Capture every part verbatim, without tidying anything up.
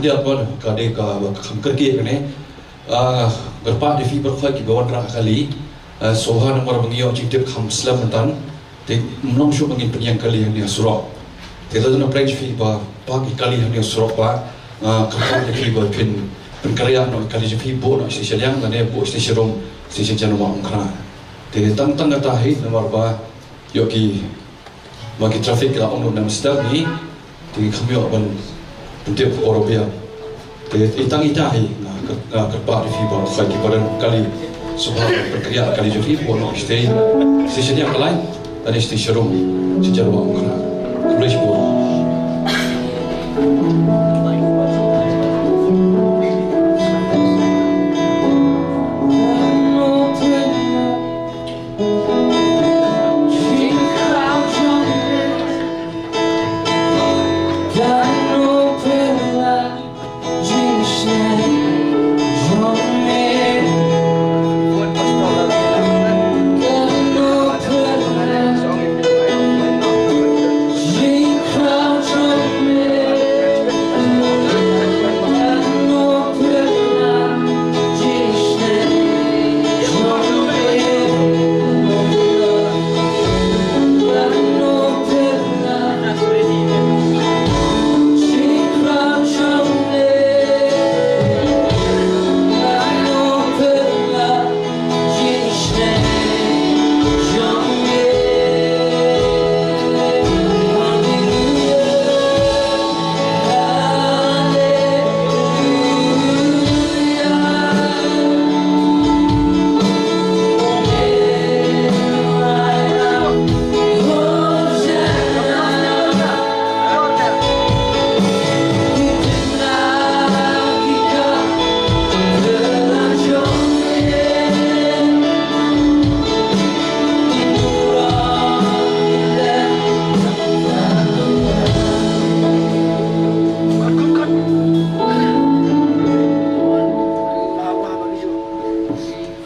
Dia ba ka dei kaba kham kyrkieh kane. Ah, kyrpad ïa phi baroh kiba wanrah kali. Ah, sngewbha namar ba ngi ïoh jingtip kham slem mynta. Te ym long shuh ba ngin pynïeng kali hangne ha surok. Te lada na pyrshah phi ba park ïa kali hangne ha surok ba, ah, kyrpad ïa phi ba phin pynkhreh noh ïa kali jong phi, buh noh sha shiliang lane buh sha shrum, sha Jan Wah Umkhrah. Te tang tang kata hi namar ba ïoh ki, ba ki traffic ki la ong noh na mynstep ni. Te kham ïoh ban pyntip por biang. Te i tang ita hi nga, nga kyrpad ïa phi baroh kiba don kali, sngewbha pynkhreh kali jong phi, buh noh sha station ïa ka lai, lane sha shrum, sha Jan Wah Umkhrah. Khublei shibun.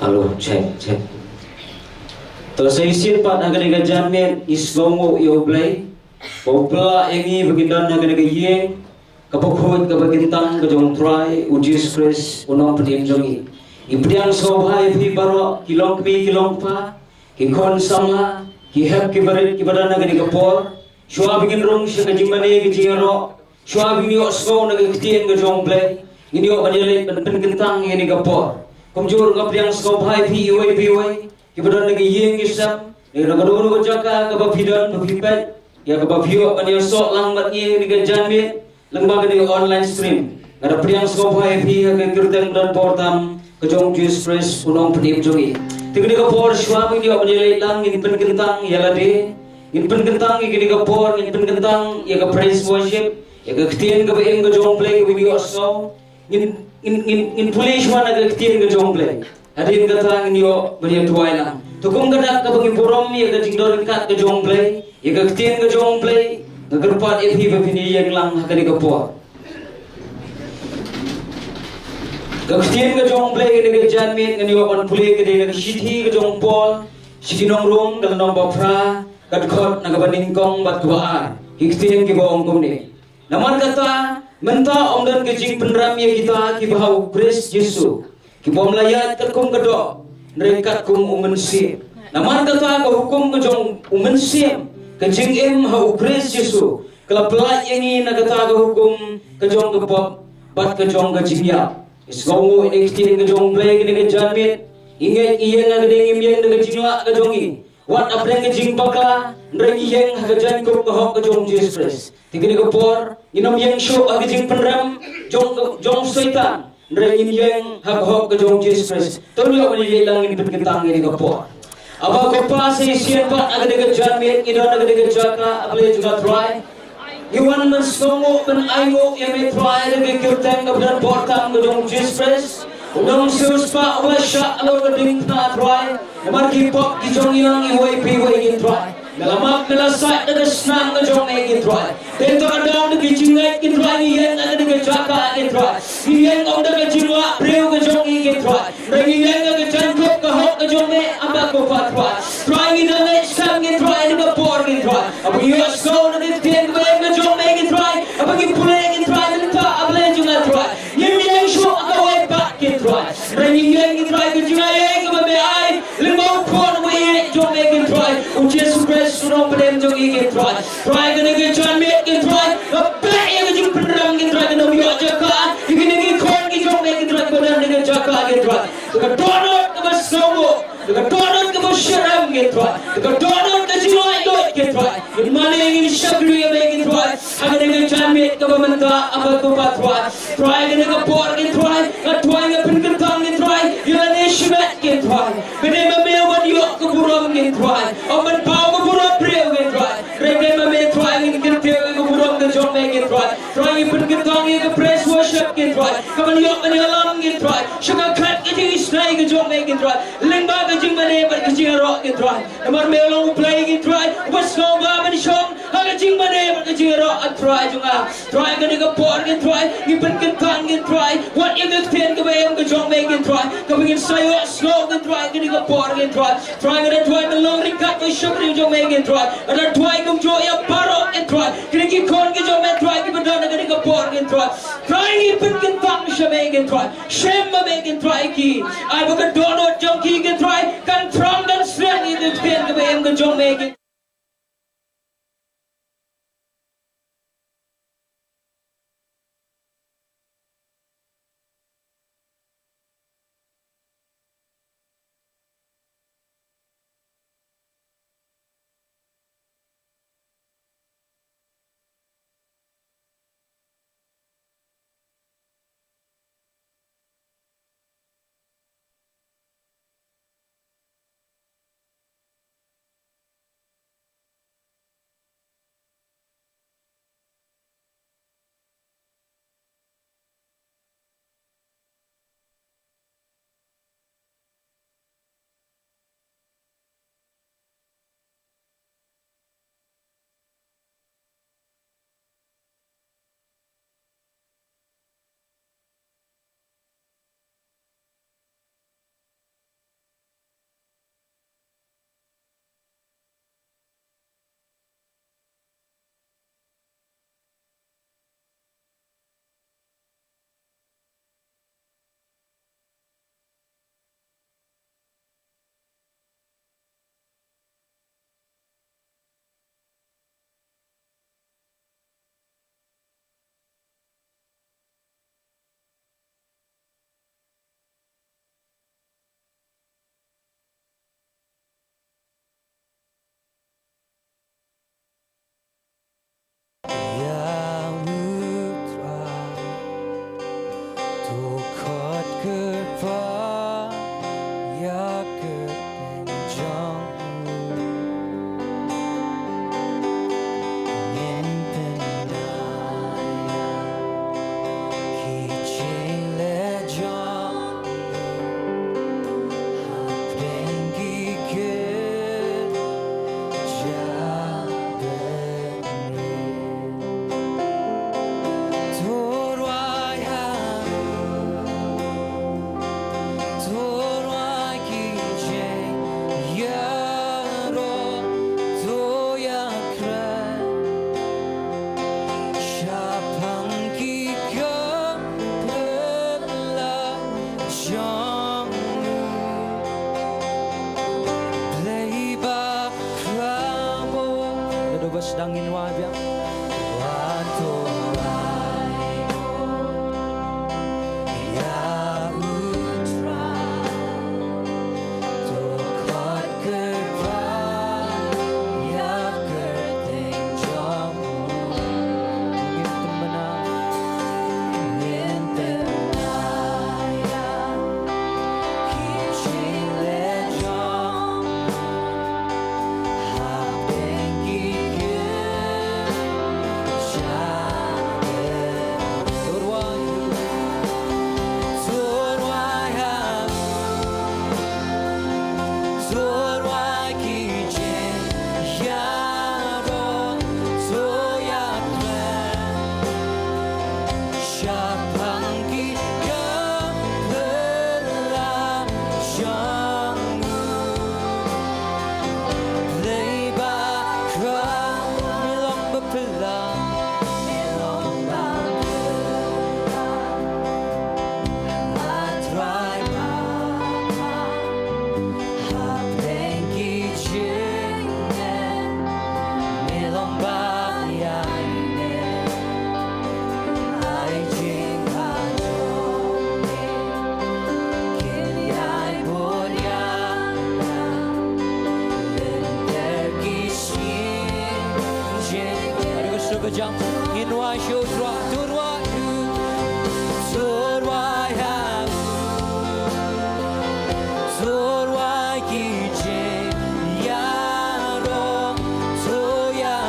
Hello, check, check. To sa shisien pat ha kane ka janmiet ngi sngewnguh ïa U Blei ba u pynlah ïa ngi ba ngin don ha kane ka ïing kaba khuid kaba kyntang ka jong U Trai U Jisu Khrist U Nongpynim jong ngi. Ngi pdiang sngewbha ïa phi baroh ki longkmie ki longkpa, ki khun samla, ki hep ki barit kiba don ha kane ka por. Shuwa ba ngin rung sha ka jingmane ka jingïaroh, shuwa ba ngin ïohsngew na ka ktien ka jong U Blei, ngin ïoh ban ïaleit ban pynkyntang ïa kane ka por. Kumjuh ruh nga pdiang sngewbha ïa phi iwei pa iwei kiba don ha ka ïing ki sem, na kano kano ka jaka kaba phi don ba phi peit ïa kaba phi ïoh ban ïasoh lang bad ngi ha kane ka janmiet lyngba kane ka online stream. Nga da pdiang sngewbha ïa phi ha ka kyrteng ba don bor tam ka jong U Jisu Khrist U Nongpynim jong ngi. Te kane ka por shuwa ba ngin ïoh ban ïaleit lang ngin pynkyntang ïa lade, ngin pynkyntang ïa kane ka por, ngin pynkyntang ïa ka praise worship, ïa ka ktien kaba im ka jong U Blei kaba ngin ïohsngew. Ngin, ngin, ngin, ngin pule shuwa na ka ktien ka jong U Blei. Hadien kata ngin ïoh ban ïa duwai lang. To kum ka dak kaba ngi burom ïa ka jingdon ryngkat ka jong U Blei, ïa ka ktien ka jong U Blei, nga kyrpad ïa phi ba phin ïeng lang ha kane ka por. Ka ktien ka jong U Blei kane ka janmiet ngan ïoh ban pule ka dei na ka shithi ka jong u Paul sha ki nong Rom ka lynnong ba phra, ka dkhot na kaba nyngkong bad kaba ar. Ki ktien kiba ong kumne. Namar kata, mynta ym don ka jingpynrem ïa kita kiba ha U Khrist Jisu, ki bym la ïaid katkum ka doh, hynrei katkum U Mynsiem. Namar kata ka hukum ka jong U Mynsiem, ka jingim ha U Khrist Jisu, ka la pyllait ïa ngi na kata ka hukum ka jong ka pop bad ka jong ka jingïap. Ngi sngewnguh ïa ka ktien ka jong U Blei kane ka janmiet. Ngi ngeit ngi ïeng ha ka dei ngim ïeng da ka jinglah ka jong ngi. Wat hapdeng ka jingbakla, hynrei ngi ïeng ha ka jaiñkup ka hok ka jong U Jisu Khrist. Te kane ka por, ngin ym ïeng shuh ha ka jingpynrem jong, jong u Soitan, hynrei ngin ïeng ha ka hok ka jong U Jisu Khrist. To ngin ïoh ban ïaleit lang ngin pynkyntang ïa kane ka por. Aba ko Pa, sa shisien pat ha kane ka janmiet ngi don ha kane ka jaka, A Blei jong nga Trai. Ngi wan ban sngewnguh ban ainguh ïa me Trai da ka kyrteng kaba don bor tam ka jong U Jisu Khrist. U nongsiewspah uba shah halor ka diengphna Trai. Namar ki pop ki jong ngi lang iwei pa iwei ngi Trai. Me la map me la sait da ka snam ka jong me ngi Trai. Te to ka daw da ka jingngeit ngi Trai ngi ïeng ha kane ka jaka ngi Trai. Ngi ïeng ym da ka jinglah briew ka jong ngi ngi Trai. Hynrei ngi ïeng ha ka jaiñkup ka hok ka jong me, Aba ko Pa Trai. Trai ngi da ngeit skhem ngi Trai ha kane ka por ngi Trai. Haba ngi ïohsngew na ka ktien kaba im ka jong me ngi Trai. Haba ngi pule ngi Trai mynta, A Blei jong nga Trai. Pdem jong ngi, ko Trai. Trai, kane ka janmiet, ko Trai, nga pynbeit ïa ka jingpynrem, ko Trai, kan ym ïoh jaka ïa kine ki khun ki jong me, ko Trai, kiba don ha kane ka jaka, ko Trai. Ka dohnud kaba sngewbha, ka dohnud kaba shyrkhei, ko Trai. Ka dohnud ka jinglaitluid, ko Trai. Ngin mane, ngin shakri ïa me, ko Trai, ha kane ka janmiet kaba mynta, Aba Kpa, Trai. Trai, kane ka por, ko Trai, nga duwai, nga pynkyntang, ko Trai, ïa lade shimet, ko Trai. Ka dei ma me uban ïoh ka burom, ko Trai. Uban paw ka burom briew, ko Trai. Hynrei ka dei ma me, Trai, ngin kyntiew ïa ka burom ka jong me, ko Trai. Trai, ngi pynkyntang ïa ka praise worship, ko Trai, kaban ïoh ban ïalam, ko Trai, sha ka khat ka jingisynei ka jong me, ko Trai, lyngba ka jingmane bad ka jingïaroh, ko Trai. Namar me u long U Blei, ko Trai, uba sngewbha ban shong ha ka jingmane bad ka jingïaroh, ko Trai jong nga. Trai, kane ka por, ko Trai, ngi pynkyntang, ko Trai, wat ïa ka ktien kaba im ka jong me, ko Trai, kaba ngin sa ïohsngew, ko Trai, kane ka por, ko Trai. Trai, nga da duwai ban long ryngkat bad u shakri jong me, ko Trai. Nga da duwai kumjuh ïa baroh, ko Trai, kine ki khun ki jong me, Trai, kiba don ha kane ka por, ko Trai. Trai, ngi pynkyntang sha me, ko Trai. Shem ma me, ko Trai, ki. Ai ba ka dohnud jong ki, ko Trai, kan phrang kan sreh ïa ka ktien kaba im ka jong me, ko Ïa u Trai, to khot kyrpad ïa ka kyrteng jong u. Ngin pynbna ïa ki jingleh jong Shaphang ki khun pynlait jong u Blei ba khraw. Lada ba sdang ngin wai biang. Wat to wai ïa u Trai. To khot kyrpad ïa ka kyrteng jong u. Ngin pynbna, ngin pynbna ïa ki jingleh jong u hapdeng ki kynja. Shu tyrwa, tyrwa, tyrwa ïa u, tyrwa ki jingïaroh, tyrwa ïa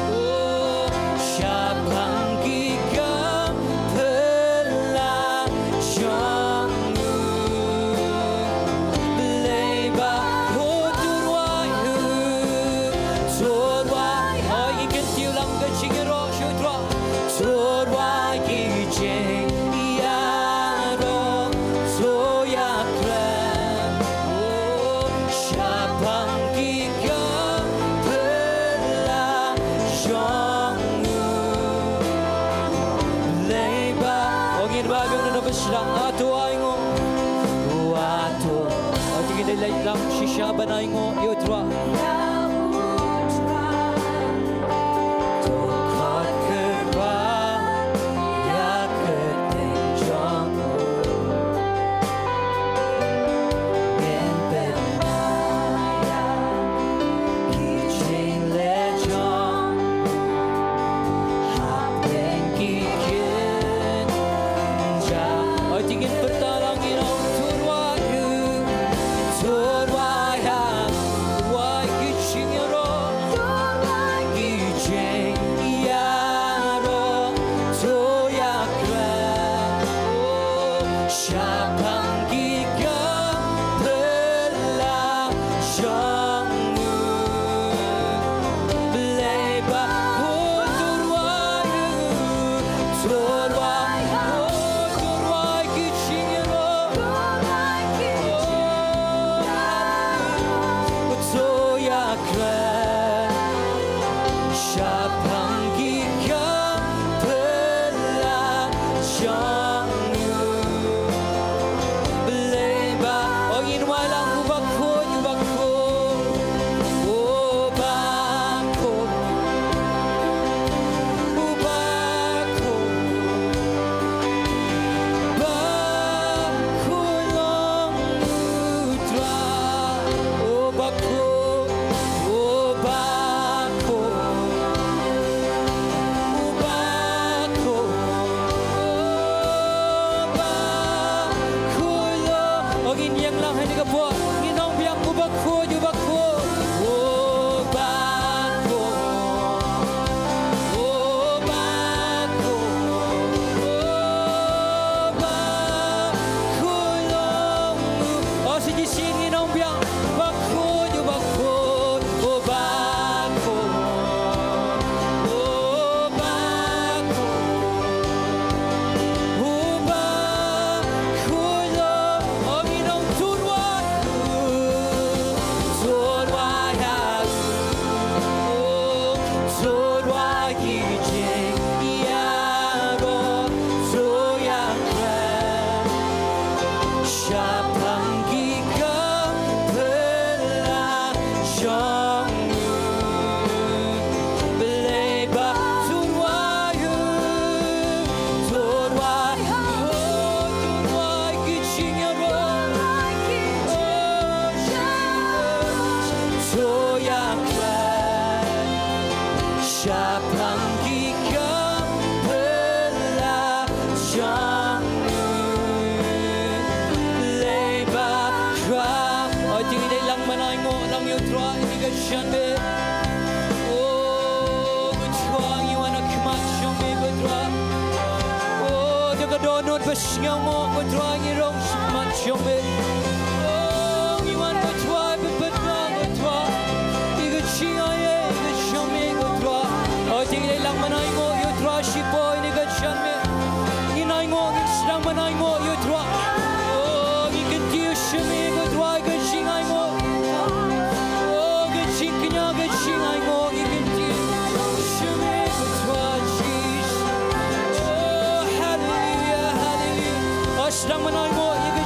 u, shaphang ki kam phylla jong u. Blei ba u tyrwa ïa u, tyrwa ïa u. Oi, ngi kyntiew lang ka jingïaroh shu tyrwa. Tyrwa ki jingïaroh, tyrwa ïa u, shaphang ki kam phylla jong u. Blei ba, ong ngin ba biang na ba shlak, a to ai nguh. Wa to. Oi, te ngin dei leit lang shisha ban ai nguh ïa u tyrwa. Oi, te ngin pyrta lang ïa u tyrwa ïa u, tyrwa ïa u, tyrwa ki jingïaroh, tyrwa ki jingïaroh, tyrwa ïa u, shaphang ki kam phylla jong u. Blei ba u tyrwa ïa u, tyrwa ïa u, tyrwa ki jingïaroh, tyrwa ïa u, shaphang ki kam phylla jong u. Blei ba, ong ngin wai lang, u bakhuid, u bakhuid, u bakhuid, u bakhuid, bakhuid long u tyrwa, u bakhuid, u bakhuid, u bakhuid, u bakhuid long. Ong ngin ïeng lang ha kane ka por, ngin ong biang, u bakhuid, u bakhuid, u bakhuid, u bakhuid, u bakhuid long u. Ong shisien, ngin ong biang, bakhuid, u bakhuid, u bakhuid, u bakhuid, u bakhuid long. Ong ngin ong tyrwa ïa u, tyrwa ïa u, tyrwa ki jingïaroh, tyrwa ïa u, shaphang ki kam phylla jong u. Blei ba tyrwa ïa u, tyrwa ïa u, tyrwa ki jingïaroh, tyrwa ïa u, shaphang ki kam phylla jong u. Blei ba tyrwa. Oi, te ngin dei lang ban ai nguh lang ïa u tyrwa ha kane ka janmiet. O, ko tyrwa, ngi wan ha khmat jong me, ko tyrwa. O, da ka dohnud ba sngewnguh, ko tyrwa, ngi rung sha khmat jong me. O, ngi wan, ko tyrwa, ba pynbna, ko tyrwa, ïa ka jingaiei ka jong me, ko tyrwa. Oi, te ngin dei lang ban ai nguh ïa u tyrwa ha kane ka janmiet. Ngin ai nguh, ngin sdang ban ai nguh ïa u tyrwa. O, ngi kyntiew sha me, ko tyrwa, ka jingainguh. O, ka jingkñia, ka jingainguh, ngi kyntiew sha me, ko tyrwa Jisu. O, haleluia, haleluia. O, sdang ban ai nguh ïa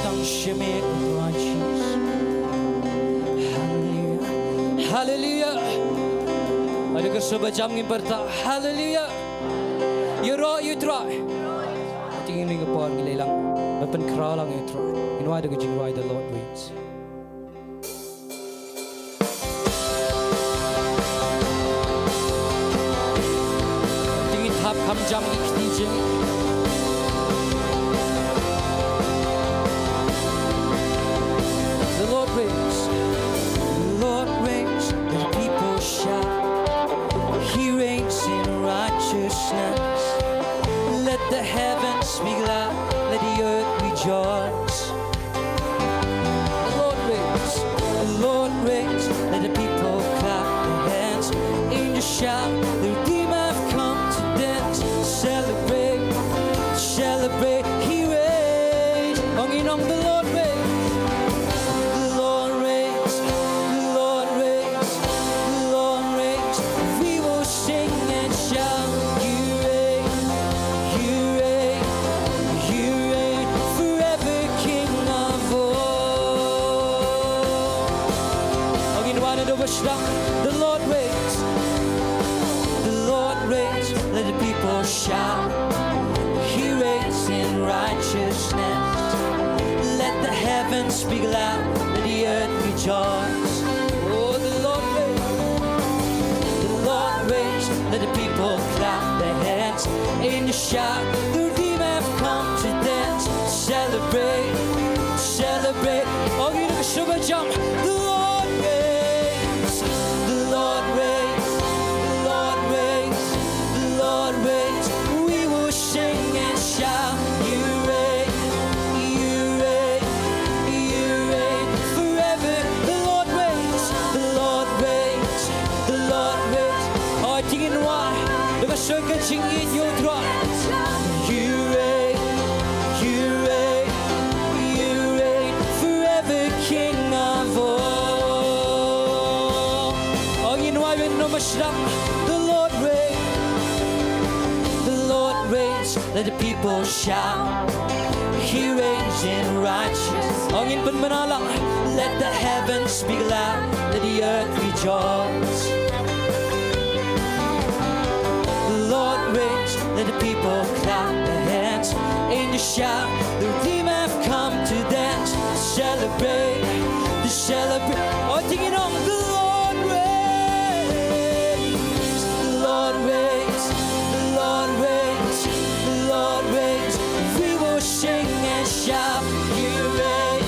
Tang shemit Trai Jisu. Haleluya. Haleluya. Ïa ka shuh ba jam ngin pyrta. Haleluya. Ïaroh ïa u Trai. Te ngin ïa ka por ngi leit lang ban pynkhraw lang ïa u Trai. Ngin wad da ka jingrwai The Lord Reigns. Te ngin thap kham jam ïa ki kti jingïeit. The Lord reigns. The Lord reigns. The people shout. He reigns in righteousness. Let the heavens be glad. Let the earth rejoice. The Lord reigns, the Lord reigns, let the people clap their hands. Angels shout, the Redeemer have come to dance. Celebrate, celebrate, He reigns. Ong in ong, the Lord reigns, the Lord reigns, the Lord reigns, the Lord reigns. We will sing and shout, you reign, you reign, you reign forever, King of all. Ong in wan ado ba sdang, the Lord reigns, the Lord reigns, let the people shout. He reigns in righteousness. Let the heavens be glad, let the earth rejoice. Oh, the Lord reigns. The Lord reigns, let the people clap their hands. Angels shout, the Redeemer have come to dance. Celebrate, celebrate. Ong ïa ka shuh ba jam. The Lord reigns, the Lord reigns, the Lord reigns, the Lord reigns. We will sing and shout, you reign, you reign, you reign forever. The Lord reigns, the Lord reigns, the Lord reigns. Ïa, te ngin wad da ka shuh ka jingïeit ïa u Trai. You reign, you reign, you reign forever, King of all. Ong in wan ado ba sdang, the Lord reigns, the Lord reigns. Let the people shout. He reigns in righteousness. Ong in pynbna lang. Let the heavens be glad. Let the earth rejoice. The Lord reigns. Let the people clap their hands. Angels shout. The Redeemer have come to dance. To celebrate. To celebrate. Oh, sing it on. The Lord reigns. The Lord reigns, the Lord reigns, the Lord reigns. We will sing and shout, you reign,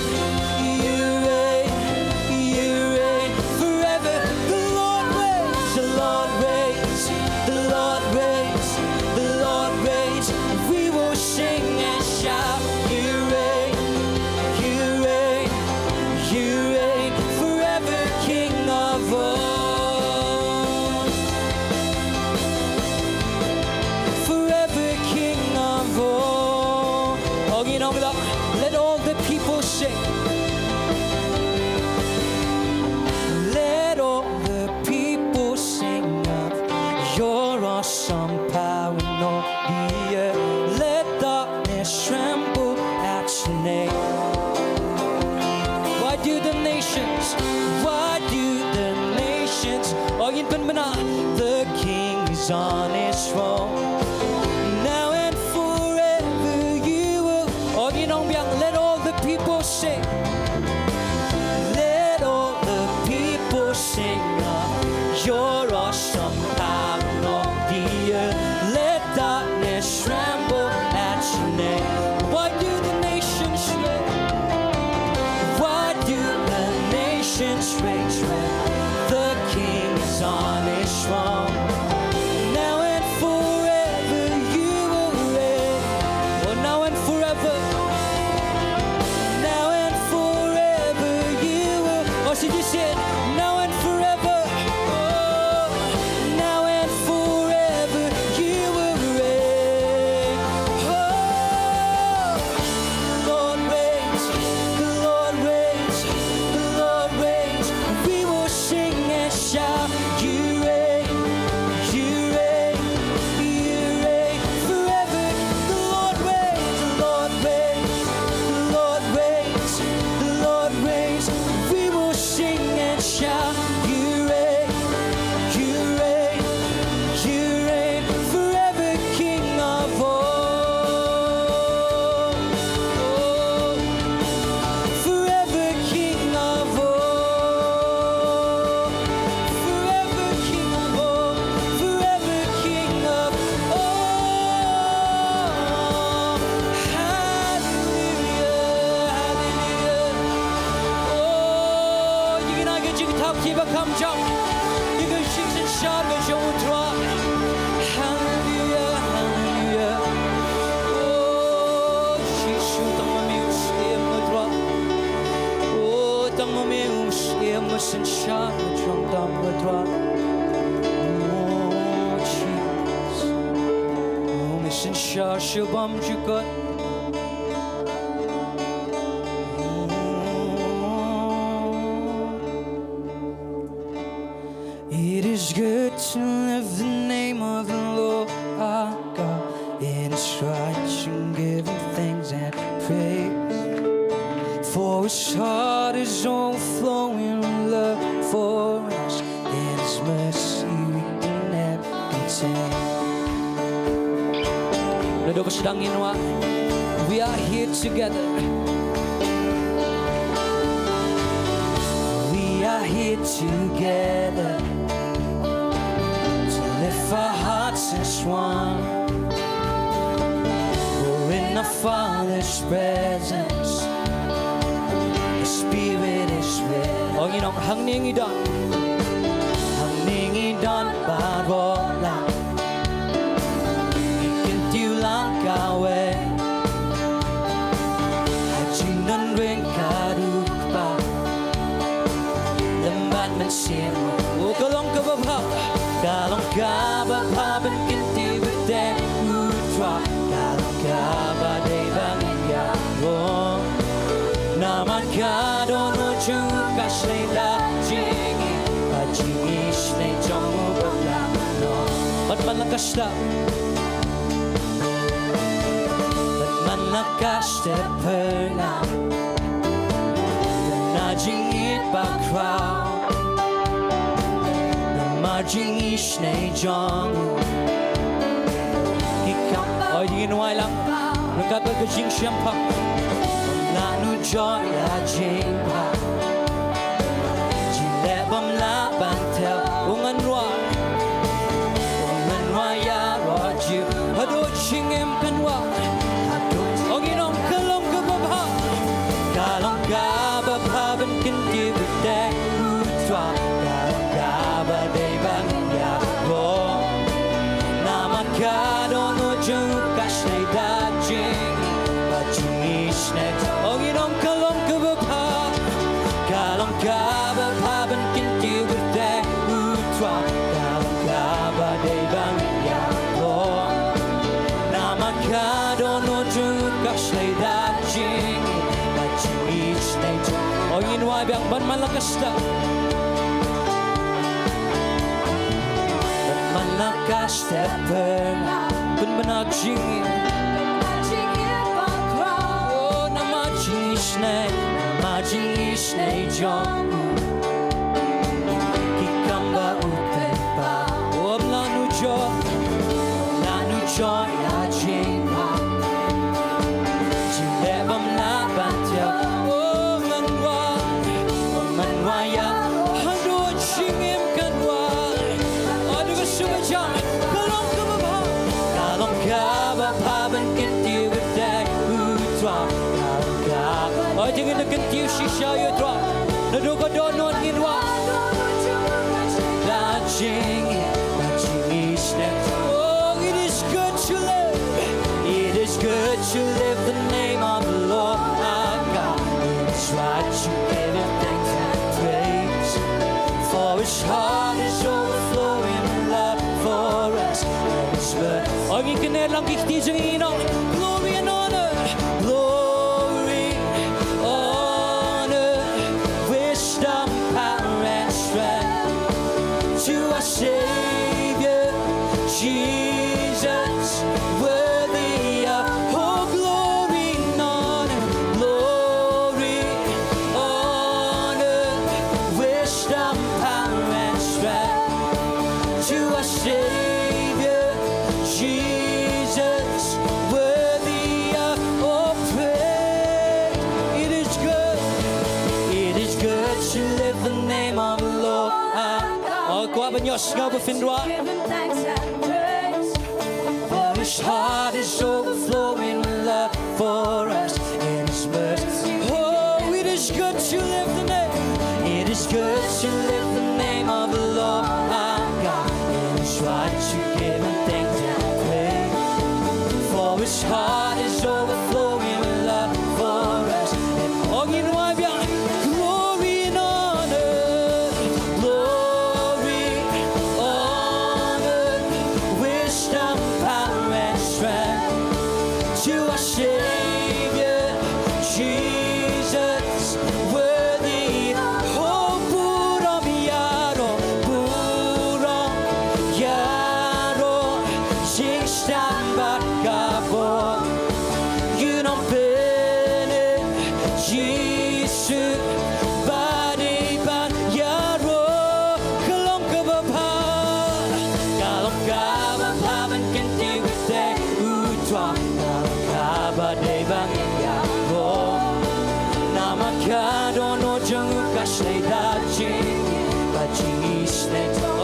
you reign, you reign forever. The Lord reigns, the Lord reigns, the Lord reigns, the Lord reigns. We will sing and shout, you reign, you reign, you reign forever, King of all. Forever, King of all. Ong in ong lang. Let all the people sing. Let all the people sing of your awesome power in all the earth. Let darkness tremble at your name. Why do the nations, why do the nations, ong in pynbna, the King is on his throne. Now and forever you will, ong in ong biang, let all the people sing. Let all the people sing of your awesome power on the earth. Let darkness tremble at your name. Why do the nations shake? Why do the nations rage when the King is on his throne? Now and forever you will reign. Oh, now and forever. Now and forever. Kiba kham jam ïa ka jingsynshar ka jong u Trai. Haleluya, haleluya. O Jisu, tang ma me u Syiem, ko Trai. O tang ma me u Syiem, u synshar ka jong tam, ko Trai. O Jisu, o me synshar sha bymjukut. It is good to lift the name of the Lord our God. It is right to give him thanks and praise. For his heart is overflowing with love for us. In his mercy we can never contain. Naduh ba sdang ngin wad, we are here together. We are here together to lift our hearts as one. We're in our Father's presence. The Spirit is with us. Ong ïa ngi, hangne ngi don. Hangne ngi don baroh lang. Ngi kyntiew lang kawei ha jingdon ring ka rupa lem bad mynsiem. O ka long kaba bha, ka long kaba bha ban kyntiew bad teng u Trai. Ka long kaba dei ba ngin ïaroh. Namar ka dohnud jong u ka shlei da jingim, ka jingisynei jong u ba la noh. Bad man la ka step, bad man la ka step pyrnga, na jingit bakhraw. Namar jingisynei jong u. Ki kam, oi, ngin wai lang. Ryngkat bad ka jingshemphang. Bym lah nujor ïa jingpang. Jingeh bym lah ban thew. U ngan wai. U ngan wai ïaroh jong u. Haduh jingim kan wai. Haduh, ong ïa ngi, ka long kaba bha. Ka long kaba bha ban kyntiew bad teng u Trai. Ka long kaba dei ba ngin ïaroh. Namar ka dohnud jong u ka shlei da jingim, ka jingisynei. Ong ïa ngi, ka long kaba bha. Ka long kaba bha ban kyntiew bad teng u Trai. Ka long kaba dei ba ngin ïaroh. Namar ka dohnud jong u ka shlei da jingim, ka jingisynei. Ong ïa ngi, wai biang, bad man la ka step, bad man la ka step pyrnga, pynbna jingim. O namar jingisynei, namar jingisynei jong u. Ki kam ba u pynpaw. Bym lah nujor, bym lah nujor ïa jingpang. Jingeh bym lah ban thew. O ngan wai, o ngan wai ïa, haduh jingim kan wai. Haduh ka sumar jam, ka long kaba bha. Ka long kaba bha ban kyntiew bad teng u Trai. Ka long kaba, oi, te ngin da kyntiew shisha ïa u Trai. Naduh ka dohnud ngin wai. Da jingim, da jingisynei. Oh, it is good to live. It is good to live the name of the Lord our God. It is right to give him thanks and praise. For his heart is overflowing with love for us. And his mercy. Ong ïa ngi, kane lang ki kti jong ngi, you know. Glory and honor. Glory, honor, wisdom, power, and strength to our Savior, Jesus, worthy of all glory and honor. Glory, honor, wisdom, power, and strength to our Savior, Jesus, worthy of all praise. It is good, it is good to live the name of the Lord. Ah, oh, kwah ban ïohsngew ba phin duwai. For his heart is overflowing with love for us in his mercy. Oh, it is good to live the name. It is good to live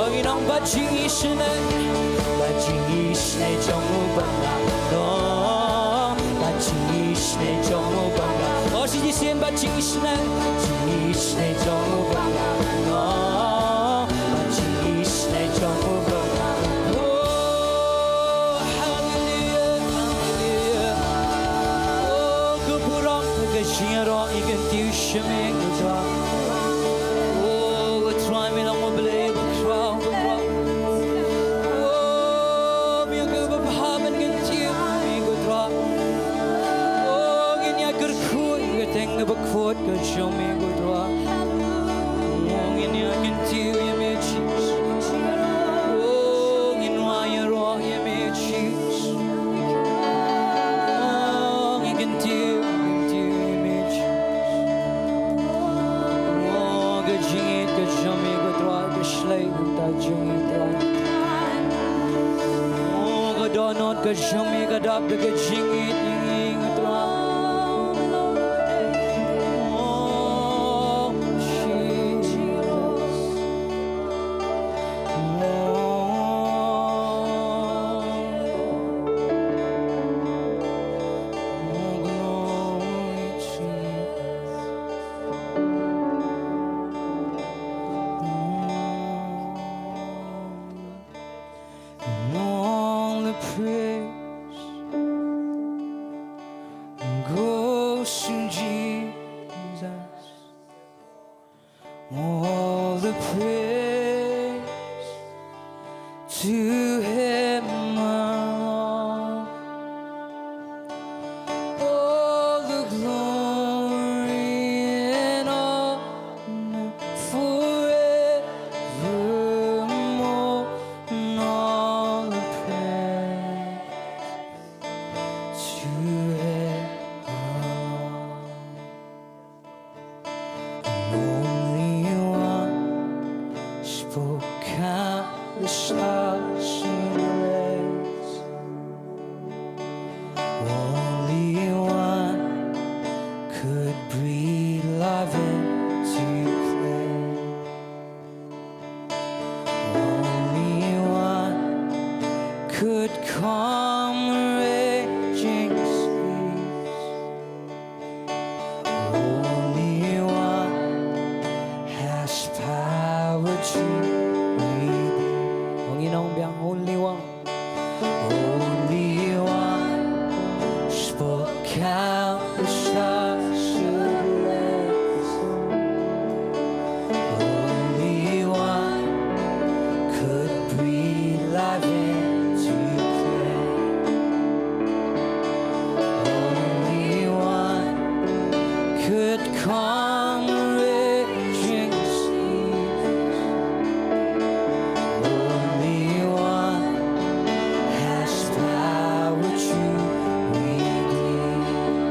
Ong ïa nong ba jingïaseng, ba jingïaseng jong u ba nga long, ba jingïaseng jong u ba nga. Oh, shi jingïaseng, ba jingïaseng, jingïaseng jong u ba nga long, ba jingïaseng jong u ba nga long. Oh, hallelujah, hallelujah. Oh, ka burom, ka jingïaroh, i kyntiew sha me, ko Trai. Oh, ko Trai, me long U Blei ba khraw, ko Trai. Oh, me long uba bha ban kyntiew, me, ko Trai. Oh, ngin ïa kyrkhu ïa ka kyrteng kaba khuid ka jong me, ko Trai. Oh, ngin ïa kyntiew ïa me, Jesus. Oh, ngin wad ïaroh ïa me, Jesus. Oh, ngin kyntiew, kyntiew ïa me, Jesus. Oh, ka jingïeit ka jong me, ko Trai, ka shlei, ka jingïeit, Trai. Oh, ka dohnud ka jong me ka dap da ka jingïeit, ïeit, ïeit, Trai. Oh, Jesus. Oh, glory to you. And all the praise goes to Jesus. All the praise to him alone. All the glory and honor forevermore. And all the praise to him alone. Only one spoke, countless stars in place. Only one could breathe life into clay. Only one could calm raging seas. Only one has power to redeem. Ong ïa nong biang, only one. Only one spoke, countless stars were blessed. Only one could breathe life into clay. Only one could calm raging seas. Only one has power to redeem.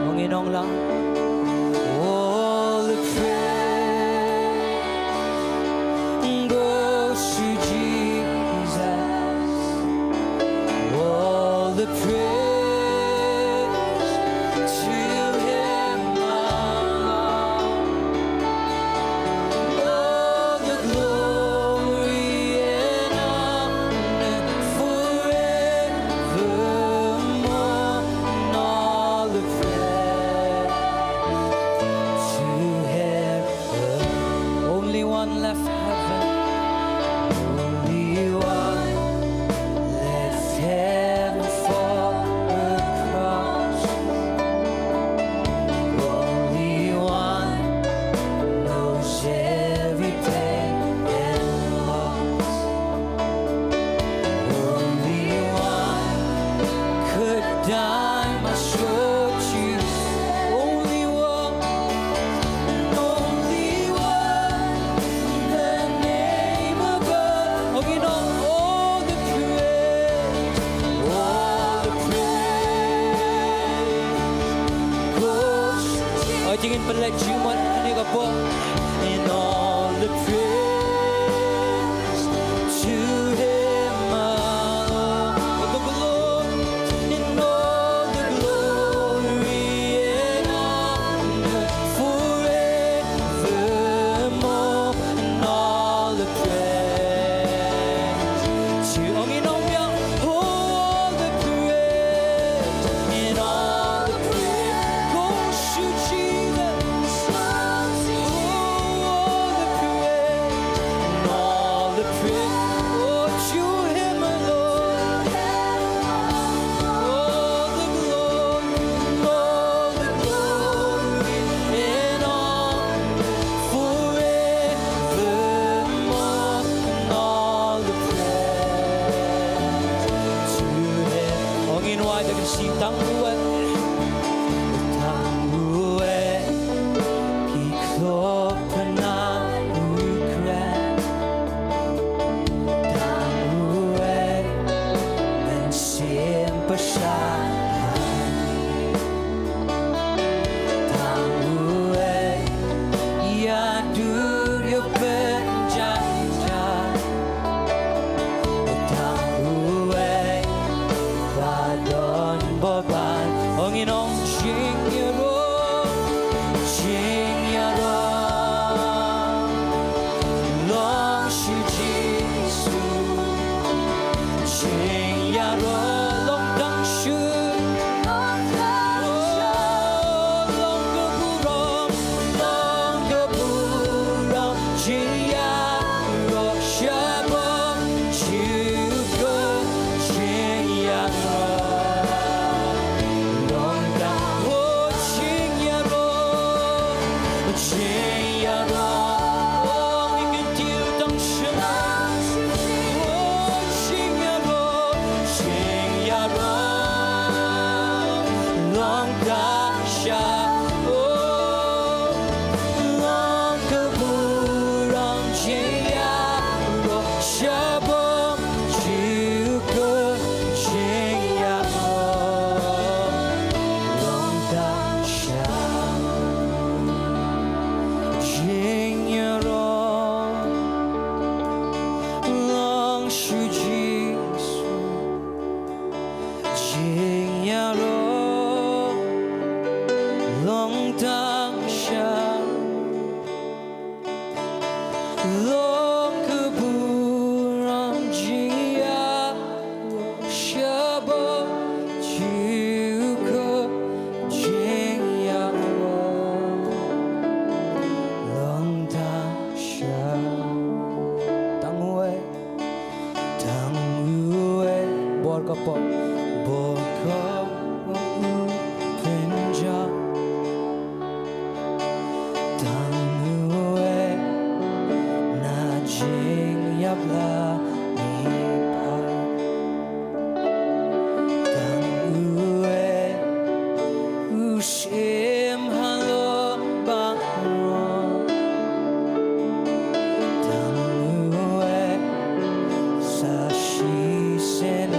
Ong ïa nong lang. All the praise goes to Jesus. All the praise to him alone. All the glory and honor forevermore. And all the praise to him. Only one left heaven. Only one left heaven for the cross. Only one knows every pain and loss. Only one could die my soul to. Only one, only one, the name above. Oh, you know, all the praise, all the praise goes. Oh, you can put, let you want, and you go, and all the praise to him alone. All the glory, and all the glory and honor forevermore, and all the praise. Jingïaroh, oh, ngi kyntiew tang sha. Oh, jingïaroh, jingïaroh, long tang sha. Oh, long ka burom jingïaroh sha bor jong ka jingïaroh long tang sha. Jingïaroh long sha Jisu. Jingïaroh long tang sha. Long ka burom jingïaroh sha bor jong ka jingïaroh long tang sha. Tang uwei, tang uwei, bor ka pop, bor ka pop u pynjah. Tang uwei na jingïap la ngi pat. Tang uwei u shim halor baroh. Tang uwei sa shisien.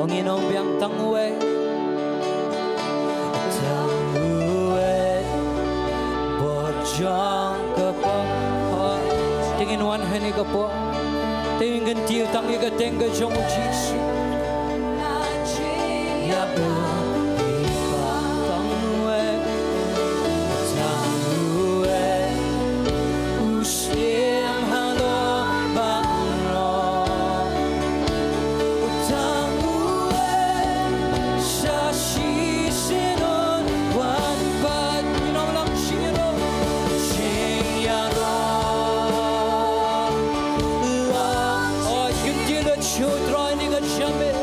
Ong ïa u nongbiang tang uwei. Tang uwei bor jong ka pop. Te ngin wan hangne ka pop. Te ngin kyntiew tang ïa ka kyrteng ka jong u Jisu. Tang uwei, tang uwei u shim halor baroh. Tang uwei sa shisien un wan pat. Ngi ong lang jingïaroh, jingïaroh. Oh, kyntiew lut sha u Trai, ngi kyrpad.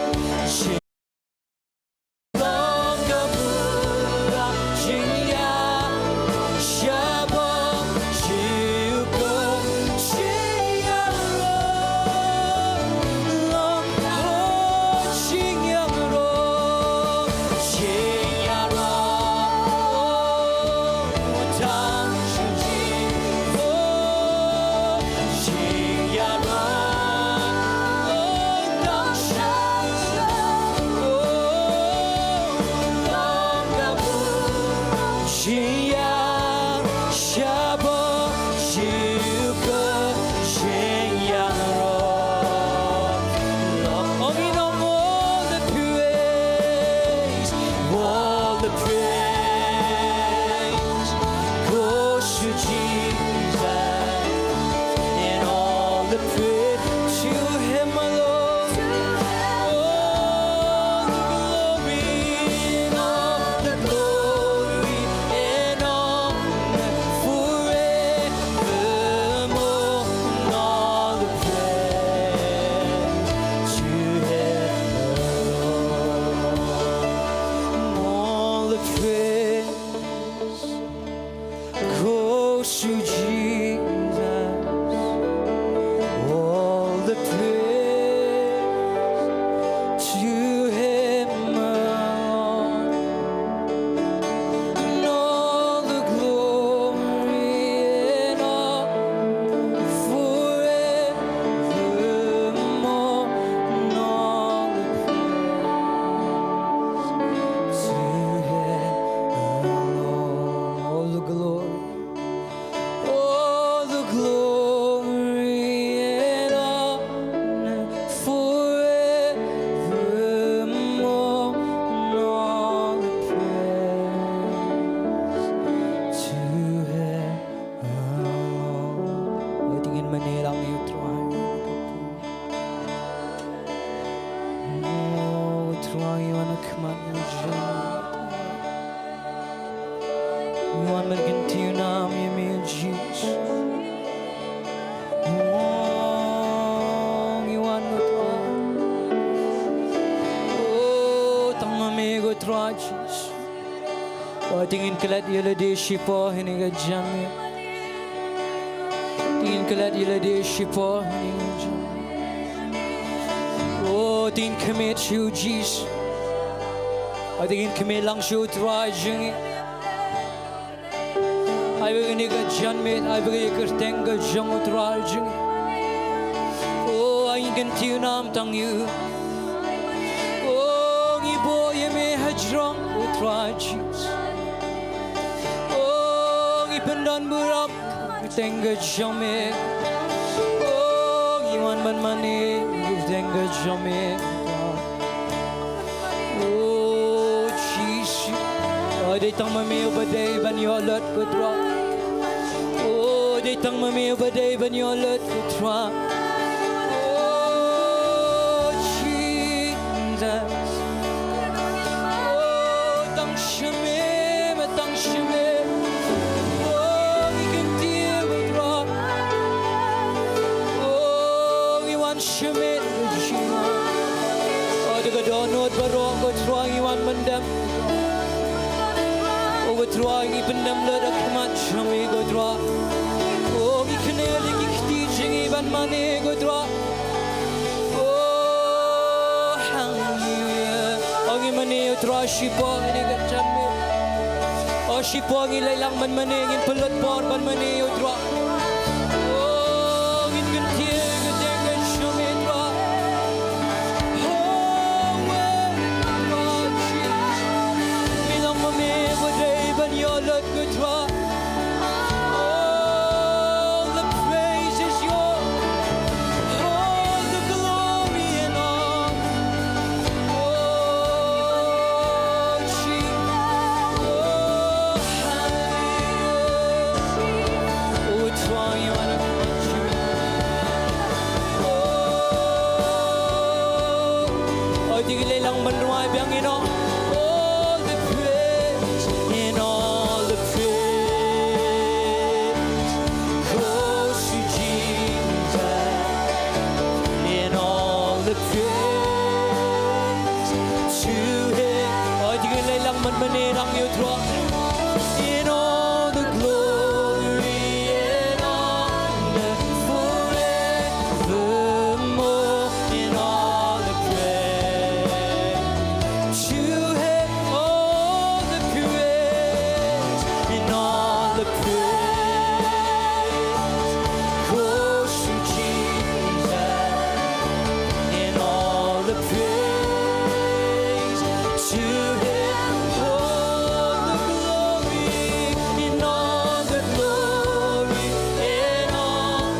Jingïa sha bor jong ka jingïaroh. Ong ïa u Trai all the praise, all the praise goes to Jesus, and all the praise to Him alone. All the glory, all the glory and honor forevermore. And all the praise to Him alone. All the praise goes to Jesus. All the praise to Him alone. And all the glory and all forevermore. And all the praise to Him alone. All the glory, all the glory and honor forevermore, and all the praise to Him alone. Wat ngin mane lang ïa u Trai. Oh, u Trai, u wan ha khmat jong ngi. Ngi wan ban kyntiew nam ïa me, Jisu. Oh, ngi wan, ko Trai. Oh, tang ma me, ko Trai Jisu. O, te ngin klet ïa lade shipor ha kane ka janmiet. Te ngin klet ïa lade shipor ha kane ka janmiet. O, te ngin khmih sha u Jisu. O, te ngin khmih lang sha u Trai jong ngi. Ai ba ha kane ka janmiet, ai ba ha ka kyrteng ka jong u Trai jong ngi. O, ai ngin kyntiew nam tang ïa u. O, ngi buh ïa me hajrong u Trai Jisu. O, ngi pyndon burom ha ka kyrteng ka jong me. O, ngi wan ban mane ha ka kyrteng ka jong me. O Jisu. O, dei tang ma me uba dei ban ïoh lut ko Trai. O, dei tang ma me uba dei ban ïoh lut ko Trai. O, Jesus. O, tang sha me, ma tang sha me. O, ngi kyntiew ko Trai. O, ngi wan sha me. O, da ka dohnud baroh ko Trai ngi wan pyndem. O ko Trai ngi pyndem lade ha khmat jong me ko Trai. O, ngi knieh ïa ki kti jong ngi ban mane ko Trai. O, haleluya. O, ngi mane ko Trai shipor ha kane ka janmiet. O, shipor ngi leit lang ban mane, ngin pynlut por ban mane ko Trai. O, ngin kyntiew ïa ka kyrteng ka jong me Trai. O, we, Trai Jisu. Ngi long ma me uba dei ban ïoh lut ko Trai. All the praise is yours. All the glory and honor. O, Trai. O, haleluya. O, Trai, you are the one true. O, o, te ngi leit lang ban rwai biang ïa u. All the praise and all the praise goes to Jesus. And all the praise to him. O, te ngi leit lang ban mane lang ïa u Trai. In all the glory and honor forevermore. In all the praise to him, all the praise, and all the praise goes to Jesus, and all the praise to him, all the glory, and all the glory, and all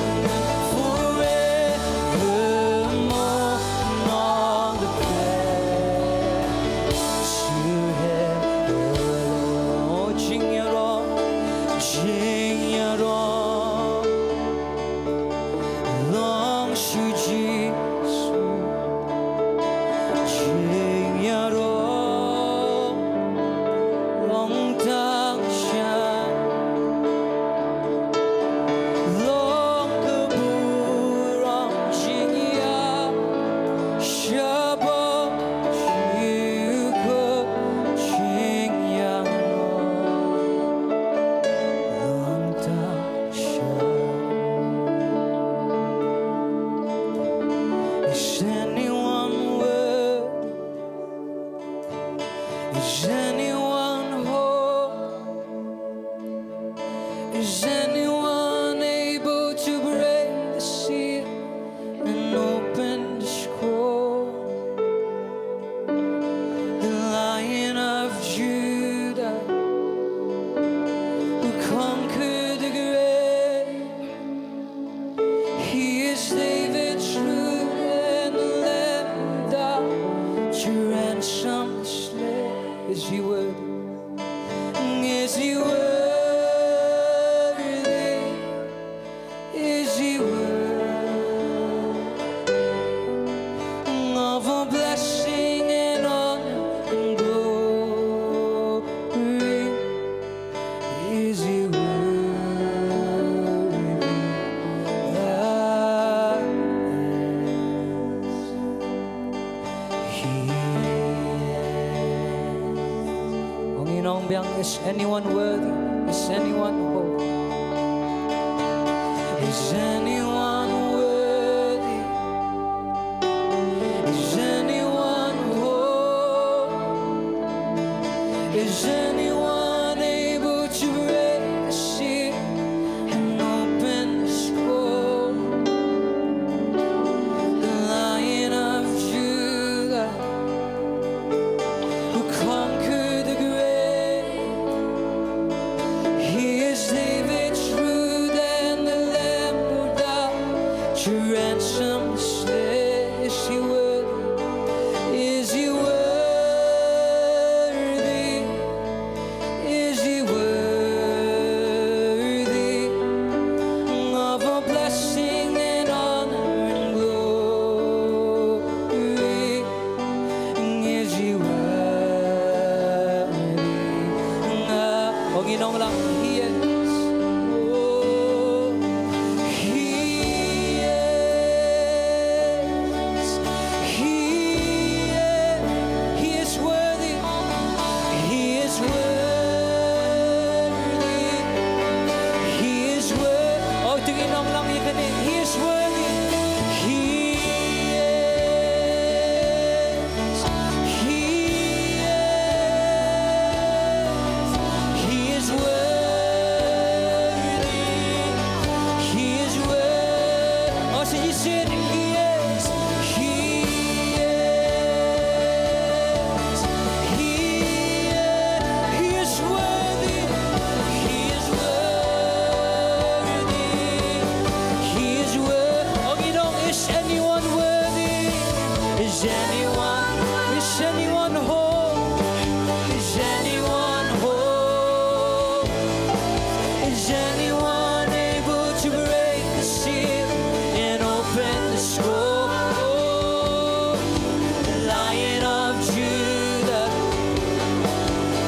forevermore, and all the praise to him alone. Jingïaroh, jingïaroh long sha u Jisu. Jingïaroh long tang sha, long ka burom jingïaroh sha ba shu ka jingïaroh long tang sha. Is anyone worthy? Is anyone whole? Is anyone able to break the seal and open the scroll? The Lion of Judah, who conquered the grave, he is David's root and the Lamb that to ransom the slave. Is he worthy? Is he worthy? Is he worthy of all blessing and honor and glory? Is he worthy? Ah, yes, he is. Ong in ong biang. Is anyone worthy? Is anyone whole? Is anyone worthy? Is anyone whole? Is anyone able to break the seal and open the scroll? The Lion of Judah, who conquered the grave. He is David's root and the Lamb who died to ransom the slave. Is he worthy? Is he worthy? Is he worthy of all blessing and honor and glory? Is he worthy? Ong ïa u nonglang, he is. Oh, he is. He is. He is worthy. He is worthy. He is worthy. Oh, to ngin ong lang ïa kane. He is worthy. He is. He is. He is worthy. He is worthy. Oh, so you sing, he is. He is. He is. He is worthy. He is worthy. He is worthy. Oh, you know, is anyone worthy? Is anyone, is anyone whole? Is anyone whole? Is anyone able to break the seal and open the scroll? The Lion of Judah,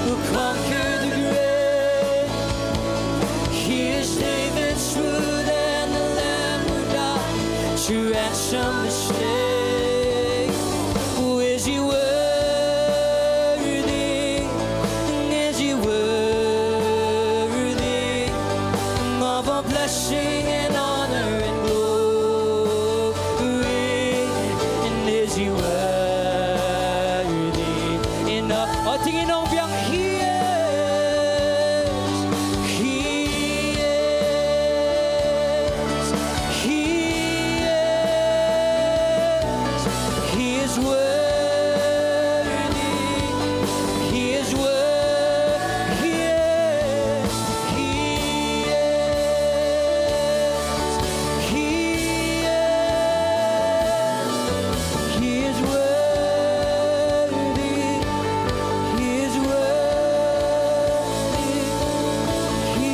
who conquered the grave. He is David's root and the Lamb who died to ransom the slave. Oh, is he worthy? Is he worthy of all blessing and honor and glory? And is he worthy enough? Oh, to ngin ong biang, he is. He is. He is. He is worthy. He is worthy. He is. He is. He is. He is worthy. He is worthy. He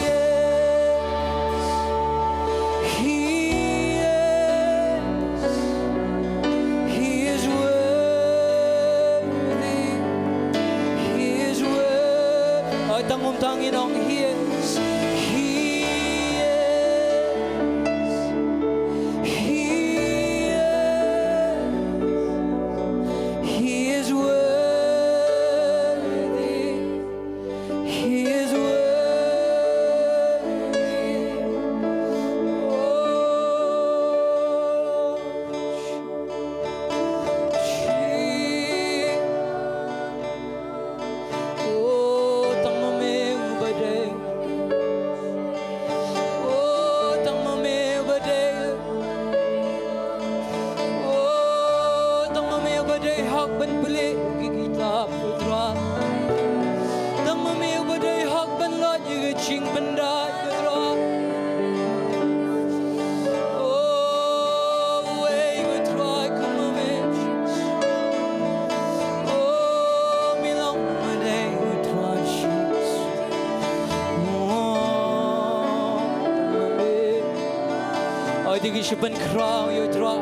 is. He is. He is worthy. He is worthy. Oi, tang um tang in ong, he is. He is. He is. He is worthy. He is worthy. Oh, Jesus. Oh, tang ma me uba dei. Oh, tang ma me uba dei. Oh, tang ma me uba dei hok ban plie ïa ki kitab, ko Trai. Tang ma me uba dei hok ban lait ïa ka jingpyndait, ko Trai. Oh, wei, ko Trai, kum ma me. Oh, mi long ma dei, ko Trai. Oh, ma me. Oi, dei ki shu pynkhraw ïa u Trai.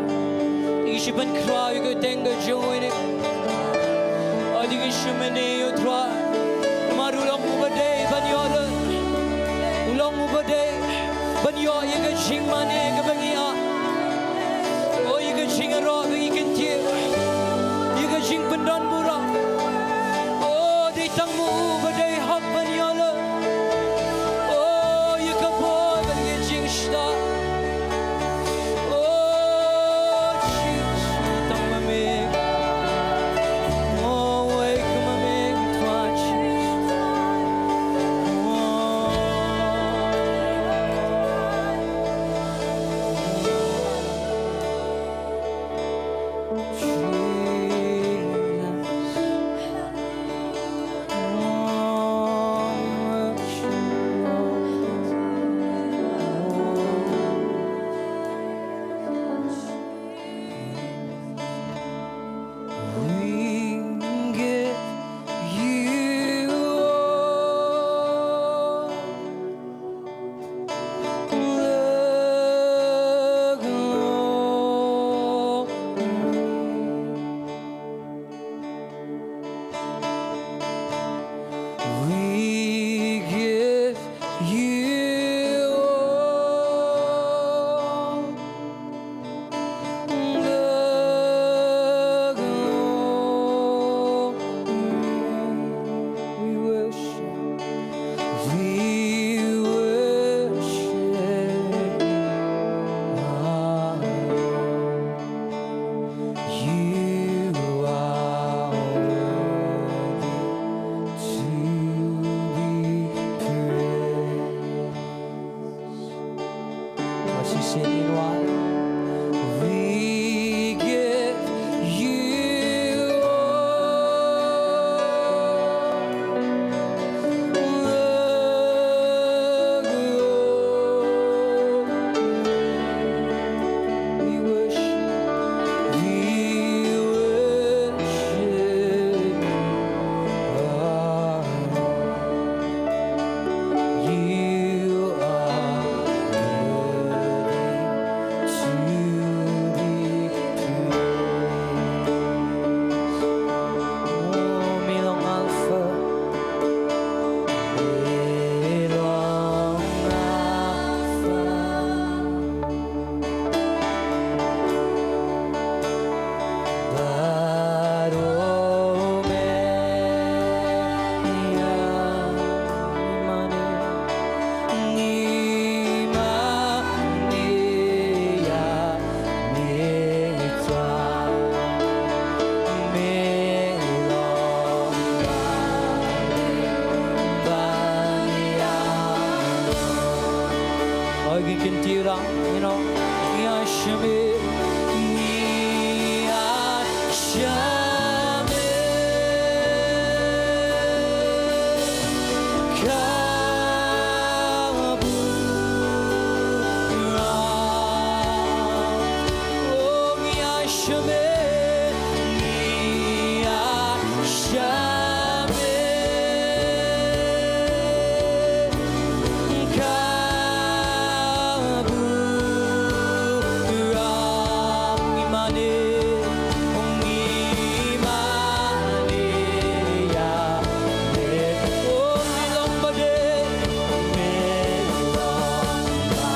Dei ki shu pynkhraw ïa ka teng ka jong u ine. Oi, dei ki shu mane ïa u Trai. Namar u long uba dei ban ïoh ruh. U long uba dei ban ïoh ïa ka jingmane kaba ngi ai. Oh, ïa ka jingïaroh ba ngi kyntiew. Ïa ka jingpyndon burom. Oh, dei tang ma u uba dei. Sing it, why? We give you all the glory. We worship, we worship you, our Lord. You are worthy to be praised. Oh, mi long Alpha, mi long Alpha. Bad Omega, ngi mane, ngi mane ïa me, Trai, me long ba dei ban ïa. Oi, ki kyntien, you know, ïa sha me, ïa sha me, ka bun rang. Oh, ïa sha me, ïa sha me, ka bun rang. Ngi mane, ngi mane ïa me. Oh, me long ba dei, me long ba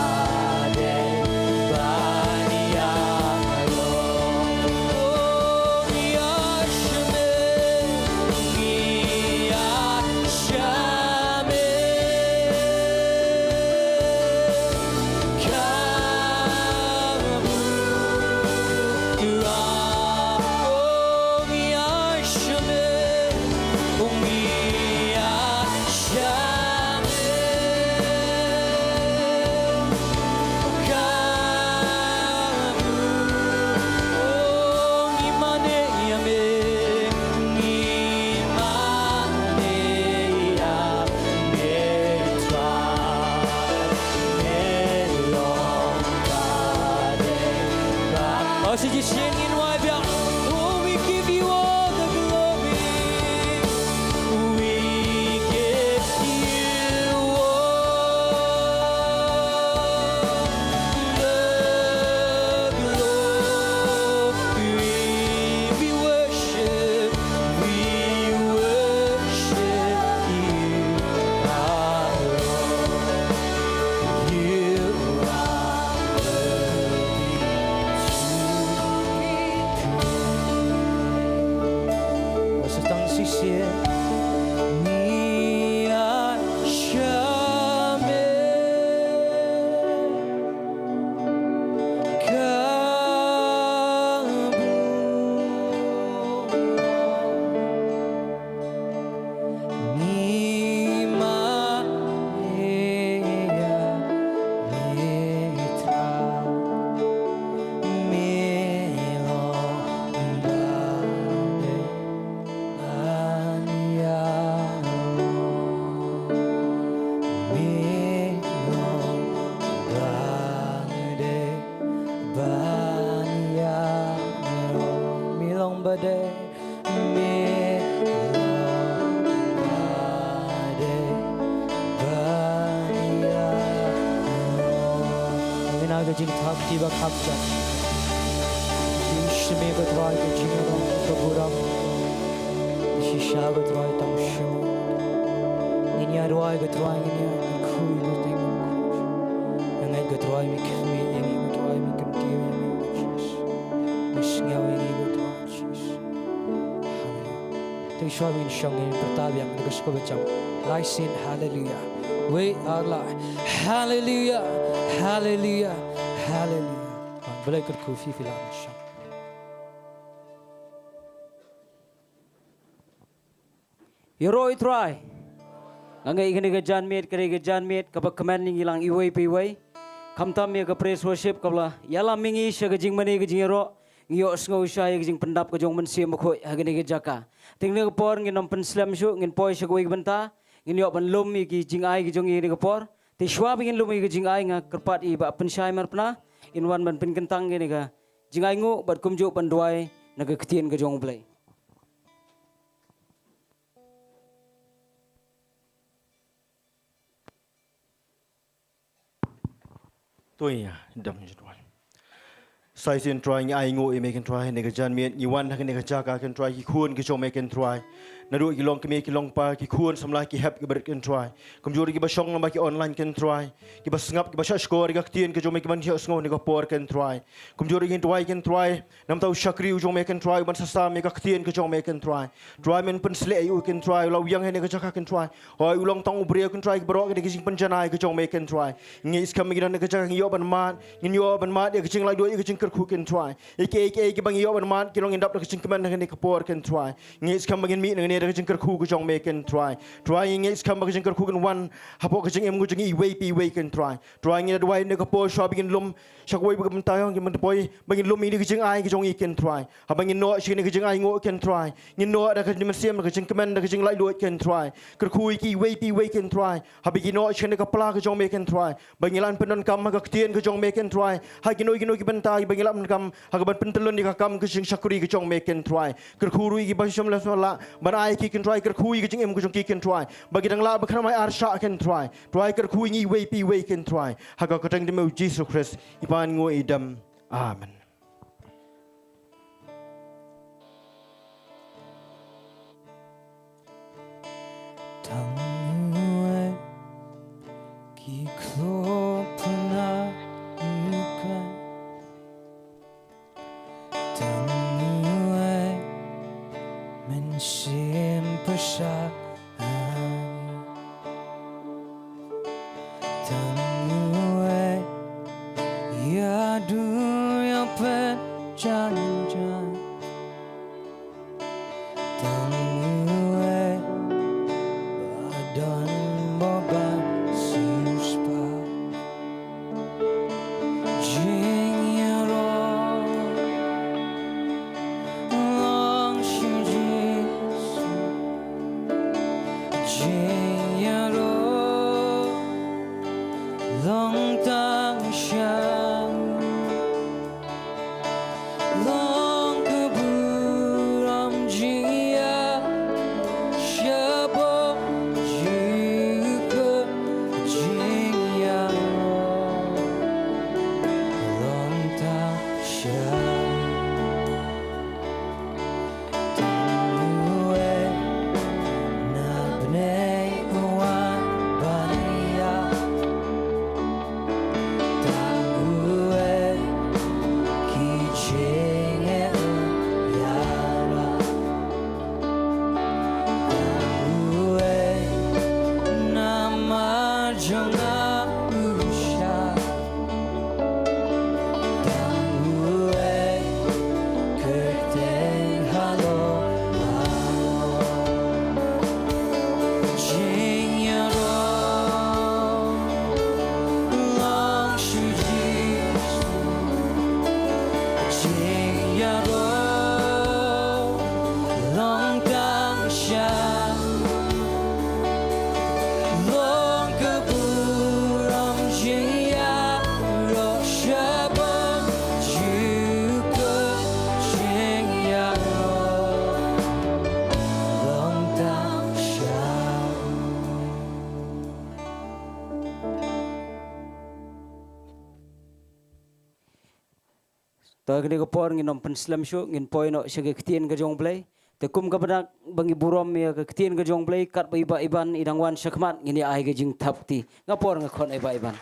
dei ban ïa long. Oh, ïa sha me, ïa sha me, ka bun rang. Oh, ïa sha me, ïa sha me, ka bun. Oh, ngi mane ïa me, ngi mane ïa me, Trai, me long ba dei ban. Oh, sa shisien ngin wai biang. Oh, we give you all the glory. We give you all the glory. We worship, we worship you, our Lord. You are worthy to be praised. Sa tang shisien, ïa sha me, ka bun. Ngi mane ïa me, Trai, me long ba dei ban ïa long, me long ba dei ban ïa long, me long ba dei, me long ba dei ban ïa long. Ngin ai ka jingthap kaba kham jait. Shisha me ko Trai ka jingrong ka burom. Shisha ko Trai tang shu. Ngin ïa duwai ko Trai, ngin ïa kyrkhu ïa me. Ngin ïa ko Trai me khmih ïa ngi, ko Trai me kyntiew ïa ngi, Jesus. Me sngew ïa ngi ko Trai, Jesus. Haleluya. Te shuwa ngin shong, ngin pyrta biang da ka shkop ba jam. Lai sien haleluya. Wei ar lai. Haleluya. Haleluya. Haleluya. Balei kyrkhu, phi phi lah shong. Ïaroh ïa u Trai. Nga ngeit kane ka janmiet ka dei ka janmiet kaba kmen ïa ngi lang iwei pa iwei. Khamtam ïa ka praise worship kaba la ïalam ïa ngi sha ka jingmane ka jingïaroh, ngi ïohsngew shai ïa ka jingpyndap ka jong u Mynsiem Bakhuid ha kane ka jaka. Te kane ka por ngin ym pynslem shuh, ngin poi sha kawei ka bynta, ngin ïoh ban lum ïa ki jingai ki jong ngi kane ka por. Te shuwa ba ngin lum ïa ki jingai, nga kyrpad ïa i Bah Pynshai Marpna in wan ban pynkyntang ïa kane ka jingai nguh bad kumjuh ban duwai na ka ktien ka jong U Blei. To ngin ïa dam jingduwai. Sa shisien Trai ngi ainguh ïa me Kynrad ha kane ka janmiet, ngi wan ha kane ka jaka Kynrad, ki khun ki jong me Kynrad. Naduh ki long kmie ki long kpa, ki khun samla ki hep ki barit Kynrad. Kumjuh ruh kiba shong lyngba ki online Kynrad. Kiba sngap kiba shahshkor ïa ka ktien ka jong me, kiban ïohsngew ha kane ka por Kynrad. Kumjuh ruh ngi duwai Kynrad namar u shakri u jong me Kynrad, uban sa sam ïa ka ktien ka jong me Kynrad. Trai men pynshlur ïa u Kynrad, u la ïeng ha kane ka jaka Kynrad. Hooid u long tang u briew Kynrad, baroh kine ki jingpynjanai ki jong me Kynrad. Ngi ngeit skhem ba ngi don ha kane ka jaka, ngi ïoh ban mad, ngin ïoh ban mad ïa ka jinglaitluid, ïa ka jingkyrkhu Kynrad. Ïa kiei kiei kiba ngi ïoh ban mad ki long ïa dap da ka jingkmen ha kane ka por Kynrad. Ngi ngeit skhem ba ngin mih na kane da ka jingkyrkhu ka jong me Kynrad. Trai ngi ngeit skhem ba ka jingkyrkhu kan wan hapoh ka jingim ka jong ngi iwei pa iwei Kynrad. Trai ngi duwai ha kane ka por shuwa ba ngin lum sha kawei ka bynta, ngi poi ba ngin lum ïa ka jingai ka jong ngi Kynrad. Haba ngin noh sha kane ka jingai nguh Kynrad, ngin noh da ka mynsiem, da ka jingkmen, da ka jinglaitluid Kynrad. Kyrkhu ïa ki iwei pa iwei Kynrad. Haba ki noh sha kane ka pla ka jong me Kynrad, ba ngin lah ban pyndonkam ha ka ktien ka jong me Kynrad. Ha kino kino ki bynta ba ngin lah ban pyndonkam ha kaban pyntyllun ïa ka kam ka jingshakri ka jong me Kynrad. Kyrkhu ruh ïa kiba shym la lah ban ai ki Kynrad, kyrkhu ïa ka jingim ka jong ki Kynrad, ba ki dang lah ban kynmaw arshah Kynrad. Trai kyrkhu ïa ngi iwei pa iwei Kynrad. Ha ka kyrteng jong me u Jisu Khrist ngi pan nguh ïa dam. Amen. Tang uwei ki khlopynïaid u kan. Tang uwei mynsiem pyrshah. Tang uwei ïa dur ïa peit jan jan. Tang uwei ba don bad ba siewspah. Jingïaroh long sha Jisu. Jingïaroh long tang sha u. Long ka burom jingïaroh shapoh jingkut jingïaroh long tang sha u. Tang uwei na bneng u wan ban ïap. Tang uwei ki jingeh u ïarap. Tang uwei namar jong nga u shah. Tang uwei kyrteng halor halor. Jingïaroh long sha Jisu. Jingïaroh long tang sha u. Long ka burom jingïaroh shapoh jingkut jingïaroh long tang sha u. Te ha kane ka por ngin ym pynslem shuh, ngin poi noh sha ka ktien ka jong U Blei. Te kum ka bynta ba ngi burom ïa ka ktien ka jong U Blei, katba i Bah Iban i dang wan shakhmat, ngin ïa ai ka jingthap kti. Nga por nga khot ïa i Bah Iban.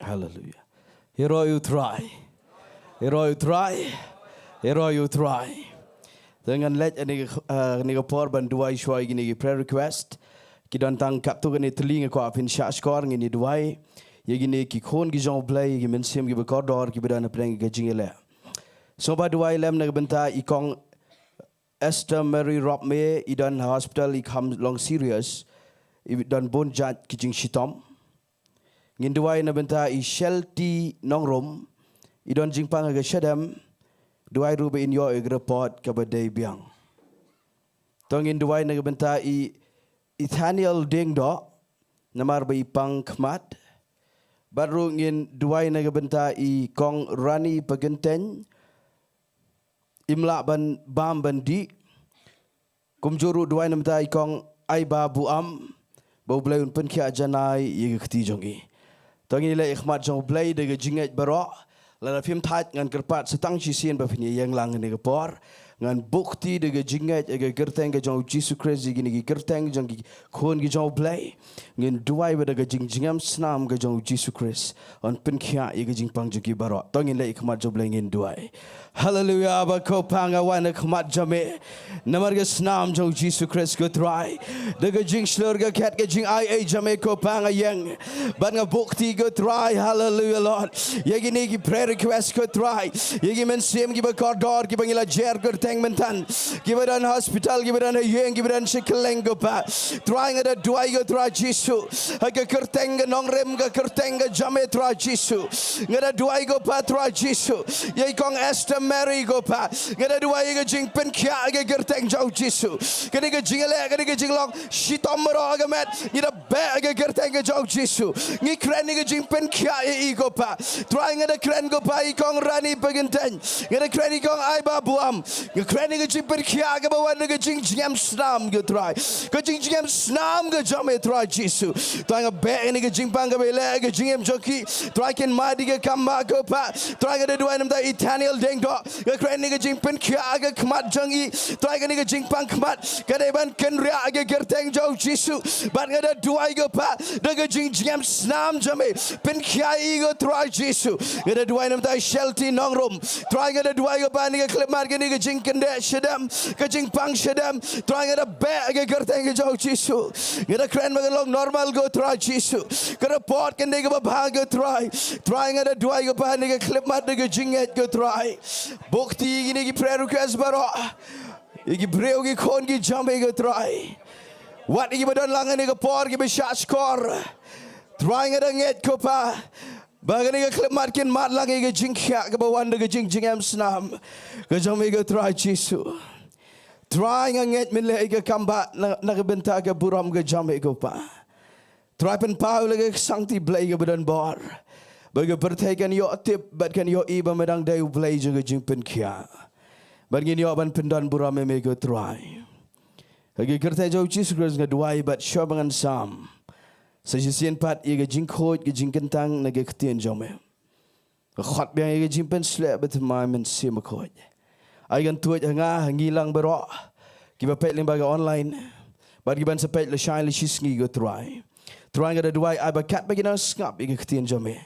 Haleluia. Ïaroh ïa u Trai. Ïaroh ïa u Trai. Ïaroh ïa u Trai. Te ngan leit ha kane ka, eh, kane ka por ban duwai shuwa ïa kine ki prayer request. Ki don tang katto katne tylli, nga kwah phin shah shkor. Ngin ïa duwai ïa kine ki khun ki jong U Blei, ïa ki mynsiem kiba kordor kiba don hapdeng ka jingïaleh. Sngewbha duwai lem na ka bynta i Kong Esther Mary Rop May, i don ha hospital, i kham long serious, i don bun jait ki jingshitom. Ngin duwai na bynta i Shelty Nongrum, i don jingpang ha ka shadem, duwai ruh ba in ïoh ïa ka report kaba dei biang. To ngin duwai na ka bynta i Ethaniel Diengdoh, namar ba i pang khmat. Bad ruh ngin duwai na ka bynta i Kong Rani Pagenteng, im lah ban bam ban dih. Kumjuh ruh duwai na bynta i Kong Aiba Buam, ba U Blei un pynkhiah janai ïa ka kti jong i. To ngin ïaleh ïa ka khmat jong U Blei da ka jingngeit baroh. Lada phim thait, ngan kyrpad sa tang shisien ba phin ïeng lang ha kane ka por. Ngan buh kti da ka jingngeit ha ka kyrteng ka jong U Jisu Khrist, ïa kine ki kyrteng jong ki khun ki jong U Blei. Ngin duwai ba da ka jingjngem snam ka jong U Jisu Khrist un pynkhiah ïa ka jingpang jong ki baroh. To ngin leh ïa ka khmat jong U Blei, ngin duwai. Haleluya, Baba, ko Pa, nga wan ha khmat jong me namar ka snam jong U Jisu Khrist, ko Trai. Da ka jingshlur ka khet ka jingai ei jong me, ko Pa, nga ïeng bad nga buh kti, ko Trai. Haleluya, Lord. Ïa kine ki prayer request, ko Trai, ïa ki mynsiem kiba kordor kiba ngi la jer kyrteng mynta, kiba don hospital, kiba don ha ïing, kiba don sha kylleng, ko Pa. Trai, nga da duwai, ko Trai Jisu, ha ka kyrteng ka nongrim, ka kyrteng ka jong me, Trai Jisu. Nga da duwai, ko Pa, Trai Jisu, ïa i Kong Esther Mary, ko Pa. Nga da duwai ïa ka jingpynkhiah ha ka kyrteng jong U Jisu. Kane ka jingïaleh, kane ka jinglong shitom baroh ha ka met, ngi da beh ha ka kyrteng ka jong U Jisu. Ngi kren ïa ka jingpynkhiah ïa i, ko Pa. Trai, nga da kren, ko Pa, ïa i Kong Rani Pagenteng. Nga da kren ïa i Kong Aiba Buam. Nga kren ïa ka jingpynkhiah kaba wan na ka jingjngem snam, ko Trai. Ka jingjngem snam ka jong me, Trai Jisu. Trai, nga beh ïa kane ka jingpang kaba ïaleh ha ka jingim jong ki. Trai, kin mad ïa ka kam ba, ko Pa. Trai, nga da duwai na bynta i Ethaniel Diengdoh. Nga kren ïa ka jingpynkhiah ha ka khmat jong i. Trai, kane ka jingpang khmat ka dei ban kynriah ha ka kyrteng jong U Jisu. Bad nga da duwai, ko Pa, da ka jingjngem snam jong me, pynkhiah ïa i, ko Trai Jisu. Nga da duwai na bynta i Shelty Nongrum. Trai, nga da duwai, ko Pa, ha kane ka khyllipmat, kane ka jingkyndit shadem, ka jingpang shadem. Trai, nga da beh ha ka kyrteng ka jong U Jisu. Nga da kren ba kan long normal, ko Trai Jisu. Ka report kan dei kaba bha, ko Trai. Trai, nga da duwai, ko Pa, ha kane ka khyllipmat da ka jingngeit, ko Trai. Buh kti ïa kine ki prayer request baroh. Ïa ki briew, ki khun ki jong me, ko Trai. Wat ïa kiba don lang ha kane ka por, kiba shah shkor. Trai, nga da ngeit, ko Pa, ba ha kane ka khyllipmat kin mad lang ïa ka jingkhiah kaba wan da ka jingjngem snam ka jong me, ko Trai Jisu. Trai, nga ngeit men leh ïa ka kam ba na, na ka bynta ka burom ka jong me, ko Pa. Trai, pynpaw ïa la ka Kynrad Blei kaba don bor, ba ka pyrthei kan ïoh tip bad kan ïohi ba me dang dei U Blei jong ka jingpynkhiah. Bad ngin ïoh ban pyndon burom ïa me, ko Trai. Ha ka kyrteng jong U Jisu Khrist nga duwai bad shuwa ba ngan sam sa shisien pat ïa ka jingkhuid, ka jingkyntang na ka ktien jong me. Khot biang ïa ka jingpynsleh bad thymmai Mynsiem Bakhuid. Ai kan tuid ha nga, ha ngi lang baroh, kiba peit lyngba ka online, bad kiban sa peit lashai lashisngi, ko Trai. Trai, nga da duwai, ai ba katba ki nang sngap ïa ka ktien jong me,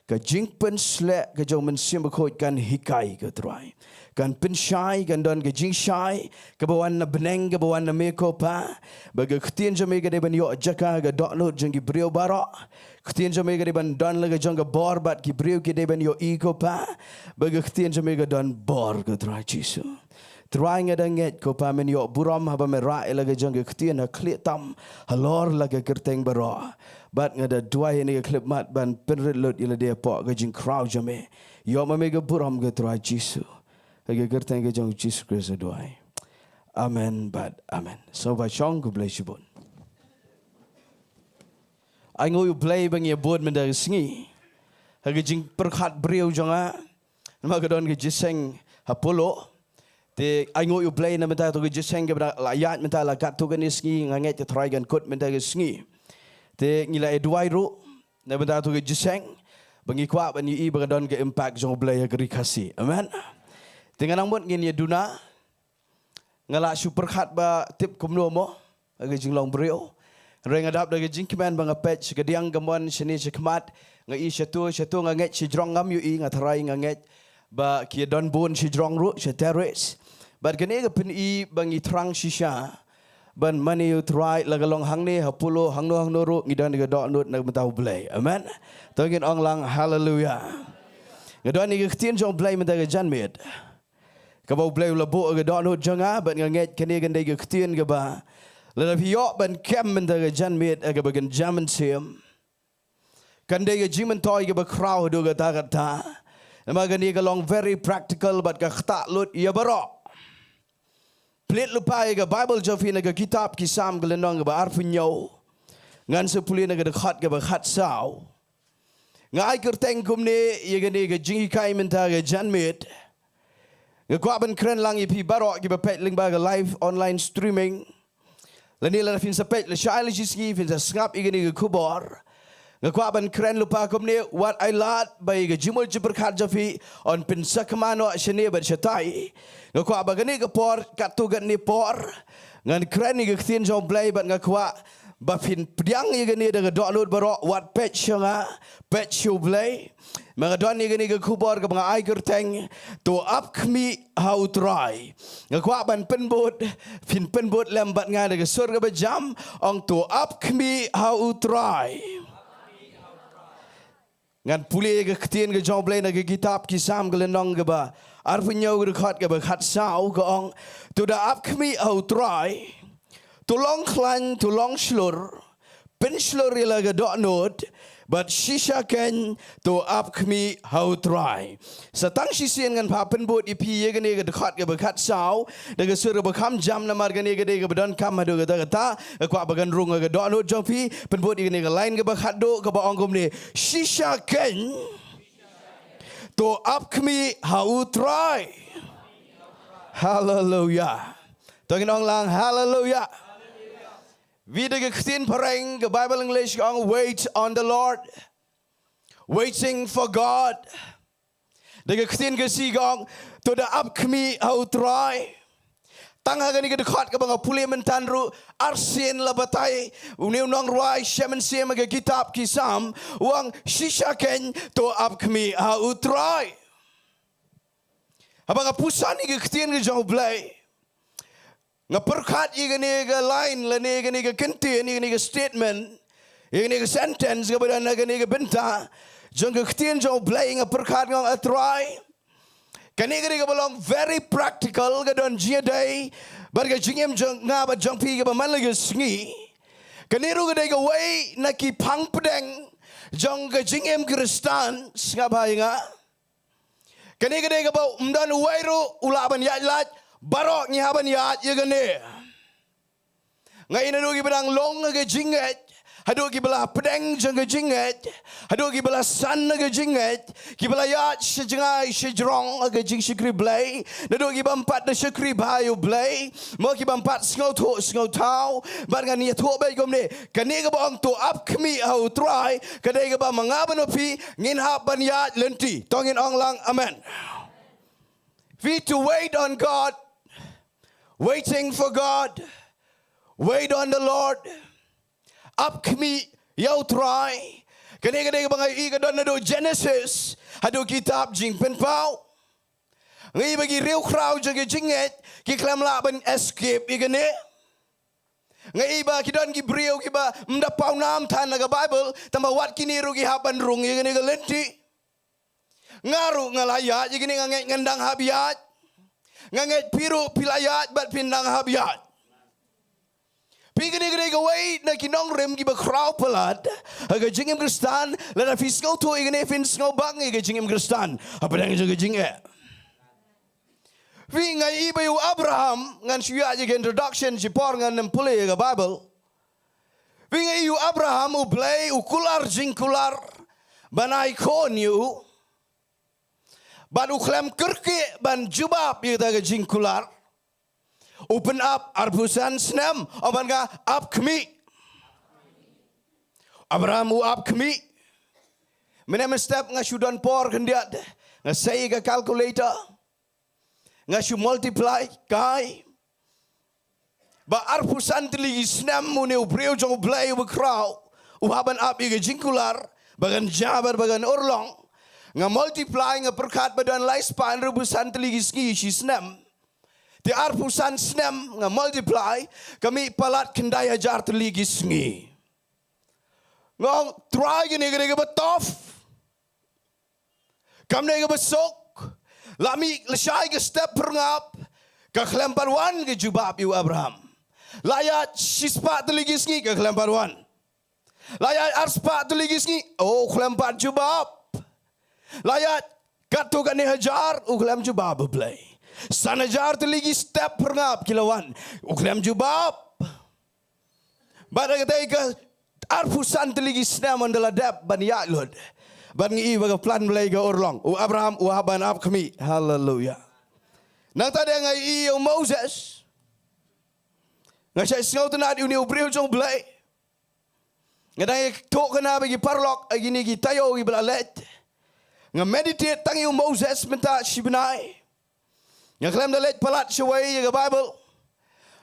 ka jingpynsleh ka jong Mynsiem Bakhuid kan hikai, ko Trai. Kan pynshai, kan don ka jingshai kaba wan na bneng, kaba wan na me, ko Pa. Ba ka ktien jong me ka dei ban ïoh jaka ha ka dohnud jong ki briew baroh. Ktien jong me ka dei ban don la ka jong ka bor bad ki briew ki dei ban ïohi, ko Pa, ba ka ktien jong me ka don bor, ko Trai Jisu. Trai, nga da ngeit, ko Pa, men ïoh burom haba me rah ïa la ka jong ka ktien ha khlieh tam halor la ka kyrteng baroh. Bad nga da duwai ha kane ka khyllipmat ban pynrit lut ïa lade hapoh ka jingkhraw jong me. Ïoh ma me ka burom, ko Trai Jisu. Ha ka kyrteng ka jong U Jisu Khrist nga duwai. Amen bad amen. Sngewbha shong, khublei shibun. Ai nguh ïa U Blei ba ngi ïa bud mynta ka sngi ha ka jingpyrkhat briew jong nga. Namar ka don ka jingïaseng ha Polo. Te ai nguh ïa U Blei na mynta kato ka jingïaseng kaba la ïaid mynta la katto katne sngi, nga ngeit ka Trai kan kut mynta ka sngi. Te ngi la ïa duwai ruh na mynta kato ka jingïaseng, ba ngi kwah ban ïohi ba ka don ka impact jong U Blei ha ka Ri Khasi. Amen. Te nga nang mut ngin ïa duna. Nga la shu pyrkhat ba tip kumno mo ha ka jinglong briew. Hynrei nga dap da ka jingkmen ba nga peit sha kadiang kamon shane shakhmat, nga i shato shato, nga ngeit shajrong ngam ïohi, nga tharai, nga ngeit ba ki ïa don bun shajrong ruh sha terrace. Bad kane ka pyni ba ngi thrang shisha Ban mane ïa u Trai la ka long hangne ha Polo, hangno hangno ruh ngi don ïa ka dohnud na ka bynta u Blei. Amen. To ngin ong lang haleluya. Nga don ïa ka ktien jong u Blei mynta ka janmiet. Kaba u Blei u la buh ïa ka dohnud jong nga bad nga ngeit kane kan dei ka ktien kaba lada phi ïoh ban kem mynta ka janmiet ïa kaba kan jam mynsiem. Kan dei ka jingmyntoi kaba khraw haduh katta katta. Namar kane ka long very practical bad ka ktah lut ïa baroh. Plie lypa ïa ka Baibl jong phi na ka kitab Ki Salm ka lynnong kaba arphew hynñiew. Ngan sa pule na ka dkhot kaba khatsaw. Nga ai kyrteng kumne ïa kane ka jinghikai mynta ka janmiet. Nga kwah ban kren lang ïa phi baroh kiba peit lyngba ka live online streaming. Lane lada phin sa peit lashai lashisngi phin sa sngap ïa kane ka khubor. Nga kwah ban kren lypa kumne, wat ai lad ba ïa ka jingmut jingpyrkhat jong phi yn pynsakma noh shane bad shatai. Nga kwah ba kane ka por katto katne por ngan kren ïa ka ktien jong u Blei bad nga kwah ba phin pdiang ïa kane da ka dohnud baroh, wat peit sha nga, peit sha u Blei. Ma nga don ïa kane ka khubor kaba nga ai kyrteng, To ap khmih ha u Trai. Nga kwah ban pynbud, phin pynbud lem bad nga da ka sur kaba jam, ong to ap khmih ha u Trai. Ngan pule ïa ka ktien ka jong u Blei na ka kitab Ki Salm ka lynnong kaba arphew hynñiew ka dkhot kaba khatsaw ka ong, to da ap khmih ha u Trai. To long khlaiñ, to long shlur, pynshlur ïa la ka dohnud, bad shisha keiñ to ap khmih ha u Trai. Sa tang shisien ngan phah pynbud ïa phi ïa kane ka dkhot kaba khatsaw, da ka sur kaba kham jam namar kane ka dei kaba donkam haduh katta katta, nga kwah ba kan rung ha ka dohnud jong phi, pynbud ïa kane ka lain kaba khatduh kaba ong kumne, shisha keiñ to ap khmih ha u Trai. Haleluya. To ngin ong lang haleluya. Wi da ka ktien phareng ka Baibl English ka ong wait on the Lord. Waiting for God. Da ka ktien Khasi ka ong to da ap khmih ha u Trai. Tang ha kane ka dkhot kaba nga pule mynta ruh arsien la batai une u nongrwai shem mynsiem ha ka kitab Ki Salm u ong shisha keiñ to ap khmih ha u Trai. Haba nga puson ïa ka ktien ka jong u Blei, nga pyrkhat ïa kane ka line lane ïa kane ka kyntien, ïa kane ka statement, ïa kane ka sentence kaba don ha kane ka bynta jong ka ktien jong u Blei, nga pyrkhat nga ong A Trai, kane ka dei kaba long very practical, ka don jingïadei bad ka jingim jong nga bad jong phi kaba man la ka sngi. Kane ruh ka dei kawei na ki phang pdeng jong ka jingim Khristan. Sngap bha ïa nga. Kane ka dei kaba ym don uwei ruh u lah ban ïaid lait, baroh ngi hap ban ïaid ïa kane. Nga ïohi naduh kiba dang long ha ka jingngeit haduh kiba la pdeng jong ka jingngeit, haduh kiba la san ha ka jingngeit, kiba la ïaid sha jngai sha jrong ha ka jingshakri Blei, naduh kiba ym pat da shakri bha ïa u Blei, mo kiba ym pat sngewthuh sngewthaw. Bad ngan ïathuh beit kumne, kane kaba ong to ap khmih ha u Trai ka dei kaba ma nga bad ma phi ngin hap ban ïaid lynti. To ngin ong lang amen. We to wait on God, waiting for God, wait on the Lord. Ap khmih ïa u Trai. Kane ka dei kaba nga ïohi ka don naduh Genesis haduh kitab Jingpynpaw. Nga ïohi ba ki riewkhraw jong ka jingngeit ki khlem lah ban escape ïa kane. Nga ïohi ba ki don ki briew kiba ym da paw nam than na ka Baibl, tangba wat kine ruh ki hap ban rung ïa kane ka lynti. Nga ruh nga la ïaid ïa kine, nga ngeit ngan dang hap ïaid. Nga ngeit phi ruh phi la ïaid bad phin dang hap ïaid. Phi kine kine kawei na ki nongrim kiba khraw palat ha ka jingim Khristan, lada phi sngewthuh ïa kine phin sngewbang ïa ka jingim Khristan hapdeng jong ka jingeh. Phi, nga ïohi ba ïa u Abraham, ngan shu ïaid ïa ka introduction shipor ngan ym pule ïa ka Baibl. Phi, nga ïohi u Abraham, u Blei u kular jingkular ban ai khun ïa u. Bad u khlem kyrkieh ban jubab ïa kata ka jingkular. U pynap arphew san snem, ong ban nga ap khmih. Abraham u ap khmih. Mynne mynstep nga shu don por khyndiat, nga sei ka calculator. Nga shu multiply kai ba arphew san tylli ki snem une u briew jong u Blei uba khraw u hap ban ap ïa ka jingkular ba kan jia bad ba kan urlong. Nga multiply, nga pyrkhat ba don lai spah hynriewphew san tylli ki sngi shi snem. Te arphew san snem nga multiply, ka mih palat khyndai hajar tylli ki sngi. Nga ong, Trai, kane ka dei kaba tough. Kam dei kaba suk. La mih lashai ka step phyrngap, ka khlem pat wan ka jubab ïa u Abraham. La ïaid shispah tylli ki sngi, ka khlem pat wan. La ïaid arspah tylli ki sngi, u khlem pat jubab. La ïaid katto katne hajar, u khlem jubab, U Blei. San hajar tylli ki step phyrngap ki la wan, u khlem jubab. Bad ha katei ka arphew san tylli ki snem ynda la dep ban ïaid lut, bad nga i ba ka plan Blei ka urlong, u Abraham u hap ban ap khmih. Haleluya. Nangta de nga i ïa u Moses. Nga shait sngewtynnad ïa une u briew jong U Blei. Nga dang ïathuh kane bad ki paralok ha kine ki taïew kiba la leit. Nga meditate tang ïa u Moses mynta shi bnai. Nga khlem da leit palat shawei ïa ka Baibl.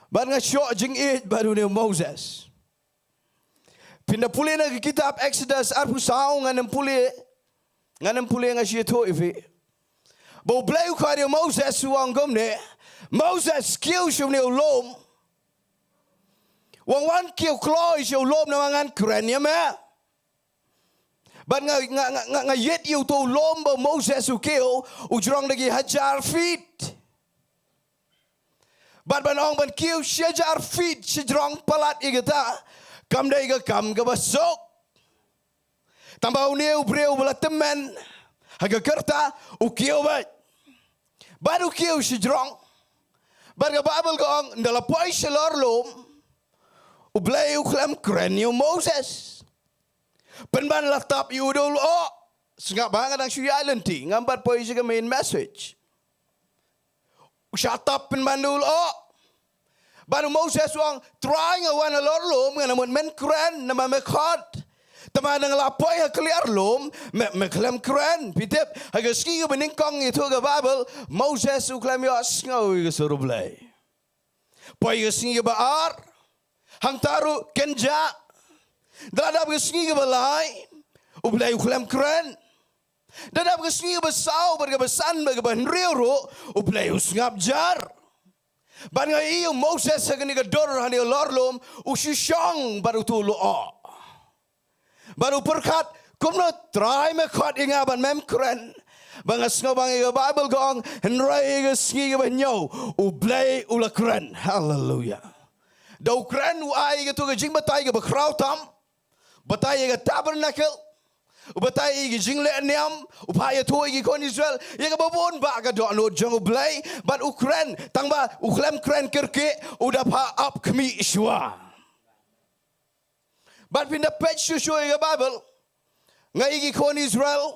Bad nga shoh jingïeit bad une u Moses. Phin da pule na ka kitab Exodus arphew saw, ngan ym pule, ngan ym pule, nga shu ïathuh ïa phi. Ba U Blei u khot ïa u Moses, u ong kumne, Moses, kiew sha une u lum. Wan, wan kiew kloi sha u lum namar ngan kren ïa me. Bad nga, nga, nga, nga, nga ïeit ïa uto u lum ba u Moses u kiew, u jrong da ki hajar feet. Bad ban ong ban kiew shi hajar feet shajrong palat ïa kata, kam dei ka kam kaba suk. Tangba une u briew ba la tymmen ha ka kyrta, u kiew beit. Bad u kiew shajrong. Bad ka Baibl ka ong, ynda la poi shalor lum, U Blei u khlem kren ïa u Moses. Pynban la tap ïa u da u lyoh. Sngap ba nga dang shu ïaid lynti, ngam pat poi sha ka main message. U shah tap pynban da u lyoh. Bad u Moses u ong, Trai, nga wan halor lum, nga la mut men kren, namar me khot. Tangba ynda nga la poi ha kliar lum, me, me khlem kren. Phi tip, ha ka sngi kaba nyngkong ïathuh ka Baibl, Moses u khlem ïohsngew ïa ka sur U Blei. Poi ka sngi kaba ar, hangta ruh kynjah. Da la dap ka sngi kaba lai, U Blei u khlem kren. Da dap ka sngi kaba saw, bad kaba san, bad kaba hynriew ruh, U Blei u sngap jar. Bad nga i ïa u Moses ha kane ka dur, ha kane ka lor lum, u shu shong bad uto u lyoh. Bad u pyrkhat, kumno Trai me khot ïa nga bad mem kren? Ba nga sngewbang ïa ka Baibl ka ong, hynrei ha ka sngi kaba hynñiew, U Blei u la kren. Haleluya. Da u kren u ai ïa kato ka jingbatai kaba khraw tam. Batai ïa ka tabernacle. U batai ïa ka jingleh niam. U phah ïathuh ïa ki khun Israel ïa kaba bun bah ka dohnud jong U Blei. Bad u kren, tangba u khlem kren kyrkieh, u da phah ap khmih shuwa. Bad phin da peit shuh shuh ïa ka Baibl, nga i ki khun Israel,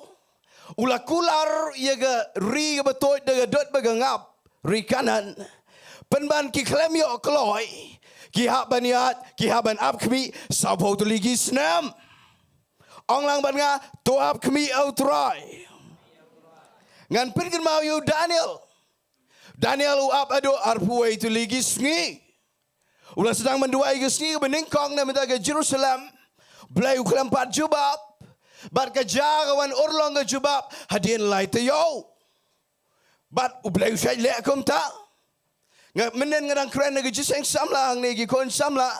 u la kular ïa ka ri kaba tuid da ka dud bad ka ngap, ri Kanaan. Pynban ki khlem ïoh kloi, ki hap ban ïaid, ki hap ban ap khmih sawphew tylli ki snem. Ong lang bad nga, to ap khmih ha U Trai. Ngan pynkynmaw ïa u Daniel. Daniel u ap haduh arphew wei tylli ki sngi. U la sdang ban duwai ka sngi kaba nyngkong na bynta ka Jerusalem. Blei u khlem pat jubab. Bad ka jia ka wan urlong ka jubab hadien lai taïew. Bad U Blei u shait leh kumta. Nga mynnin nga dang kren na ka jingïaseng samla hangne ki khun samla.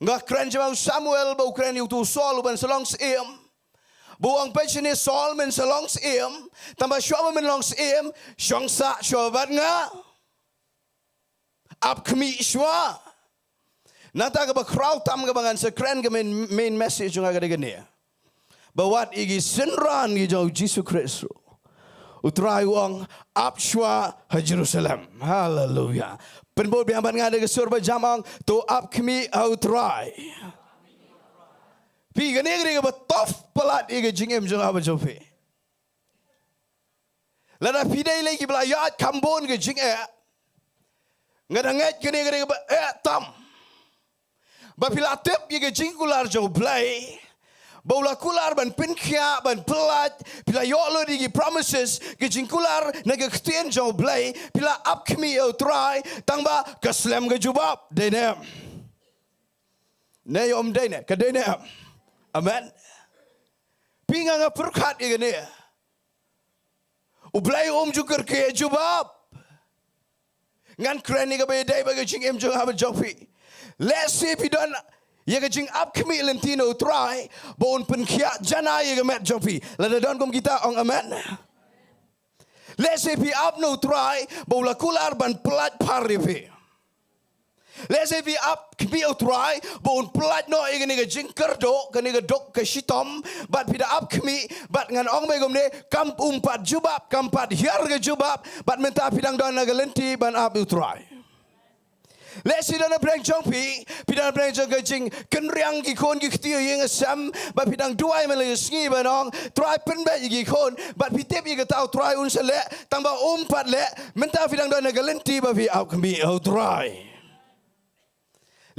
Nga kren shaphang u Samuel ba u kren ïa uto u Saul u ban sa long syiem. Ba u ong, peit shane Saul, men sa long syiem. Tangba shuwa ba men long syiem, shong sah shuwa bad nga. Ap khmih shuwa. Nangta kaba khraw tam kaba ngan sa kren, ka main, main message jong nga ka dei kane. Ba wat ïa ki synran ki jong U Jisu Khrist ruh, U Trai u ong, ap shuwa ha Jerusalem. Haleluya. Pynbud biang bad nga da ka sur ba jam, ong, to ap khmih ha U Trai. Phi, kane ka dei kaba tough palat ïa ka jingim jong nga bad jong phi. Lada phi dei lei kiba la ïaid kham bun ka jingeh, nga da ngeit kane ka dei kaba eh tam. Ba phi la tip ïa ka jingkular jong U Blei, ba u la kular ban pynkhiah, ban pyllait, phi la ïoh lut ïa ki promises, ka jingkular na ka ktien jong U Blei, phi la ap khmih ha U Trai, tangba ka slem ka jubab, dei ne em? Ne ym dei ne, ka dei ne em? Amen. Phi, nga nga pyrkhat ïa kane. U Blei um ju kyrkieh jubab. Ngan kren ïa kaba ïadei bad ka jingim jong nga bad jong phi. Lehse phi don ïa ka jingap khmih lynti na u Trai ba un pynkhiah janai ïa ka met jong phi. Lada don kum kita, ong amen. Lehse phi ap na u Trai ba u la kular ban pyllait phar ïa phi. Lehse phi ap khmih ïa u Trai ba un pyllait noh ïa kane ka jingkyrduh, kane ka duk ka shitom, bad phi da ap khmih, bad ngan ong beit kumne, kam um pat jubab, kam pat hiar ka jubab, bad mynta phi dang don ha ka lynti ban ap ïa u Trai. Lehse don hapdeng jong phi, phi don hapdeng jong ka jingkynriang ki khun ki kti ïing ha sem, bad phi dang duwai man la ka sngi ban ong, Trai pynbeit ïa ki khun, bad phi tip ïa kata u Trai un sa leh, tangba um pat leh, mynta phi dang don ha ka lynti ba phi ap khmih ïa u Trai.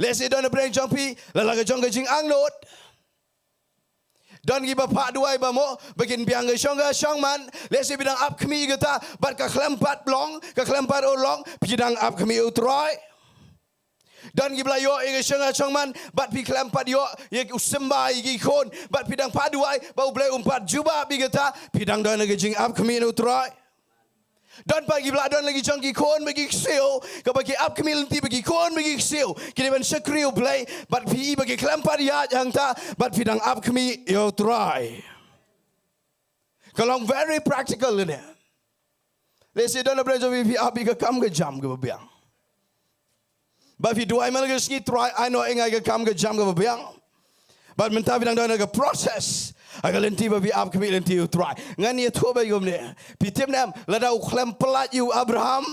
Lehse don hapdeng jong phi, la la ka jong ka jingangnud. Don kiba phah duwai ba mo, ba kin biang ka shong ka shong man, lehse phi dang ap khmih ïa kata, bad ka khlem pat long, ka khlem pat urlong, phi dang ap khmih ïa u Trai. Don kiba la ïoh ïa ka shong ka shong man, bad phi khlem pat ïoh ïa u symbai ïa ki khun, bad phi dang phah duwai ba u Blei um pat jubab ïa kata, phi dang don ha ka jingap khmih na u Trai. Don pat kiba la don la ki jong ki khun ba ki ksiew, kaba ki ap khmih lynti ba ki khun ba ki ksiew, ki dei ban shakri u Blei, bad phi i ba ki khlem pat ïaid hangta, bad phi dang ap khmih ïa u Trai. Ka long very practical kane. Lehse don hapdeng jong phi, phi ap ïa ka kam ka jam kaba biang. Ba phi duwai man la ka sngi, Trai ai noh ïa nga ïa ka kam ka jam kaba biang. Bad mynta phi dang don ha ka process, ha ka lynti ba phi ap khmih lynti ïa u Trai. Ngan ïathuh beit kumne. Phi tip ne em, lada u khlem pyllait ïa u Abraham,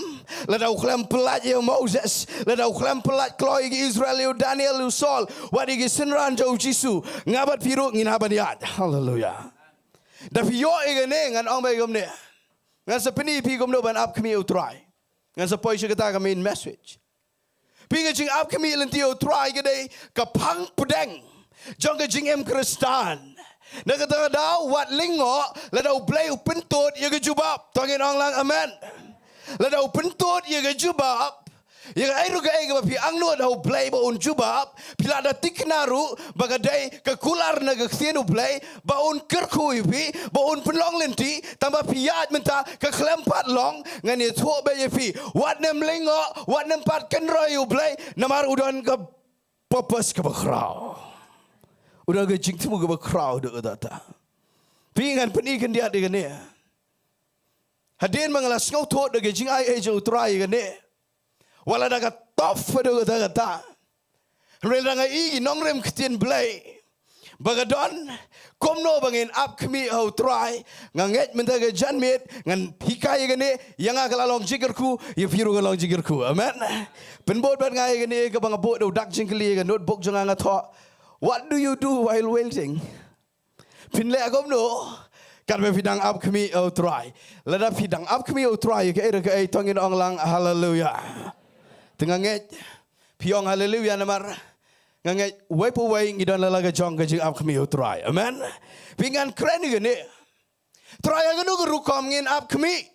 lada u khlem pyllait ïa u Moses, lada u khlem pyllait kloi ïa ki Israel, ïa u Daniel, ïa u Saul, wat ïa ki synran jong u Jisu, nga bad phi ruh ngin hap ban ïaid. Haleluya. Da phi ïoh ïa kane, ngan ong beit kumne. Ngan sa pyni ïa phi kumno ban ap khmih ïa u Trai. Ngan sa poi sha kata ka main message. Phi, ka jingap khmih lynti ïa u Trai ka dei ka phang pdeng jong ka jingim Khristan. Na kata ka daw wat lyngngoh lada u Blei u pyntud ïa ka jubab. To ngin ong lang amen. Lada u pyntud ïa ka jubab, ïa kaei ruh kaei kaba phi angnud ha u Blei ba un jubab, phi lah da thikna ruh ba ka dei ka kular na ka ktien u Blei ba un kyrkhu ïa phi, ba un pynlong lynti, tangba phi ïaid mynta ka khlem pat long. Ngan ïathuh beit ïa phi, wat nym lyngngoh, wat nym pat kynroi ïa u Blei, namar u don ka purpose kaba khraw. U don ka jingthmu kaba khraw da kata. Phi, ngan pyni khyndiat ïa kane. Hadien ba nga la sngewthuh da ka jingai ei jong u Trai ïa kane, wat la da ka tough haduh katta katta, hynrei lada nga ïohi ki nongrim ktien Blei ba ka don kumno ba ngin ap khmih ha u Trai, nga ngeit mynta ka janmiet ngan hikai ïa kane. Ïa nga ka la long jingkyrkhu, ïa phi ruh ka long jingkyrkhu. Amen. Pynbud bad nga ïa kane, kaba nga buh da u dak jingkylli ha ka notebook jong nga, nga thoh, "What do you do while waiting?" Phin leh kumno katba phi dang ap khmih ïa u Trai? Lada phi dang ap khmih ïa u Trai, kaei re kaei, to ngin ong lang haleluya. Te nga ngeit phi ong haleluya namar nga ngeit uwei pa uwei ngi don la la ka jong ka jingap khmih ïa u Trai. Amen. Phi, ngan kren ïa kane. Trai, ha kano ka rukom ngin ap khmih?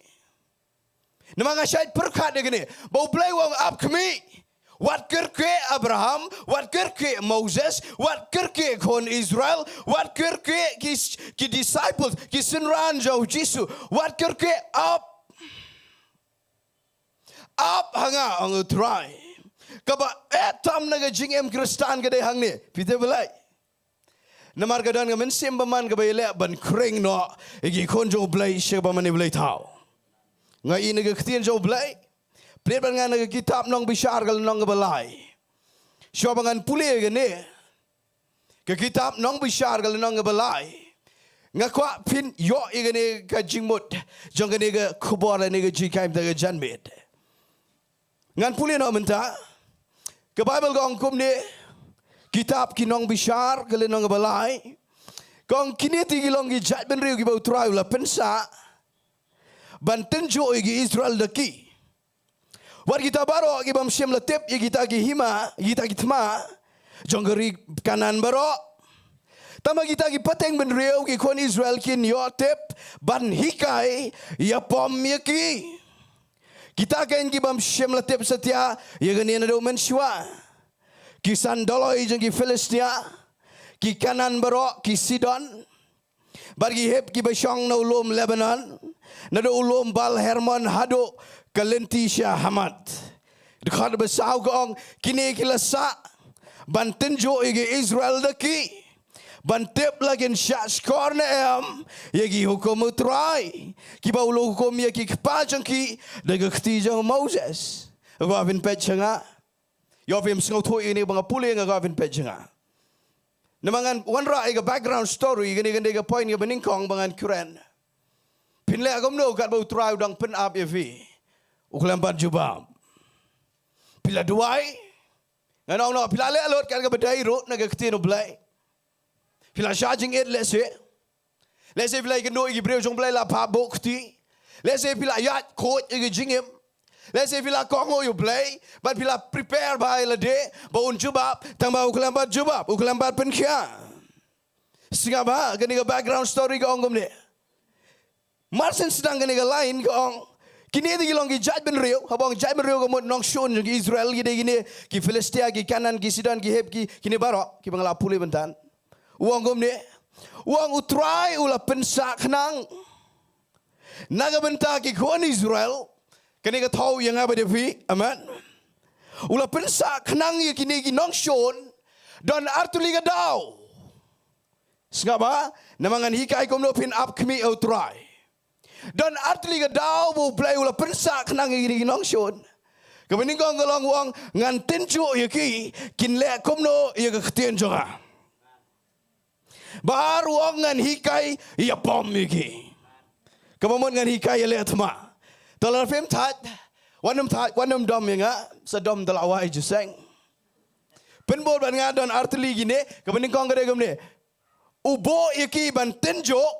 Namar nga shait pyrkhat ïa kane, ba u Blei u ong ap khmih. Wat kyrkieh Abraham, wat kyrkieh Moses, wat kyrkieh khun Israel, wat kyrkieh ki, ki disciples, ki synran jong u Jisu, wat kyrkieh, ap. Ap ha nga, ong u Trai. Kaba eh tam na ka jingim Khristan ka dei hangne. Phi tip balei? Namar ka don ka mynsiem bymman kaba ïaleh ban khring noh ïa ki khun jong u Blei sha kaba mane blei thaw. Nga i na ka ktien jong u Blei, pynleit bad nga na ka kitab Nongbishar ka lynnong kaba lai. Shuwa ba ngan pule ïa kane, ka kitab Nongbishar ka lynnong kaba lai, nga kwah phin ïoh ïa kane ka jingmut jong kane ka khubor lane ka jinghikai mynta ka janmiet. Ngan pule noh mynta. Ka Baibl ka ong kumne, kitab ki Nongbishar ka lynnong kaba lai, ka ong, kine te ki long ki jaitbynriew kiba u Trai u la pynsah ban tynjuh ïa ki Israel da ki. Wat kita baroh ki bym shym la tip ïa kita ki hima, ïa kita ki thma jong ka ri Kanaan baroh. Tangba kita ki pateng bynriew, ki khun Israel kin ïoh tip ban hikai ïapom ïa ki. Kita kein ki bym shym la tip satia ïa kane naduh mynshuwa. Ki san doloi jong ki Philistia, ki Kanaan baroh, ki Sidon, bad ki Hib kiba shong na u lum Lebanon, naduh u lum Baal Hermon haduh ka lynti sha Hamat. Dkhot ba saw ka ong, kine ki la sah ban tynjuh ïa ki Israel da ki, ban tip la kin shah shkor ne em ïa ki hukum U Trai, kiba u la hukum ïa ki kpa jong ki da ka kti jong u Moses. Nga kwah phin peit sha nga. Ïoh phim sngewthuh ïa kine ba nga pule, nga kwah phin peit sha nga. Namar ngan wanrah ïa ka background story, kane ka dei ka point kaba nyngkong ba ngan kren. Phin leh kumno katba U Trai u dang pynap ïa phi? U khlem pat jubab. Phi la duwai. Ngan ong noh, phi la leh lut kat kaba dei ruh na ka ktien U Blei. Phi la shah jingit lehse. Lehse phi la ïakynduh ïa ki briew jong U Blei, la phah buh kti. Lehse phi la ïaid khuid ïa ki jingim. Lehse phi la kohnguh ïa U Blei bad phi la prepare bha ïa lade ba un jubab, tangba u khlem pat jubab, u khlem pat pynkhiah. Sngap bha, kane ka background story ka ong kumne. Mar shen sdang kane ka line ka ong, kine te ki long ki jaitbynriew, haba ong jaitbynriew ka mut nongshun jong ki Israel, ki dei kine ki Philistia, ki Kanaan, ki Sidon, ki Hib, ki, kine baroh kiba nga la pule mynta. U ong kumne. U ong U Trai u la pynsah khnang na ka bynta ki khun Israel. Kane ka thaw ïa nga bad ïa phi. Amen. U la pynsah khnang ïa kine ki nongshun don artylli ka daw. Sngap bha, namar ngan hikai kumno phin ap khmih ïa U Trai. Don artylli ka daw ba U Blei u la pynsah khnang ïa kine ki nongshun. Kaba nyngkong ka long, u ong ngan tynjuh ïa ki, kin leh kumno ïa ka ktien jong nga. Ba ar, u ong ngan hikai ïa bom ïa ki. Kaba mut ngan hikai ïa leh thma. Te lada phim thait, wat nym thait, wat nym dom ïa nga, sa dom da la wai jingïaseng. Pynbor bad nga, don artylli kine, kaba nyngkong ka dei kumne. U buh ïa ki ban tynjuh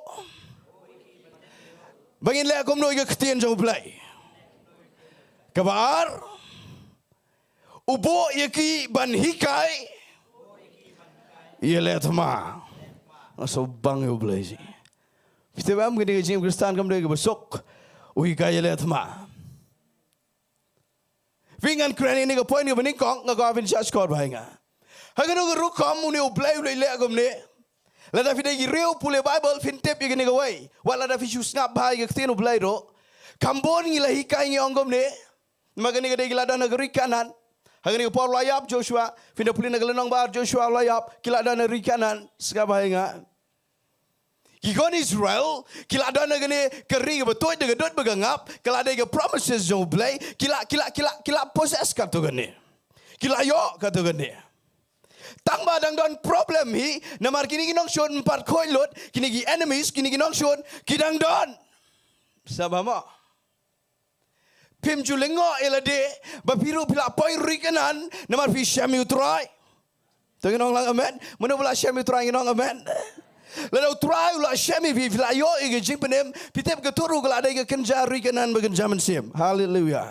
ba ngin leh kumno ïa ka ktien jong U Blei. Kaba ar, u buh ïa ki ban hikai ïa leh thma. Nga sngewbang ïa U Blei shi. Phi tip em, kane ka jingim Khristan kam dei kaba suk, u hikai ïa leh thma. Phi, ngan kren ïa kane ka point kaba nyngkong, nga kwah phin shah shkor bha ïa nga. Ha kano ka rukom une U Blei u la leh kumne. Lada phi dei ki riew pule Baibl phin tip ïa kane kawei. Wat lada phi shu sngap bha ïa ka ktien U Blei ruh. Kham bun ngi la hikai ngi ong kumne. Namar kane ka dei ki la don ha ka ri Kanaan. Ha kane ka por u la ïap Joshua, phin da pule na ka lynnong ba ar Joshua u la ïap, ki la don ha ri Kanaan, sngap bha ïa nga. Ki khun Israel ki la don ha kane ka ri kaba tuid da ka dud bad ka ngap, ka la dei ka promises jong U Blei, ki la, ki la, ki la, ki la possess katto katne. Ki la ïoh katto katne. Tangba dang don problem hi, namar kine ki nongshun ym pat khuid lut, kine ki enemies, kine ki nongshun, ki dang don. Sngap bha mo. Phim ju lyngngoh ïa lade ba phi ruh phi la poi ri Kanaan namar phi shem ïa U Trai. To ngin ong lang amen. Mano ba la shem ïa U Trai ngin ong amen. Lada U Trai u la shem ïa phi, phi la ïoh ïa ka jingpynim, phi tip kato ruh ka la dei ka kynja ri Kanaan ba kynja mynsiem. Haleluia.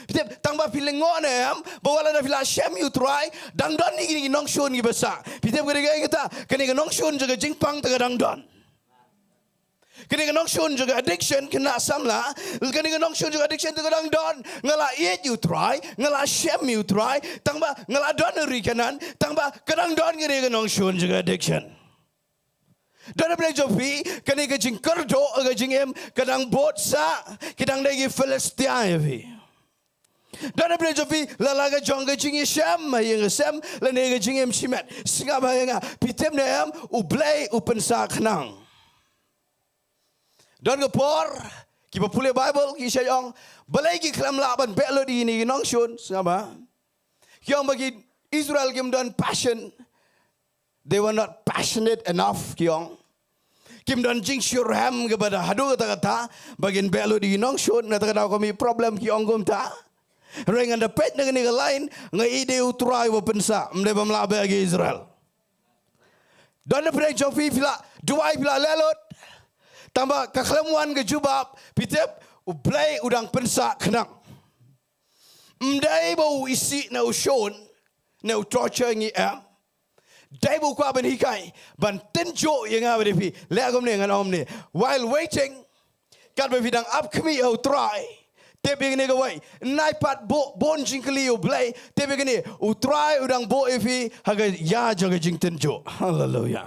Phi tip tangba phi lyngngoh ne em ba wat lada phi la shem ïa U Trai, dang don ïa kine ki nongshun kiba sah. Phi tip ka dei kaei kata? Kane ka nongshun jong ka jingpang te ka dang don. Kane ka nongshun jong ka addiction, khynnah samla, kane ka nongshun jong ka addiction te ka dang don. Nga la ïeit ïa U Trai, nga la shem ïa U Trai, tangba nga la don ha ri Kanaan, tangba ka dang don kane ka nongshun jong ka addiction. Don hapdeng jong phi kane ka jingkyrduh ka jingim, ka dang bud sah, ki dang dei ki Philistia ïa phi. Don hapdeng jong phi la la ka jong ka jingïashem ha ïing ha sem lane ka jingim shimet. Sngap bha ïa nga, phi tip ne em, U Blei u pynsah khnang. Don ka por kiba pule Baibl ki shait ong, balei ki khlem lah ban beh lut ïa kine ki nongshun? Sngap bha. Ki ong ba ki Israel kim don passion. They were not passionate enough, ki ong. Kim don jingshitrhem kaba da haduh katta katta ba kin beh lut ïa ki nongshun, na kata ka daw ka mih problem, ki ong kumta. Hynrei ngan da peit na kane ka line, nga ïeit ïa U Trai uba pynsah, ym dei bym lah beh ïa ki Israel. Don hapdeng jong phi, phi la duwai, phi la leh lut, tangba ka khlem wan ka jubab, phi tip, U Blei u dang pynsah khnang. Ym dei ba u isih ne u shun ne u torture ngi, em. Dei ba u kwah ban hikai, ban tynjuh ïa nga bad ïa phi. Leh kumne, ngan ong kumne. While waiting, katba phi dang ap khmih ha U Trai, tip ïa kane kawei. Nai pat buh bun jingkylli ïa U Blei, tip ïa kane, U Trai u dang buh ïa phi ha ka ïa jong ka jingtynjuh. Haleluia.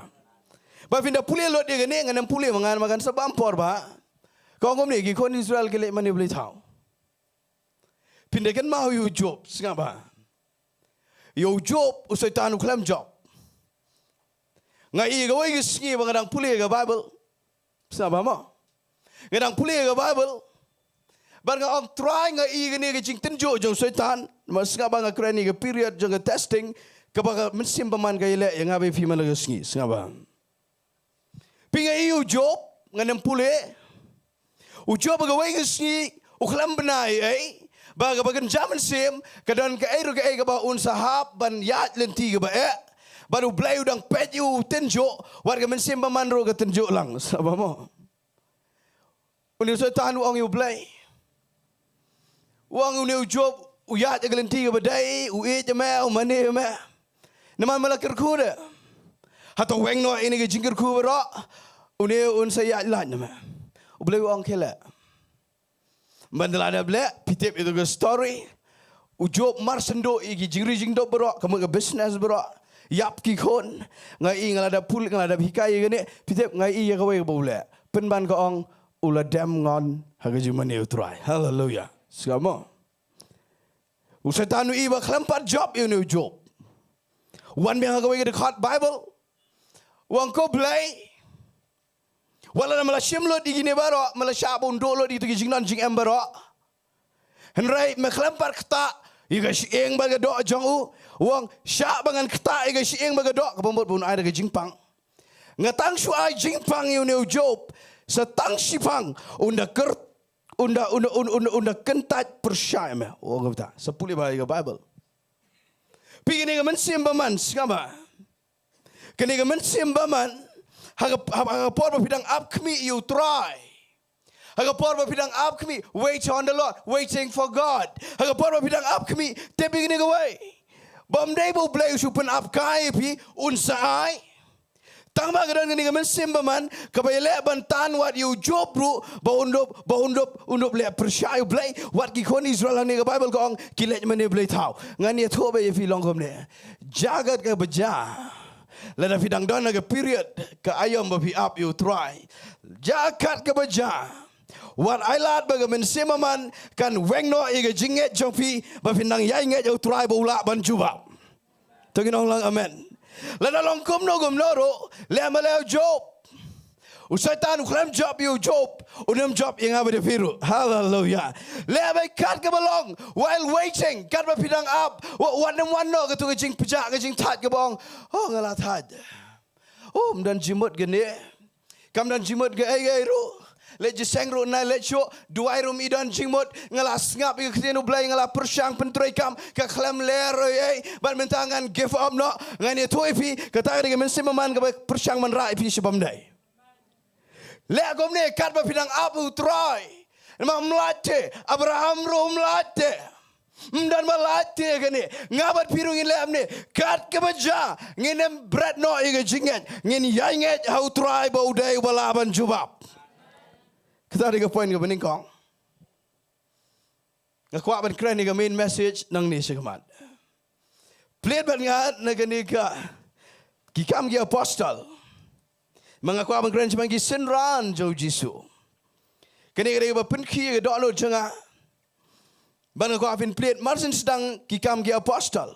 Ba phin da pule lut ïa kane, ngan ym pule ma nga, ma kan sa bam por bha. Ka ong kumne, ki khun Israel ki leit man ïa U Blei thaw. Phin da kynmaw ïa u Job, sngap bha. Ïa u Job, u Soitan u khlem jop. Nga ïohi kawei ka sngi ba nga dang pule ka Bible. Sngap bha mo. Nga dang pule ka Bible. Bad nga ong Trai, nga ïohi kane ka jingtynjuh jong u Soitan. Namar sngap bha, nga kren ïa ka period jong ka testing. Kaba ka mynsiem bymman ka ïaleh ïa nga bad ïa phi man la ka sngi. Sngap bha. Phi, nga ïohi u Job, ngan ym pule. U Job ha kawei ka sngi u khlem bna ei ei. Bad kaba kynja mynsiem, ka don kaei ruh kaei kaba un sa hap ban ïaid lynti kaba eh. Bad U Blei u dang peit ïa u tynjuh, wat ka mynsiem bymman ruh ka tynjuh lang. Sngap bha mo. Une u Soitan u ong ïa U Blei. U ong une u Job u ïaid ha ka lynti kaba dei, u ïeit ïa me, u mane ïa me. Namar me la kyrkhu de. Hato weng noh ïa kane ka jingkyrkhu baroh, une un sa ïaid lait na me. U Blei u ong khie leh. Ban da la dep leh, phi tip ïa ka story. U Job mar synduh ïa ki jingri jingdop baroh, ka mut ka business baroh. Ïap ki khun, nga ïohi nga la dep pule, nga la dep hikai ïa kane, phi tip nga ïohi ïa kawei kaba u leh. Pynban ka ong, u la dem ngon ha ka jingmane U Trai. Haleluia. Sngap mo. U Soitan u ïohi ba khlem pat jop ïa une u Job. Wan biang ha kawei ka dkhot Bible. U ong ko Blei. Wat la me la shim lut ïa kine baroh, me la shah ba un duh lut ïa kito ki jingdon jingem baroh. Hynrei me khlem pat ktah ïa ka shyieng bad ka doh jong u. U ong shah ba ngan ktah ïa ka shyieng bad ka doh, kaba mut ba un ai da ka jingpang. Nga tang shu ai jingpang ïa une u Job, sa tang shiphang un da kyr, un da, un da, un, un, un da kyntait pyrshah ïa me. U ong kumta. Sa pule bha ïa ka Bible. Phi, kane ka mynsiem bymman, sngap bha. Kane ka mynsiem bymman, ha ka, ha, ha ka por ba phi dang ap khmih ïa U Trai. Ha ka por ba phi dang ap khmih, wait on the Lord, waiting for God. Ha ka por ba phi dang ap khmih, tip ïa kane kawei. Bym dei ba U Blei u shu pynap kai ïa phi, un sa ai. Tang ba ka don kane ka mynsiem bymman, kaba ïaleh ban tan wat ïa u Job ruh, ba un dup, ba un dup, un dup leh pyrshah ïa U Blei, wat ki khun Israel hangne ka Bible ka ong, ki leit mane blei thaw. Ngan ïathuh beit ïa phi long kumne. Jaka kaba jia. Lada phi dang don ha ka period, ka aïom ba phi ap ïa U Trai. Jaka kaba jia. Wat ai lad ba ka mynsiem bymman kan weng noh ïa ka jingngeit jong phi, ba phin dang ïai ngeit ïa U Trai ba u lah ban jubab. To ngin ong lang amen. Lada long kumno kumno ruh, leh ma leh u Job. U Soitan u khlem jop ïa u Job, un ym jop ïa nga bad ïa phi ruh. Haleluia. Leh beit kat kaba long, while waiting, kat ba phi dang ap, wa-, wat nym wan noh kato ka jingpjah, ka jingthait kaba ong, oh, nga la thait. Oh, ym don jingmut kane. Kam don jingmut kaei kaei ruh. Leit jingïaseng ruh nai leit shuh. Duwai ruh ym i don jingmut. Nga la sngap ïa ka ktien U Blei, nga la pyrshang pyntreikam. Ka khlem leh ruh ei ei. Bad mynta ngan give up noh. Ngan ïathuh ïa phi. Kata ka dei ka mynsiem bymman kaba pyrshang ban rah ïa phi sha bymdei. Leh kumne kat ba phi dang ap ïa U Trai. Namar ym lait te. Abraham ruh ym lait te. Ym don ba lait te kane. Nga bad phi ruh ngin leh kumne. Kat kaba jia. Ngin ym bret noh ïa ka jingngeit. Ngin ïai ngeit ha U Trai ba u dei uba lah ban jubab. Kata dei ka point kaba nyngkong. Nga kwah ban kren ïa ka main message nangne shakhmat. Plie bad nga na kane ka Ki Kam ki Apostol. Ma nga kwah ban kren shaphang ki synran jong u Jisu. Kane ka dei kaba pynkhih ïa ka dohnud jong nga. Bad nga kwah phin plie marjan sdang Ki Kam ki Apostol.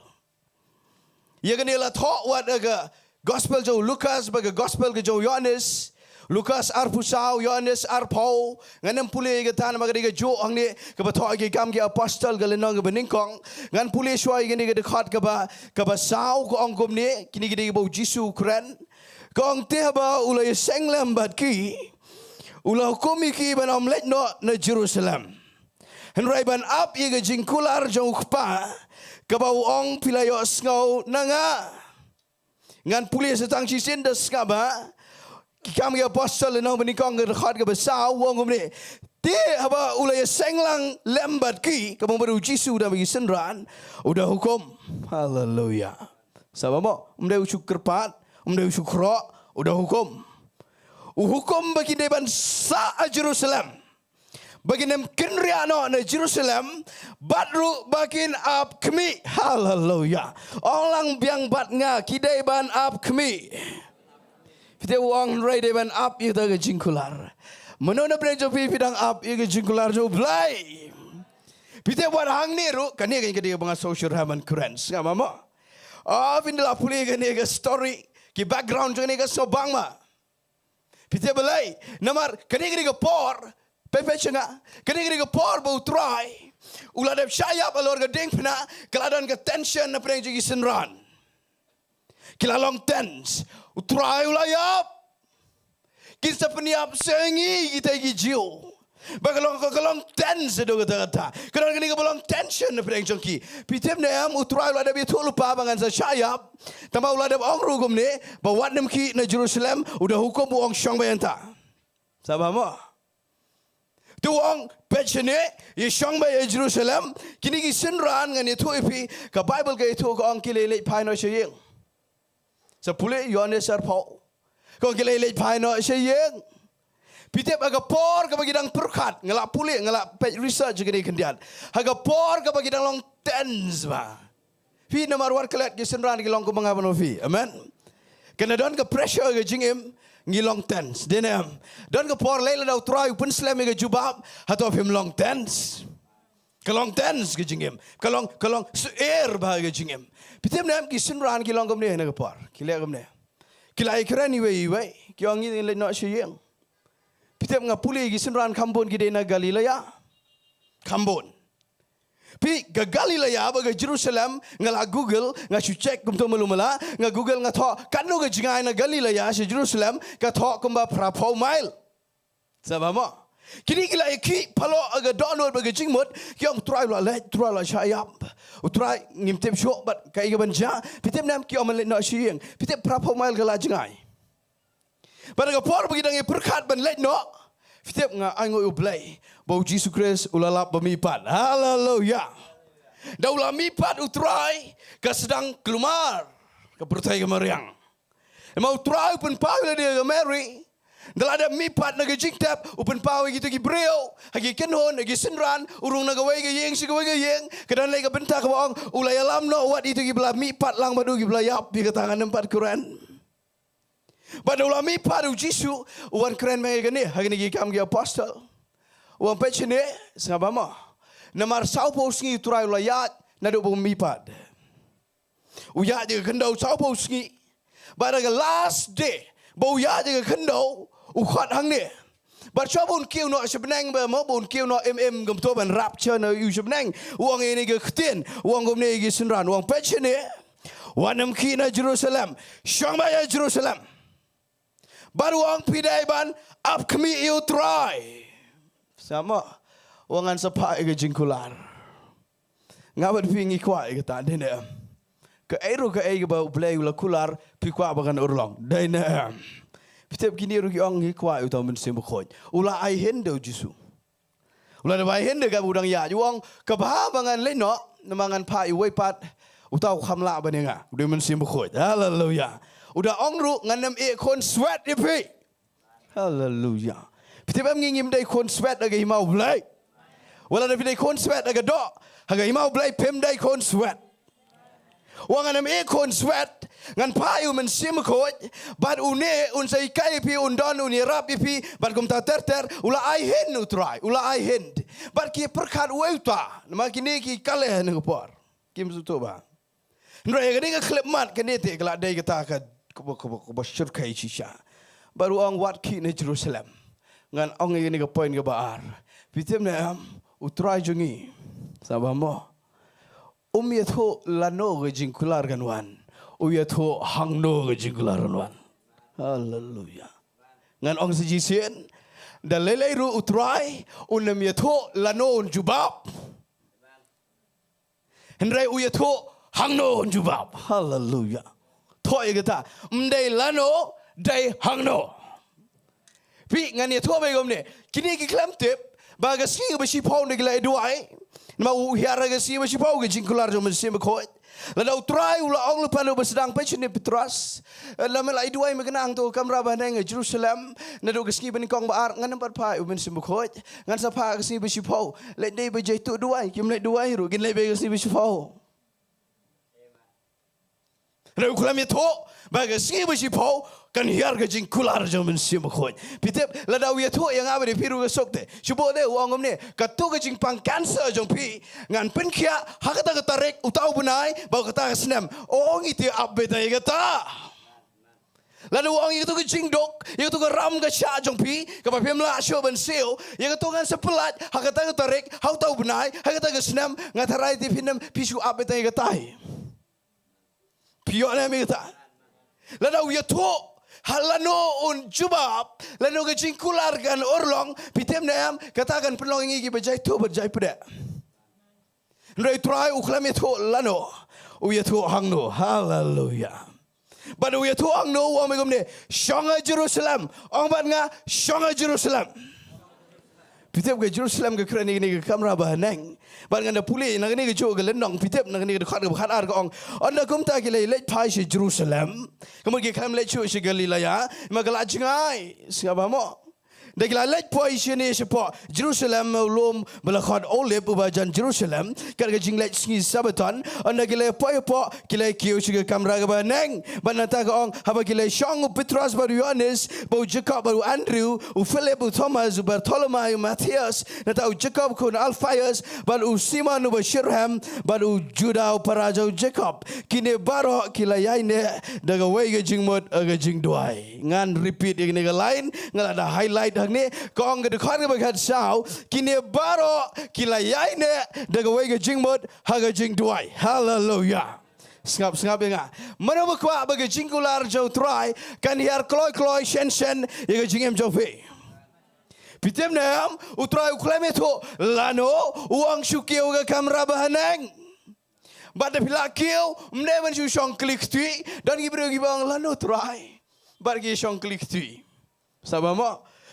Ïa kane la thoh wat ha ka gospel jong u Lukas bad ka gospel ka jong u Ïoannis. Lukas arphew saw, Ïoannis arphew. Ngan ym pule ïa kata namar ka dei kajuh hangne kaba thoh ha Ki Kam ki Apostol ka lynnong kaba nyngkong. Ngan pule shuwa ïa kane ka dkhot kaba, kaba saw, ka ong kumne, kine ki dei kiba u Jisu u kren. Ka ong te haba u la ïaseng lem bad ki, u la hukum ïa ki ban ym leit noh na Jerusalem. Hynrei ban ap ïa ka jingkular jong u Kpa, kaba u ong phi la ïohsngew na nga. Ngan pule sa tang shisien da sngap bha. Ki Kam ki Apostol lynnong ba nyngkong ka dkhot kaba saw, u ong kumne. Te haba u la ïaseng lang lem bad ki, kaba ong bad u Jisu da bad ki synran, u da hukum. Haleluia. Sngap bha mo, ym dei u shu kyrpad, ym dei u shu khroh, u da hukum. U hukum ba kin dei ban sah ha Jerusalem. Ba kin ym kynriah noh na Jerusalem, bad ruh ba kin ap khmih. Haleluia. Ong lang biang bad nga, ki dei ban ap khmih. Phi te u ong hynrei dei ban ap ïa kata ka jingkular. Mano na pdeng jong phi phi dang ap ïa ka jingkular jong U Blei? Phi tip wat hangne ruh, kane ka dei kaba nga sngewsih ban kren. Sngap ma mo. Ah, phin da la pule kane ka story, ki background jong kane ka sngewbang ma. Phi tip balei, namar kane ka dei ka por, peit peit sha nga, kane ka dei ka por ba u Trai u la dep shah ïap halor ka diengphna, ka la don ka tension na pdeng jong ki synran. Ki la long tense. U Trai u la ïap. Kin sa pynïap sha ngi kita ki Jiw. Ba ka long, ka long tense haduh katta katta. Ka don kane kaba long tension na pdeng jong ki. Phi tip ne em, u Trai u la dep ïathuh lypa ba ngan sa shah ïap. Tangba u la dep ong ruh kumne, ba wat nym khie na Jerusalem, u da hukum, u ong shong beit hangta. Sngap ma mo. Te u ong, peit shane, ïa shong beit ïa Jerusalem, kine ki synran ngan ïathuh ïa phi, ka Baibl ka ïathuh ka ong ki la leit phai noh sha ïing. Sa pule Ïoannis arphew. Ka ong ki la leit phai noh sha ïing. Phi tip ha ka por kaba ki dang pyrkhat, nga la pule, nga la peit research kane khyndiat. Ha ka por kaba ki dang long tense ba. Phi, namar wat klet ki synran ki long kumba nga bad phi. Amen. Kane don ka pressure ka jingim, ngi long tense. Dei ne em. Don ka por lei lada u Trai u pynslem ïa ka jubab, hato phim long tense. Ka long tense ka jingim. Ka long, ka long shuh bha ka jingim. Phi tip ne em, ki synran ki long kumne ha kane ka por. Ki leh kumne. Ki la ïakren iwei iwei. Ki ong ngi leit noh sha ïing. Phi tip, nga pule ki synran kham bun ki dei na Galilaia. Kham bun. Phi, ka Galilaia bad ka Jerusalem, nga la Google, nga shu check kumto malu mala, nga Google nga thoh, katno ka jngai na Galilaia sha Jerusalem, ka thoh kumba phraphew mile. Sngap ma mo. Kine ki la ïa khie pynlut ha ka dohnud bad ka jingmut, ki ong u Trai u la leit, u Trai u la shah ïap. U Trai ngim tip shuh bad kaei kaban jia, phi tip ne em, ki ong men leit noh sha ïing. Phi tip, phraphew mile ka la jngai. Bad ha ka por ba ki dang ïa pyrkhat ban leit noh, phi tip, nga ainguh ïa U Blei ba U Jisu Khrist u la lap ba mihpat. Haleluia. Da u la mihpat u Trai, ka sdang kulmar ka pyrthei ka mariang. Namar u Trai u pynpaw ïa lade ha ka Mari. Da la dep mihpat na ka jingtep, u pynpaw ïa kito ki briew, ha ki kynhun, ha ki synran, u rung na kawei ka ïing sha kawei ka ïing. Ka don lei ka bynta kaba ong, u la ïalam noh wat ïa kito kiba la mihpat lang bad u, kiba la ïap, ïa kata ngan ym pat kren. Bad u la mihpat u Jisu, u wan kren ma ngi kane, ha kine ki Kam ki Apostol. U wan peit shane, sngap ma mo. Namar sawphew sngi u Trai u la ïaid, naduh ba u mihpat. U ïaid ïa ka khyndew sawphew sngi. Bad ha ka last day, ba u ïaid ïa ka khyndew, u khot hangne. Bad shuwa ba un kiew noh sha bneng ba mo, ba un kiew noh im im kumto ban rapture noh ïa u sha bneng. U ong ïa kine ki ktien, u ong kumne ïa ki synran, u ong peit shane. Wat nym khie na Jerusalem. Shong beit ïa Jerusalem. Bad u ong phi dei ban ap khmih ïa u Trai. Sngap mo. U ong ngan sa phah ïa ka jingkular. Nga bad phi ngi kwah ïa kata, dei ne em. Kaei ruh kaei kaba U Blei u la kular, phi kwah ba kan urlong. Dei ne em. Phi tip kine ruh ki ong ngi kwah ïa uta u Mynsiem Bakhuid. U la ai hynda u Jisu. U la dep ai hynda kaba u dang ïaid. U ong kaba bha ba ngan leit noh, namar ngan phah ïa uwei pat, uta u kham lah ban ïa nga. U dei u Mynsiem Bakhuid. Haleluia. U da ong ruh ngan ym ïeh khun swet ïa phi. Haleluia. Phi tip em, ngi ngim dei khun swet ha ka hima U Blei. Wat lada phi dei khun swet ha ka doh, ha ka hima U Blei phim dei khun swet. U ong ngan ym ïeh khun swet, ngan phah ïa u Mynsiem Bakhuid, bad une un sa hikai ïa phi, un don, un ïarap ïa phi, bad kumta ter ter, u la ai hynda u Trai, u la ai hynda. Bad ki pyrkhat uei uta, namar kine ki kale ha kane ka por. Kim sngewthuh ba. Hynrei ha kane ka khyllipmat kane te ka la dei kata ka, kaba, kaba, kaba shyrkhei shisha. Bad u ong wat khie na Jerusalem. Ngan ong ïa kane ka point kaba ar. Phi tip ne em, u Trai jong ngi. Sngap ma mo. Um ïathuh lano ka jingkular kan wan. U ïathuh hangno ka jingkular kan wan. Haleluia. Ngan ong sa shisien. Da lei lei ruh u Trai, un ym ïathuh lano un jubab. Hynrei u ïathuh hangno un jubab. Haleluia. Thoh ïa kata. Ym dei lano, dei hangno. Phi, ngan ïathuh beit kumne. Kine ki khlem tip ba ka sngi kaba shiphew ngi la ïa duwai. Namar u hiar ha ka sngi kaba shiphew ka jingkular jong u Mynsiem Bakhuid. Lada u Trai u la ong lypa naduh ba sdang, peit shane Petros. Eh, lada me la ïa duwai, me kynmaw to ka kamra ba haneng ha Jerusalem. Naduh ka sngi ba nyngkong, ba ar, ngan ym pat phah ïa u Mynsiem Bakhuid. Ngan sa phah ha ka sngi ba shiphew. Leit dei ba jaituh duwai, kim leit duwai ruh, kin leit beit ha ka sngi ba shiphew. Hynrei u khlem ïathuh ba ka sngi ba shiphew kan hiar ka jingkular jong u Mynsiem Bakhuid. Phi tip, lada u ïathuh ïa nga ba dei phi ruh ka suk te, shu bud de, u ong kumne, kato ka jingpang cancer jong phi ngan pynkhiah ha kata ka tarik, uta u bnai, bad kata ka snem. Ong iti ap beit ïa kata. Lada u ong ïa kato ka jingduk, ïa kato ka ram ka shah jong phi kaba phim lah shuh ban siew, ïa kato ngan sa pyllait ha kata ka tarik, ha uta u bnai, ha kata ka snem, nga tharai te phin ym, phi shu ap beit ïa kata. Phi ïoh ne em ïa kata? Lada u ïathuh, ha lano un jubab, lano ka jingkular kan urlong, phi tip ne em, kata kan pynlong ïa ngi kiba jai tuh bad jai pdeng. Hynrei u Trai u khlem ïathuh lano, u ïathuh hangno. Haleluya. Bad u ïathuh hangno, u ong kumne, shong ha Jerusalem. Ong bad nga, shong ha Jerusalem. Phi tip, ka Jerusalem ka kren ïa kane ka kamra ba haneng. Bad ngan da pule na kane kajuh ka lynnong, phi tip, na kane ka dkhot kaba khatar ka ong, ynda kumta ki la leit phai sha Jerusalem, ka mut ki khlem leit shuh sha Galilea, ma ka la jngai, sngap bha mo. Da ki la leit phai shane shapoh Jerusalem, ha u lum ba la khot Olib uba jan Jerusalem, kat ka jingleit sngi Sabbaton, ynda ki la phai hapoh, ki la kiew sha ka kamra kaba haneng. Bad nangta ka ong, haba ki la shong, u Petros bad u Ïohannes, bad u Jakob bad u Andrew, u Philip, u Thomas, u Bartholomai, u Matthias, nangta u Jakob khun Alphaeus, bad u Simon uba shitrhem, bad u Juda u para jong u Jakob. Kine baroh ki la ïaineh da kawei ka jingmut ha ka jingduwai. Ngan repeat ïa kane ka line, nga la da highlight hangne, ka ong ka dkhot kaba khatsaw, kine baroh ki la ïaineh da kawei ka jingmut ha ka jingduwai. Haleluya. Sngap, sngap ïa nga. Mano ba kwah ba ka jingkular jong u Trai kan hiar kloi kloi shen shen ïa ka jingim jong phi? Phi tip ne em, u Trai u khlem ïathuh lano, u ong shu kiew ha ka kamra ba haneng. Bad da phi la kiew, ym dei ban shu shong kli kti, don ki briew kiba ong lano Trai. Bad ki shong kli kti. Sngap bha mo.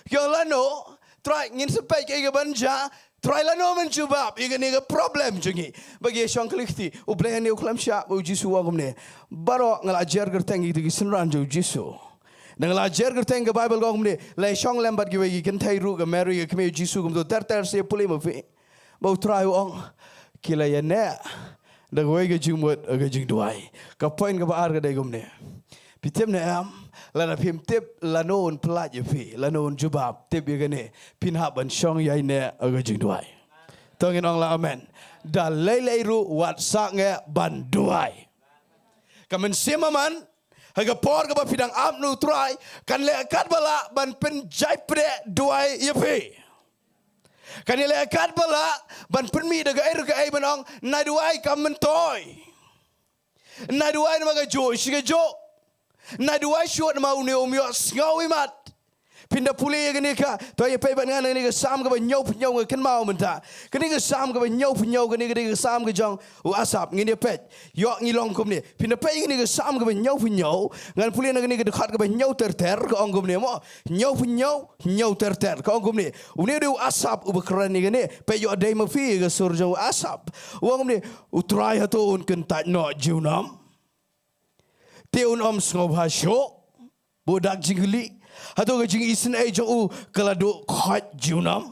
Ki ong lano, Trai, ngin sa peit kaei kaban jia, Trai lano men jubab ïa kane ka problem jong ngi. Bad ki shong kli kti, u Blei hangne u khlem shah, u Jisu u ong kumne. Baroh nga la jer kyrteng ïa ki synran jong u Jisu. Da nga la jer kyrteng ka Baibl ka ong kumne, la shong lem bad kiwei ki kynthei ruh, ka Mary ka kmie u Jisu kumto ter ter, sa pule ma phi. Ba u Trai u ong, ki la ïaineh da kawei ka jingmut ha ka jingduwai. Ka point kaba ar ka dei kumne. Phi tip ne em, lada phim tip lano un pyllait ïa phi, lano un jubab, tip ïa kane, phin hap ban shong ïaineh ha ka jingduwai. To ngin ong la amen. Da lei lei ruh wat sangeh ban duwai. Ka mynsiem Aman, ha ka por kaba phi dang ap na u Trai, kan leh katba lah ban pynjai pdeng duwai ïa phi. Kan ïaleh katba lah ban pynmih da kaei ruh kaei ban ong, nai duwai kam myntoi. Nai duwai namar kajuh shi kajuh. Nai duwai shuh namar une um ïohsngew imat. Phin da pule ïa kane ka, to ïa peit bad nga na kane ka Salm kaba hynñiewphew hynñiew, nga kynmaw mynta. Kane ka Salm kaba hynñiewphew hynñiew, kane ka dei ka Salm ka jong u Asaph, ngin ïa peit. Ïoh ngi long kumne. Phin da peit ïa kane ka Salm kaba hynñiewphew hynñiew, ngan pule na kane ka dkhot kaba hynñiew ter ter, ka ong kumne mo. Hynñiewphew hynñiew, hynñiew ter ter, ka ong kumne. Une u dei u Asaph uba kren ïa kane, peit ïoh dei ma phi ïa ka sur jong u Asaph. U ong kumne, u Trai hato un kyntait noh junom? Te un ym sngewbha shuh? Ba u dak jingkylli. Hato ka jingisynei jong u ka la duh khoit junom?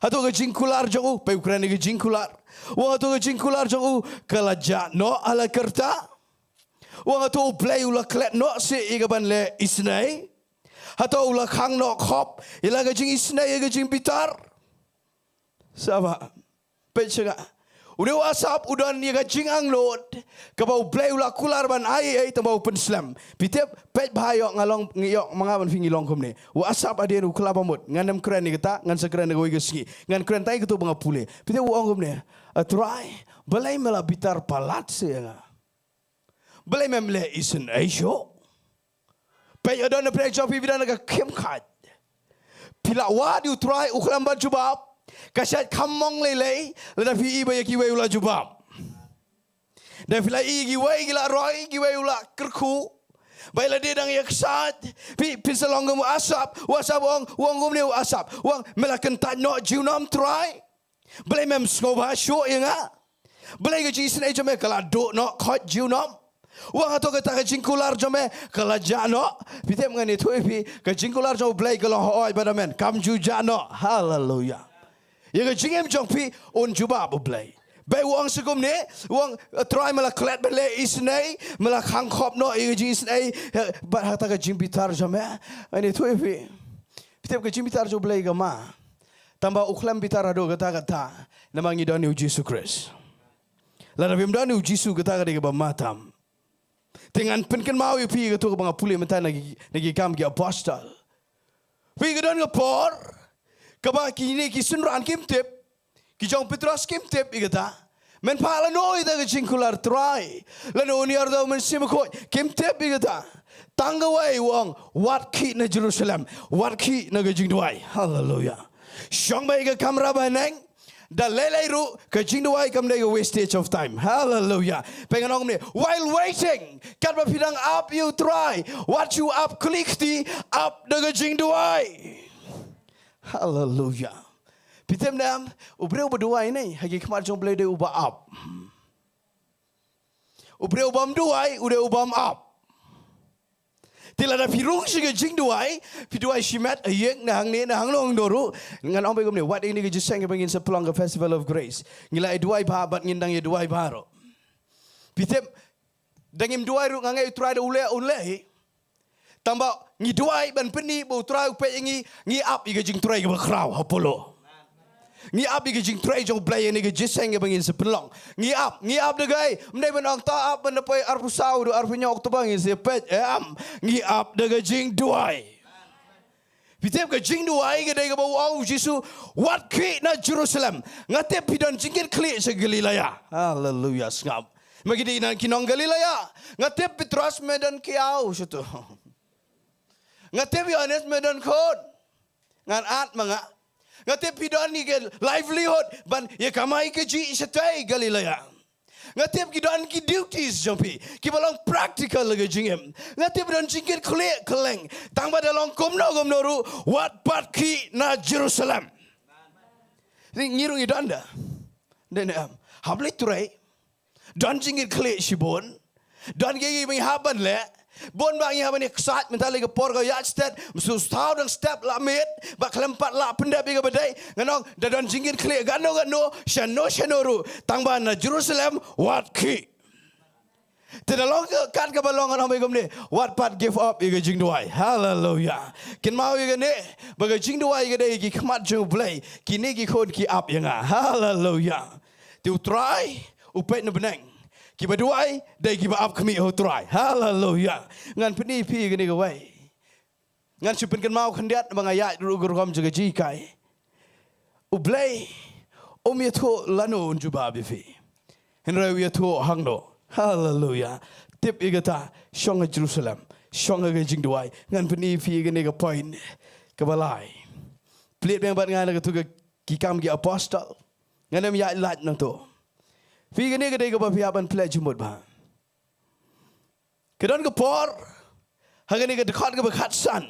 Hato ka jingkular jong u, peit u kren ïa ka jingkular. U ong hato ka jingkular jong u ka la jah noh ha la kyrta? U ong hato U Blei u la klet noh seh ïa kaban leh isynei? Hato u la khang noh khop ïa la ka jingisynei ïa ka jingbitar? Sngap bha. Peit sha nga. Une u Asaph u don ïa ka jingangnud kaba U Blei u la kular ban ai ei ei tang ba u pynslem. Phi tip, peit bha ïoh nga long, ngi ïoh ma nga bad phi ngi long kumne. U Asaph hadien u kylla ba mut, ngan ym kren ïa kata, ngan sa kren ïa kawei ka sngi. Ngan kren tang ïa kato ba nga pule. Phi tip u ong kumne, a Trai, balei me la bitar palat seh ïa nga? Balei mem leh isynei shuh? Peit, ïa don na pdeng jong phi, phi don ha ka khim khait. Phi la wad ïa u Trai, u khlem ban jubab. Ka shait kham mong lei lei lada phi i ba ïa kiwei u la jubab. Da phi la i ïa kiwei ki la roi, kiwei u la kyrkhu. Ba ïa lade dang ïa ksait, phi, phin sa long kum u Asaph. U Asaph u ong, u ong kumne u Asaph, u ong, me la kyntait noh junom Trai? Balei mem sngewbha shuh ïa nga? Balei ka jingisynei jong me ka la duh noh khoit junom? U ong hato kata ka jingkular jong me ka la jah noh? Phi tip, ngan ïathuh ïa phi, ka jingkular jong U Blei ka long hooid bad amen, kam ju jah noh. Haleluya. Ïa ka jingim jong phi un jubab U Blei. Ba u ong sa kumne, u ong, "Trai, me la klet ban leh isynei, me la khang khop noh ïa ka jingisynei, eh, bad ha kata ka jingbitar jong me." Ani tu ïa phi. Phi tip ka jingbitar jong U Blei ka ma. Tangba u khlem bitar haduh katta katta. Namar ngi don ïa u Jisu Khrist. Lada phim don ïa u Jisu, kata ka dei kaba ma tam. Te ngan pynkynmaw ïa phi kato kaba nga pule mynta na ki, na ki Kam ki Apostol. Phi, ka don ka por kaba kine ki synran kim tip, ki jong u Petros kim tip ïa kata. Men phah lano ïa ka jingkular Trai, lano u niar da u Mynsiem Bakhuid, kim tip ïa kata. Tang kawei u ong, "Wat khie na Jerusalem, wat khie na ka jingduwai." Haleluya. Shong beit ïa ka kamra bneng, da lei lei ruh, ka jingduwai kam dei ka wastage of time. Haleluya. Pynban ong kumne, while waiting, katba phi dang ap ïa u Trai, wat shu ap khlieh kti, ap da ka jingduwai. Haleluya. Phi tip ne em, u briew ba duwai ne, ha ki khmat jong U Blei dei uba ap. U briew bym duwai, u dei u bym ap. Te lada phi rung sha ka jingduwai, phi duwai shimet, ha ïing, na hangne, na hangno hangno ruh. Ngan ong beit kumne, wat ïa kane ka jingïaseng kaba ngin sa pynlong ka Festival of Grace, ngi la ïa duwai bha, bad ngin dang ïa duwai bha ruh. Phi tip, da ngim duwai ruh nga ngeit u Trai da u leh, un leh hi. Tangba ngi duwai ban pyni ba u Trai u peit ïa ngi, ngi ap ïa ka jingtrei kaba khraw ha Apollo. Ngi ap ïa ka jingtrei jong U Blei ïa kane ka jingïaseng kaba ngin sa pynlong. Ngi ap, ngi ap da kaei? Ym dei ban ong to ap ban da poi arphew saw haduh arphew hynñiew October ngin sa peit, em. Ngi ap da ka jingduwai. Phi tip, ka jingduwai ka dei kaba u ong u Jisu, "Wat khie na Jerusalem." Nga tip phi don jingkitkhlieh sha Galilea. Haleluya, sngap. Ma ki dei na ki nong Galilea. Nga tip Petros me don ki aw shato. Nga tip Ïohannes me don khun. Ngan at ma nga. Nga tip phi don ïa ka livelihood ban ïa kamai kajih shatei Galilea. Nga tip ki don ki duties jong phi kiba long practical ha ka jingim. Nga tip don jingkitkhlieh kylleng. Tangba da long kumno kumno ruh, wat pat khie na Jerusalem. Ngi ruh ngi don da. Dei ne em? Hap leit trei. Don jingkitkhlieh shibun. Don kiei kiei ba ngi hap ban leh. Bun ba ngi hap ban ïa ksat, mynta lei ka por ka ïaid stet, mynta shu thaw dang step la miet, ba khlem pat la pyndep ïa kaba dei. Ngan ong, da don jingkitkhlieh katno katno, shano shano ruh, tangba na Jerusalem, wat khie. Te da long ka, kat kaba long ngan ong beit kumne, wat pat give up ïa ka jingduwai. Haleluya. Kynmaw ïa kane, ba ka jingduwai ka dei ki khmat jong U Blei, kine ki khun ki ap ïa nga. Haleluya. Te U Trai u peit na bneng. Kiba duwai dei kiba ap khmih ha U Trai. Haleluya. Ngan pyni ïa phi kane kawei. Ngan shu pynkynmaw khyndiat ba nga ïaid ruh ka rukom jong ka jinghikai. U Blei um ïathuh lano un jubab ïa phi. Hynrei u ïathuh hangno. Haleluya. Tip ïa kata, shong ha Jerusalem, shong ha ka jingduwai. Ngan pyni ïa phi kane ka point kaba lai. Plie biang bad nga na kato ka Ki Kam ki Apostol. Ngam ïaid lait nangto. Phi, kane ka dei kaba phi hap ban plie jingmut bha. Ka don ka por ha kane ka dkhot kaba khatsan.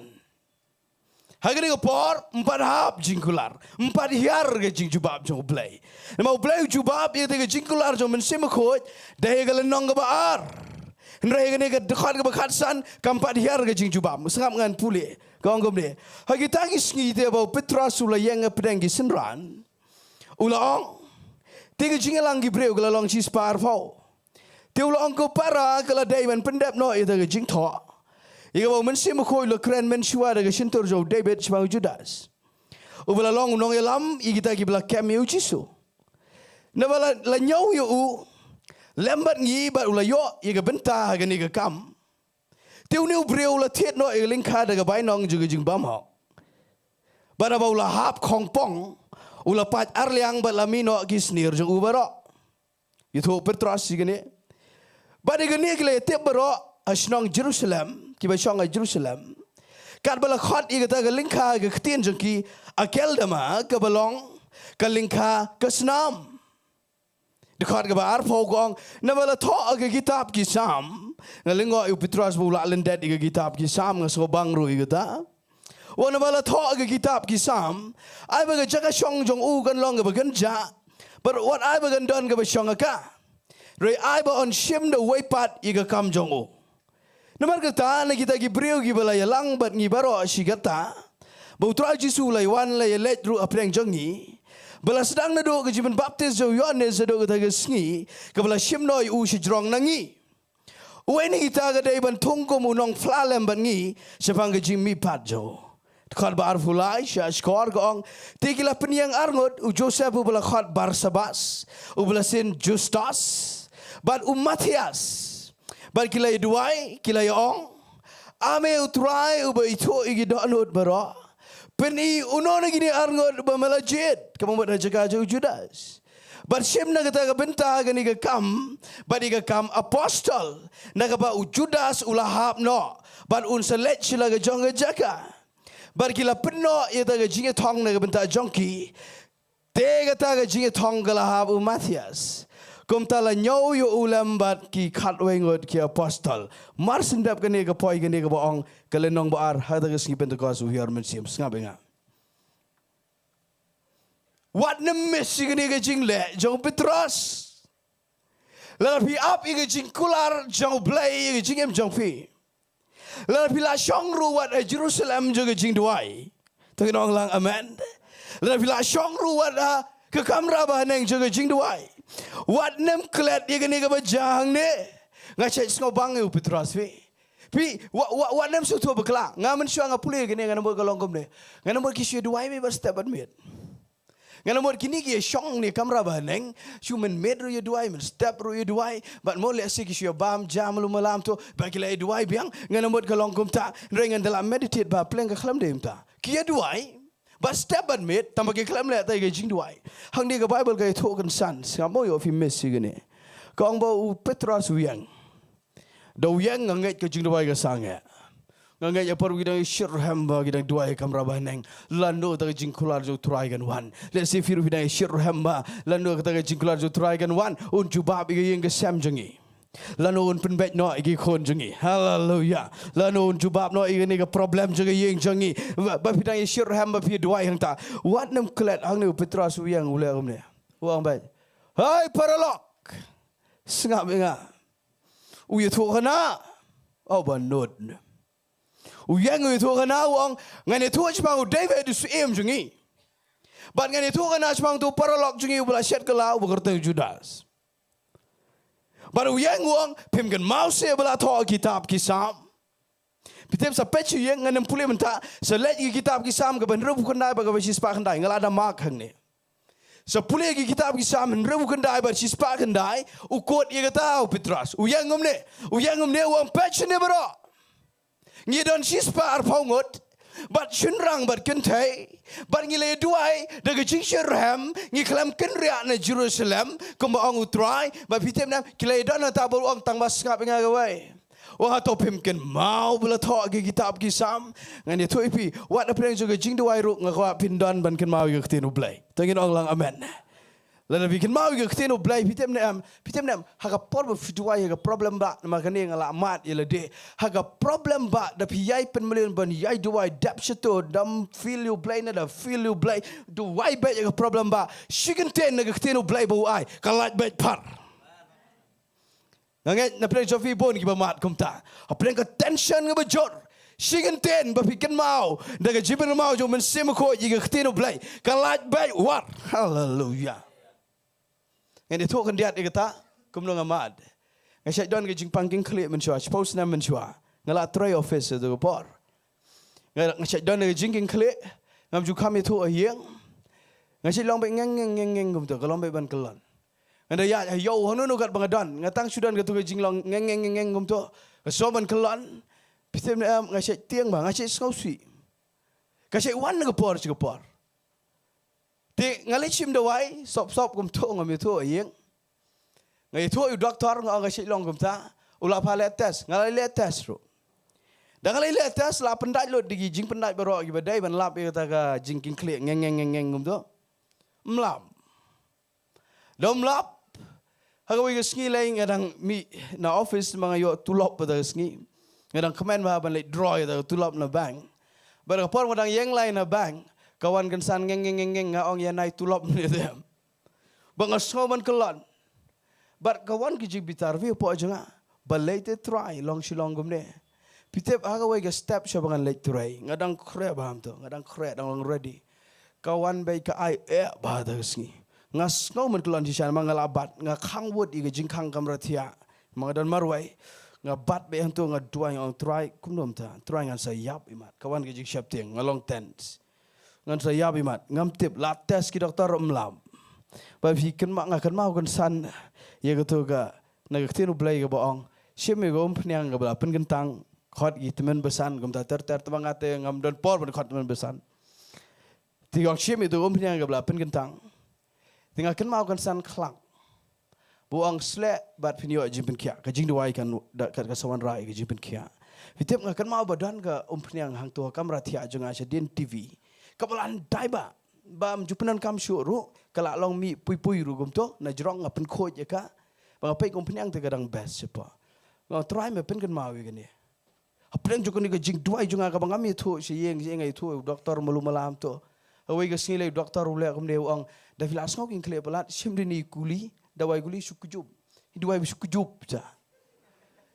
Ha kane ka por ym pat hap jingkular, ym pat hiar ka jingjubab jong U Blei. Namar U Blei u jubab ïa kata ka jingkular jong u Mynsiem Bakhuid da ha ka lynnong kaba ar. Hynrei ha kane ka dkhot kaba khatsan kam pat hiar ka jingjubab. Sngap, ngan pule. Ka ong kumne: Ha kita ki sngi, te haba u Petros u la ïeng hapdeng ki synran, u la ong: Te ka jingïalang ki briew ka la long shispah arphew. Te u la ong: Ko para, ka la dei ban pyndep noh ïa kata ka jingthoh ïa kaba u Mynsiem Bakhuid u la kren mynshuwa da ka shyntur jong u David shaphang u Judas, uba la long u nongïalam ïa kita kiba la kem ïa u Jisu. Naba la, la ñiew ïa u lem bad ngi bad u la ïoh ïa ka bynta ha kane ka kam. Te une u briew u la thied noh ïa ka lyngkha da ka bainong jong ka jingbymhok. Bad haba u la hap khongpong, u la pait arliang bad la mih noh ki snier jong u baroh. Ïathuh u Petros ïa kane. Bad ïa kane ki la ïatip baroh ha shnong Jerusalem, kiba shong ha Jerusalem. Katba la khot ïa kata ka lyngkha ha ka ktien jong ki Akeldama, kaba long ka lyngkha ka snam. Dkhot kaba arphew ka ong: Naba la thoh ha ka kitab ki Salm. Nga lyngngoh ïa u Petros ba u la lyndet ïa ka kitab ki Salm, nga sngewbang ruh ïa kata. Wat naba la thoh ha ka kitab ki Salm, ai ba ka jaka shong jong u kan long kaba kynjah, bad wat ai ba kan don kaba shong ha ka. Hynrei ai ba un shim da uwei pat ïa ka kam jong u. Namar kata, na kita ki briew kiba la ïalang bad ngi baroh shi katta, ba u Trai Jisu u la ïawan, la ïaleit ruh hapdeng jong ngi, ba la sdang naduh ka jingpynbaptis jong u Ïoannis haduh kata ka sngi, kaba la shim noh ïa u shajrong na ngi. Uwei na kita ka dei ban thung kum u nongphla lem bad ngi shaphang ka jingmihpat jong u. Dkhot ba arphew lai, sha shkor ka ong: Te ki la pynïeng arngut, u Joseph uba la khot Barsabas, uba la sien Justus, bad u Matthias. Bad ki la ïa duwai, ki la ïa ong: A me u Trai uba ithuh ïa ki dohnud baroh, pyni uno na kine arngut ba me la jied, ka mut ha jaka jong u Judas. Bad shim na kata ka bynta kane ka kam, bad ïa ka kam apostol, na kaba u Judas u la hap noh, bad un sa leit sha la ka jong ka jaka. Bad ki la pynnoh ïa kata ka jingïathong na ka bynta jong ki. Te kata ka jingïathong ka la hap u Matthias. Kumta la ñiew ïa u lem bad ki khatwei ngut ki apostol. Mar shen dep kane ka poi kane kaba ong ka lynnong ba ar, ha kata ka sngi Pentekost u Ïoannis u sngap ïa nga. Wat nym miss ïa kane ka jingleh jong u Petros. Lada phi ap ïa ka jingkular jong u Blei ïa ka jingim jong phi, lada phi la shong ruh wat ha Jerusalem jong ka jingduwai. To ngin ong lang amen. Lada phi la shong ruh wat ha ka kamra bahaneng jong ka jingduwai, wat nym klet ïa kane kaba jia hangne. Nga shait sngewbang ïa u Petros phi. Phi, wa, wa, wat nym sngewthuh bakla. Nga mynshuwa nga pule ïa kane, nga namar ka long kumne. Nga namar ki shu duwai beit bad step bad miet. Nga namar kine ki ïa shong ne kamra bahaneng, shu mynmiet ruh ïa duwai, mynstep ruh ïa duwai, bad mo lehse ki shu ïa bam jam lum malam to, bad ki la ïa duwai biang, nga namar ka long kumta, hynrei ngan da la meditate ba pleng ka khlem dei kumta. Ki ïa duwai, bad step bad miet, tangba ki khlem leh tang ïa ka jingduwai. Hangne ka Bible ka ïathuh kynsan, sngap mo ïoh phi miss ïa kane. Ka ong ba u Petros u ïeng. Da u ïeng nga ngeit ka jingduwai ka sangeh. Nga ngeit ha por ba ki dang ïashit rhem ba ki dang duwai ha kamra bahaneng, lano kata ka jingkular jong u Trai kan wan. Lehse phi ruh phi dang ïashit rhem ba lano kata ka jingkular jong u Trai kan wan, un jubab ïa ka ïing ka sem jong ngi. Lano un pynbeit noh ïa ki khun jong ngi. Haleluya. Lano un jubab noh ïa kane ka problem jong ka ïing jong ngi. Ba, ba phi dang ïashit rhem ba phi duwai hangta. Wat nym klet, hangne u Petros u ïeng u leh kumne. U ong beit: Hai paralok, sngap ïa nga. U ïathuhkhana, oh, ba nud. U ïeng u ïathuhkhana, u ong: Ngan ïathuh shaphang u David u syiem jong ngi. Bad ngan ïathuhkhana shaphang uto u paralok jong ngi uba la shet kylla, uba kyrteng u Judas. Bad u ïeng u ong: Phim kynmaw shuh ba la thoh kitab ki Salm. Phi tip, sa peit sha u ïing, ngan ym pule mynta, sa leit ïa ki kitab ki Salm kaba hynriewphew khyndai bad kaba shispah khyndai, nga la da mark hangne. Sa pule ïa ki kitab ki Salm hynriewphew khyndai bad shispah khyndai, u quote ïa kata u Petros. U ïeng kumne, u ïeng kumne, u ong: Peit shane baroh. Ngi don shispah arphew ngut, bad shynrang bad kynthei, bad ngi la ïa duwai da ka jingshitrhem, ngi khlem kynriah na Jerusalem, kumba ong u Trai, bad phi tip ne em, ki la ïa don hangta bad u ong: Tangba sngap ïa nga kawei. Wat hato phim kynmaw ba la thoh ki kitab ki Salm? Ngan ïathuh ïa phi, wat hapdeng jong ka jingduwai ruh nga kwah phin don ban kynmaw ïa ka ktien u Blei. To ngin ong lang amen. Lada phi kynmaw ïa ka ktien u Blei, phi tip ne em, phi tip ne em, ha ka por ba phi duwai ha ka problem ba, namar kane nga la mad ïa lade. Ha ka problem ba, da phi ïai pynmlien ban ïai duwai dep shato, dam feel ïa u Blei ne da feel ïa u Blei, duwai beit ha ka problem ba, shi kyntien na ka ktien u Blei ba u ai, ka lait beit phar. Nga ngeit na pdeng jong phi bun kiba mad kumta. Hapdeng ka tension kaba jur, shi kyntien ba phi kynmaw da ka jingpynmaw jong u Mynsiem Bakhuid ïa ka ktien u Blei, ka lait beit war. Haleluya. Ngan ïathuh khyndiat ïa kata, kumno nga mad. Nga shait don ka jingpang kyngkhlieh mynshuwa, shiphew snem mynshuwa. Nga la trei office ha kato ka por. Nga, nga shait don ka jingkyngkhlieh, ngam ju kham ïathuh ha ïing. Nga shait long beit ngeng ngeng ngeng ngeng kumta, ka long beit ban kyllon. Nga da ïaid ha ïew hangno hangno katba nga don, nga tang shu don kato ka jinglong ngeng ngeng ngeng ngeng kumto. Ka shu ban kyllon. Phi tip ne em, nga shait tieng ba, nga shait sngewsih. Ka shait wan na ka por sha ka por. Te nga leit shim dawai, sop sop kumto, ngam ïathuh ha ïing. Nga ïathuh ïa u doktor, nga ong ka shait long kumta. U la phah leh test, nga la leh test ruh. Da nga la leh test, la pyndait lut da ki jingpyndait baroh kiba dei ban lap ïa kata ka jingkyngkhlieh ngeng ngeng ngeng ngeng kumto. Ym lap. Da ym lap. Ha kawei ka sngi lei nga dang mih na office, ma nga ïoh tulop bad ka sngi. Nga dang kmen bha ban leit draw ïa ka tulop na bank. Bad ka por nga dang ïeng lai na bank, ka wan kynsan ngeng ngeng ngeng ngeng, nga ong ïa nai tulop ne te. Ba nga sngew ban kyllon. Bad ka wan ka jingbitar bha hapoh jong nga. Balei te Trai, long shi long kumne. Phi tip ha kawei ka step shaba ngan leit trei, nga dang khreh bha kumto, nga dang khreh, dang long ready. Ka wan bad ka ai eh ba da ka sngi. Nga sngew man ka lon shisha ma nga la bat, nga khang wut ïa ka jingkhang kamra thiah. Ma nga don marwei, nga bat bad hangto nga duwai, nga ong Trai, kumno mynta, Trai ngan sa ïap imat. Ka wan ka jingsheptieng, nga long tense. Ngan sa ïap imat, ngam tip, la test ki doktor ym lap. Ba phi kynmaw, nga kynmaw kynsan ïa kato ka, na ka ktien U Blei kaba ong, shim ïa ka umphniang kaba la pynkyntang, khot ki tymmen basan, kumta ter ter, te ma nga te ngam don por ban khot tymmen basan. Te ong shim ïa ka umphniang kaba la pynkyntang. Te nga kynmaw kynsan khlak. Ba u ong sleh bad phin ïoh jingpynkhiah. Ka jingduwai kan da, ka, ka sa wanrah ïa ka jingpynkhiah. Phi tip, nga kynmaw ba don ka umphniang hangto ha kamra thiah jong nga shadien T V. Kaba la ndai ba, bym ju pyndonkam shuh ruh, ka la long mih pui pui ruh kumto, na jrong nga pynkhuid ïa ka. Ba nga peit ka umphniang te ka dang best shapoh. Nga ong Trai, me pynkynmaw ïa kane. Hapdeng jong kane ka jingduwai jong nga kaba ngam ïathuh sha ïing, sha ïing, nga ïathuh ïa u doktor malu malam to. Kawei ka sngi lei u doktor u leh kumne, u ong, da phi la sngew ki khlieh palat, shim da kine ki kuli, dawai kuli shu kjut. Ki dawai shu kjut, sha.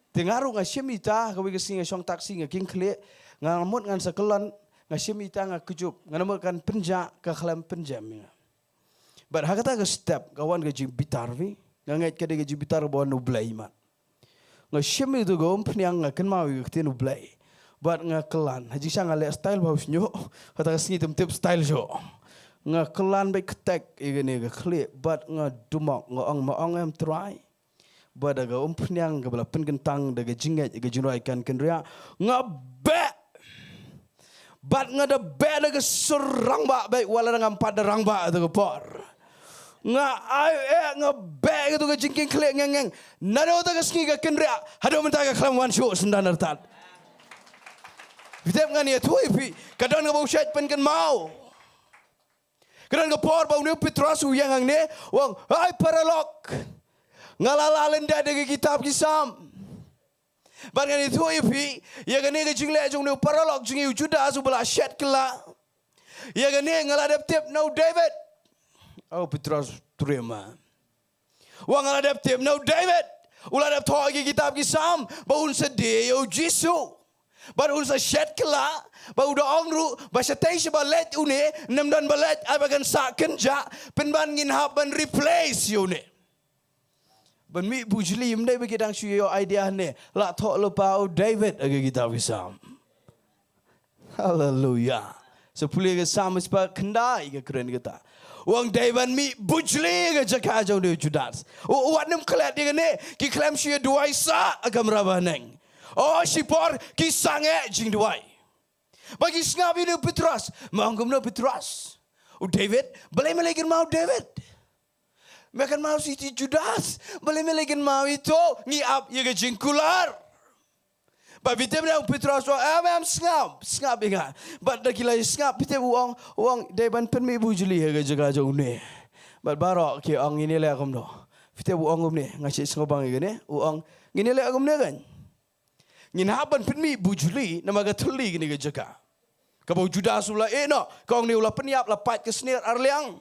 Te nga ruh nga shim ïa ita, kawei ka sngi nga shong taxi, nga khlieh, nga mut ngan sa kyllon, nga shim ïa ita, nga kjut, nga namar kan pynjah, ka khlem pynjah ïa nga. Bad ha kata ka step, ka wan ka jingbitar, phi, nga ngeit ka dei ka jingbitar ba wan na U Blei, mat. Nga shim ïa kato ka umphniang, nga kynmaw ïa ka ktien U Blei. Bad nga kyllon, ha jingshisha nga leh style ba u shñiuh, kata ka sngi te ym tip style shuh. Nga kyllon bad ktek ïa kane ka khlieh, bad nga dumok, nga ong, me ong em Trai. Bad da ka umphniang kaba la pynkyntang da ka jingngeit, ka jingduwai kan kynriah. Nga beh. Bad nga da beh da ka sur rangbah, bad wat la ngam pat da rangbah ha kato ka por. Nga ai eh, nga beh ïa kato ka jingkhang khlieh ngeng ngeng. Naduh kata ka sngi ka kynriah, haduh mynta ka khlem wan shuh syndon artat. Phi tip, ngan ïathuh ïa phi, ka don kaba u shait pynkynmaw. Ka don ka por ba une u Petros u ïeng hangne, u ong, ai paralok. Nga la lah lyndet da ka kitab ki Salm. Bad ngan ïathuh ïa phi, ïa kane ka jingleh jong une u paralok jong ngi u Judas uba la shet kylla. Ïa kane nga la dep tip na u David. Oh, Petros trima. Wa nga la dep tip na u David. U la dep thoh ïa ki kitab ki Salm, ba un sa die ïa u Jisu. Bad un sa shet kylla, ba u da ong ruh, ba shatei sha ba leit une, ym don ba leit, ai ba kan sah kynjah, pynban ngin hap ban replace ïa une. Ban mih bujli, ym dei ba ki dang shu ïoh idea ne, la thoh lypa u David ha ka kitab ki Salm. Haleluya. Sa pule ka Salm spah khyndai ka kren kata. U ong dei ban mih bujli ha ka jaka jong une u Judas. U, u wat nym klet ïa kane, ki khlem shu ïa duwai sah ha kamra bneng. O, shipor ki sangeh jingduwai. Ba ki sngap ïa une u Petros. Me ong kumno Petros? U David, balei me la kynmaw u David? Me kynmaw shi ïa u Judas, balei me la kynmaw ïa uto, ngi ap ïa ka jingkular. Ba phi tip ne u Petros u ong, em, em, sngap, sngap ïa nga. Bad da ki la sngap, phi tip u ong, u ong, dei ban pynmih bujli ha ka jaka jong une. Bad baroh ki ong ngin ïaleh kumno. Phi tip u ong kumne, nga shu sngewbang ïa kane, u ong, ngin ïaleh kumne kan. Ngin hap ban pynmih bujli, namar ka thylli kane ka jaka. Kaba u Judas u la ïeh noh, ka ong ne u la pynïap, la pait ka snier ar liang.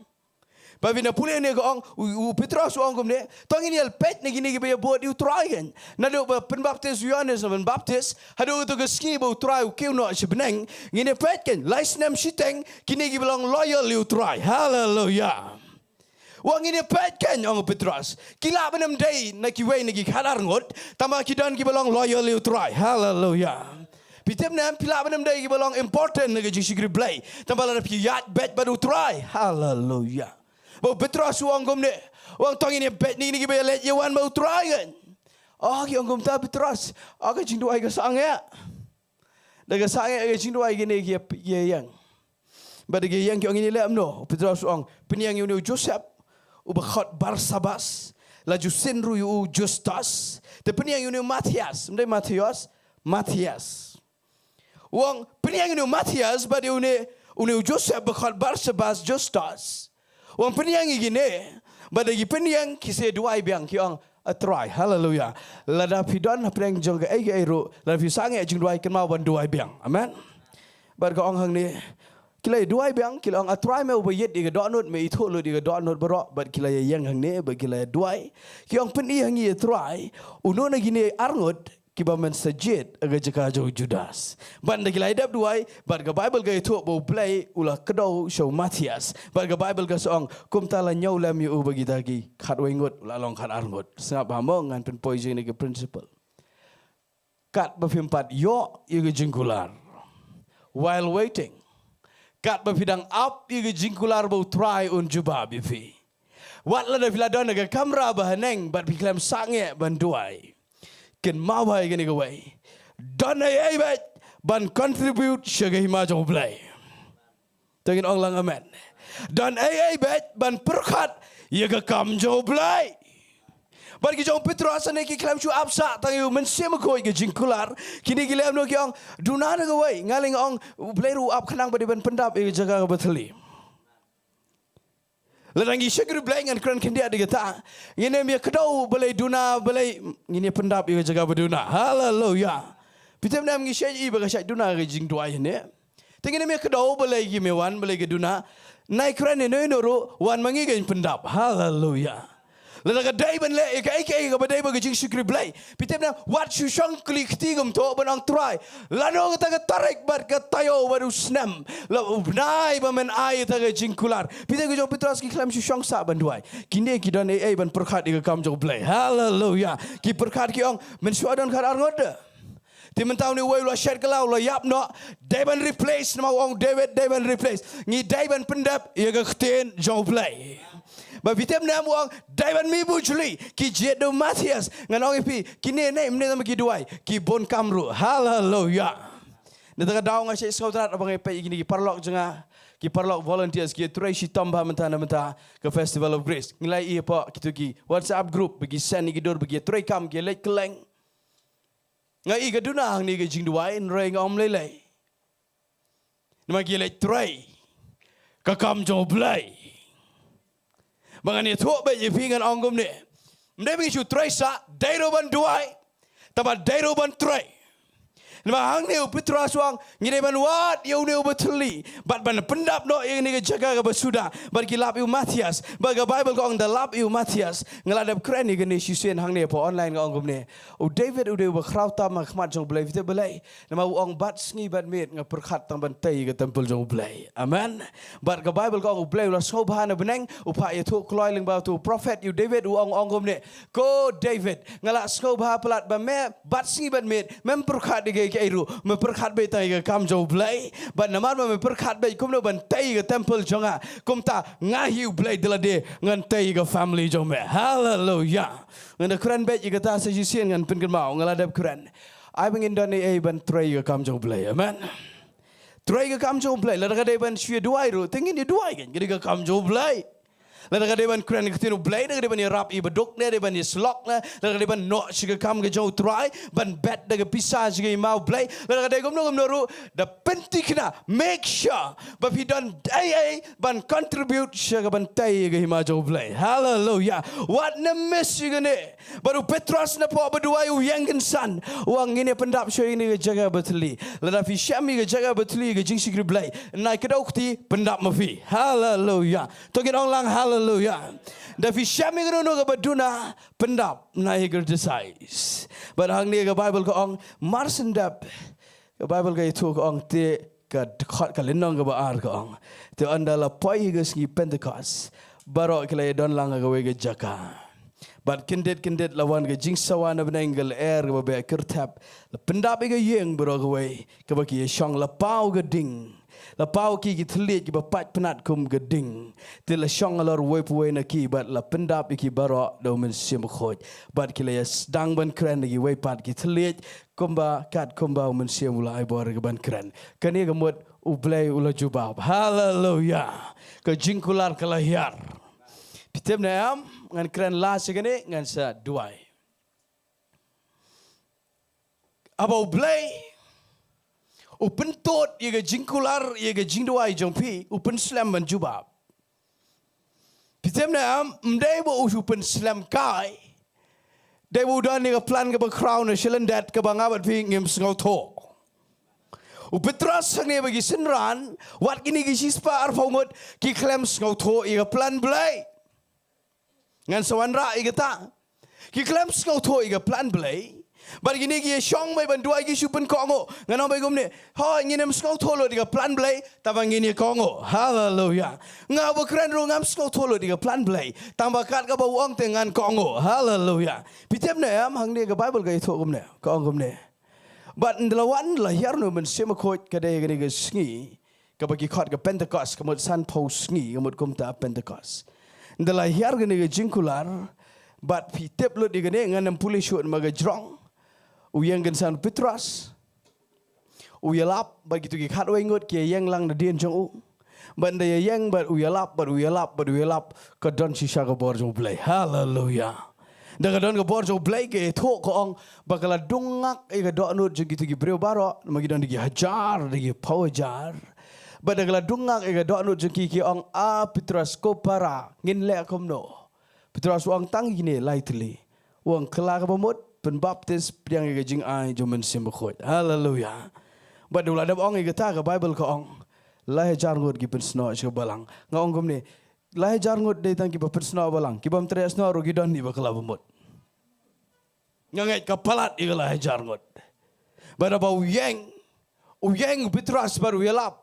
Ba phin da pule ne ka ong, u, u Petros u ong kumne, to ngin ïa peit ne kine kiba ïa bud ïa u Trai kan. Naduh ba pynbaptis u Ïoannis na pynbaptis, haduh kato ka sngi ba u Trai u kiew noh sha bneng, ngin ïa peit kan, lai snem shiteng, kine kiba long loyal ïa u Trai. Haleluya. Wa ngin ïa peit kan, ong u Petros. Ki lah ban ym dei na kiwei na ki khadar ngut, tangba ki don kiba long loyal ïa u Trai. Haleluya. Phi tip ne em, phi lah ban ym dei kiba long important na ka jingshakri Blei. Tangba lada phi ïaid beit bad u Trai. Haleluya. Ba u Petros u ong kumne. U ong to ngin ïa beit ne kine kiba ïa leit ïa wan bad u Trai kan. O, ki ong kumta Petros. O, ka jingduwai ka sangeh. Da ka sangeh ka jingduwai kine ki ïa, ki ïa ïeng. Bad da ki ïa ïeng ki ong ngin ïa leh kumno. U Petros u ong, pynïeng ïa une u Joseph, uba khot Barsabas. La ju syn ruh ïa u Justus. Te pynïeng ïa une u Matthias. Ym dei Matthias. Matthias. U ong, pynïeng ïa une u Matthias, bad ïa une, une u Joseph ba khot Barsabas, Justus. U ong pynïeng ïa kine, bad da ki pynïeng ki sa duwai biang, ki ong, A Trai, haleluya. Lada phi don hapdeng jong kaei kaei ruh, lada phi sangeh jingduwai, kynmaw ban duwai biang. Amen. Bad ka ong hangne, ki la duwai biang, ki la ong, A Trai, me uba ïeit ïa ka dohnud, me ithuh lut ïa ka dohnud baroh, bad ki la ïeng hangne, bad ki la duwai. Ki ong, pyni ha ngi A Trai, uno na kine arngut, kiba mynsaw jied ha ka jaka jong u Judas. Bad da ki la ïadep duwai, bad ka Baibl ka ïathuh ba U Blei u la kdew sha u Matthias. Bad ka Baibl ka sa ong, kumta la ñiew lem ïa u bad kita ki khatwei ngut, u la long khatar ngut. Sngap bha mo, ngan pynpoi jingïa ki principle. Katba phim pat ïoh ïa ka jingkular, while waiting, katba phi dang ap ïa ka jingkular ba U Trai un jubab ïa phi, wat lada phi la don ha ka kamra bahaneng bad phi khlem sangeh ban duwai, kynmaw bha ïa kane kawei: don ei ei beit ban contribute sha ka hima jong U Blei. To ngin ong lang amen. Don ei ei beit ban pyrkhat ïa ka kam jong U Blei. Bad ki jong u Petros hangne ki khlem shu ap sah tang ïa u Mynsiem Bakhuid ka jingkular. Kine ki leh kumno? Ki ong, duna na kawei. Nga leh, nga ong, U Blei ruh u ap khnang ba dei ban pyndap ïa ka jaka kaba thylli. Lada ngi shakri Blei, ngan kren khyndiat ïa kata. Ngin ym ïa kdew balei duna, balei, ngin ïa pyndap ïa ka jaka ba duna. Haleluya. Phi tip ne em, ngi shait ïa ba ka shait duna ka jingduwai hangne. Te ngin ym ïa kdew balei ki me wan, balei ki duna. Nai kren ïano ïano ruh, wan ma ngi, kan pyndap. Haleluya. Lada ka dei ban leh ïa kaei kaei kaba dei bad ka jingshakri Blei, phi tip ne em, wat shu shong kli kti kumto ban ong, Trai, lano kata ka tarik bad ka taïew bad u snem, la u bnai ba men ai ïa kata ka jingkular. Phi tip, ki jong u Petros ki khlem shu shong sah ban duwai. Kine ki don ei ei ban pyrkhat ïa ka kam jong U Blei. Haleluya. Ki pyrkhat, ki ong, mynshuwa don khatar ngut de. Te mynta une uwei u la shet kylla, u la ïap noh, dei ban replace, namar u ong, David, dei ban replace. Ngi dei ban pyndep ïa ka ktien jong U Blei. Ba phi tip ne em, u ong, dei ban mih bujli. Ki jied da u Matthias. Ngan ong ïa phi, kine ne em, ne em ki duwai, ki bun kam ruh. Haleluya. Na kata ka daw nga shait sngewtynnat haba nga peit ïa kine ki paralok jong nga, ki paralok volunteers, ki ïatrei shitom bha mynta na bynta ka Festival of Grace. Ngi la ïohi hapoh kito ki WhatsApp group ba ki send ïa ki dur ba ki ïatrei kam, ki ïaleit kylleng. Nga ïohi ka duna hangne ka jingduwai, hynrei nga ym lei lei. Namar ki leit trei ka kam jong U Blei. Ba ngan ïathuh beit ïa phi, ngan ong kumne. Ym dei ba ngi shu trei sah, dei ruh ban duwai, tangba dei ruh ban trei. Namar hangne u Petros u ong, ngi dei ban wad ïa une uba thylli bad ban pyndap noh ïa kane ka jaka kaba suda. Bad ki lap ïa u Matthias. Bad ka Baibl ka ong da lap ïa u Matthias. Nga la dep kren ïa kane shisien hangne hapoh online, nga ong kumne. U David u dei uba khraw tam ha khmat jong U Blei, phi tip balei? Namar u ong, bad sngi bad miet nga pyrkhat tang ban tei ïa ka templ jong U Blei. Amen. Bad ka Baibl ka ong U Blei u la sngewbha na bneng, u phah ïathuh kloi lyngba uto u prophet ïa u David, u ong, ong kumne. Ko David, nga la sngewbha palat ba me bad sngi bad miet mem pyrkhat ïa kaei kaei ruh, me pyrkhat beit tang ïa ka kam jong U Blei. Bad namar ba me pyrkhat beit kumno ban tei ïa ka templ jong nga, kumta nga hi U Blei da lade ngan tei ïa ka family jong me. Haleluya. Ngan da kren beit ïa kata sa shisien, ngan pynkynmaw, nga la dep kren. Ai ba ngin don ei ei ban trei ïa ka kam jong U Blei. Amen. Trei ïa ka kam jong U Blei. Lada ka dei ban shu ïa duwai ruh, te ngin ïa duwai, kan, ka dei ka kam jong U Blei. Lada ka dei ban kren ïa ka ktien U Blei, lada ka dei ban ïarap ïa baduk ne, dei ban ïasyllok ne, lada ka dei ban noh sha ka kam ka jong U Trai, ban bet da ka pisa sha ka hima U Blei, lada ka dei kumno kumno ruh, da pyntikna, make sure ba phi don ei ei ban contribute sha ka ban tei ïa ka hima jong U Blei. Haleluya. Wat ne miss ïa kane. Bad u Petros napoh ba duwai u ïeng kynsan, u ong, ngin ïa pyndap shuh ïa kane ka jaka ba thylli. Lada phi shem ïa ka jaka ba thylli ïa ka jingshakri Blei, nai kdew kti, pyndap ma phi. Haleluya. To ngin ong lang haleluya. Da phi shem ïa kano kano kaba duna, pyndap, nai criticize. Bad hangne ka Baibl ka ong, mar shen dep, ka Baibl ka ïathuh, ka ong, te ka dkhot, ka lynnong kaba ar ka ong, te ynda la poi ïa ka sngi Pentekost, baroh ki la ïadon lang ha kawei ka jaka. Bad kyndit kyndit la wan ka jingsawa na bneng, ka lyer kaba beh kyrthep, la pyndap ïa ka ïing baroh kawei kaba ki ïashong, la paw ka ding, la paw ki, ki thylliej kiba pait pnat kum ka ding. Te la shong halor uwei pa uwei na ki bad la pyndap ïa ki baroh da u Mynsiem Bakhuid. Bad ki la ïa sdang ban kren da kiwei pat ki thylliej, kumba kat kumba u Mynsiem u la ai bor ïa ki ban kren. Kane ka mut U Blei u la jubab. Haleluya. Ka jingkular ka la hiar. Phi tip ne em, ngan kren last ïa kane, ngan sa duwai. Haba U Blei u pyntud ïa ka jingkular, ïa ka jingduwai jong phi, u pynslem ban jubab. Phi tip ne em, ym dei ba u shu pynslem kai. Dei ba u don ïa ka plan kaba khraw na shalyndet kaba nga bad phi ngim sngewthuh. U Petros hangne bad ki synran, wat kine ki shispah arphew ngut, ki khlem sngewthuh ïa ka plan Blei. Ngan sa wanrah ïa kata. Ki khlem sngewthuh ïa ka plan Blei. Bad kine ki ïa shong beit ban duwai ki shu pynkohnguh. Ngan ong beit kumne. Hooid ngin ym sngewthuh lut ïa ka plan Blei, tangba ngin ïa kohnguh. Haleluya. Nga ba kren ruh ngam sngewthuh lut ïa ka plan Blei, tangba kat kaba u ong te ngan kohnguh. Haleluya. Phi tip ne em, hangne ka Baibl ka ïathuh kumne. Ka ong kumne. Bad ynda la wan la hiar u Mynsiem Bakhuid, ka dei kane ka sngi kaba ki khot ka Pentekost, ka mut sanphew sngi, ka mut kumta Pentekost. Ynda la hiar kane ka jingkular, bad phi tip lut ïa kane, ngan ym pule shuh namar ka jrong. U ïeng kynsan u Petros. U ïalap, bad kito ki khatwei ngut ki ïeng lang nadien jong u. Bad ynda ïeng bad u ïalap, bad u ïalap, bad u ïalap, ka don shisha ka bor jong u Blei. Haleluya. Da ka don ka bor jong u Blei, ka ïathuh ka ong ba ka la dung ngak ïa ka dohnud jong kito ki briew baroh, namar ki don da ki hajar, da ki phew hajar. Bad da ka la dung ngak ïa ka dohnud jong ki, ki ong, A Petros, ko para, ngin leh kumno? Petros u ong tang kine lai tylli. U ong, kylla kaba mut, pynbaptis, pdiang ïa ka jingai jong u Mynsiem Bakhuid. Haleluya. Bad da u la dep ong ïa kata, ka Baibl ka ong, lai hajar ngut ki pynsnoh sha ka balang. Nga ong kumne, lai hajar ngut dei tang kiba pynsnoh balang. Ki bym treh snoh ruh ki don hi ba kylla ba mut. Nga ngeit ka palat ïa ka lai hajar ngut. Bad haba u ïeng, u ïeng u Petros bad u ïalap.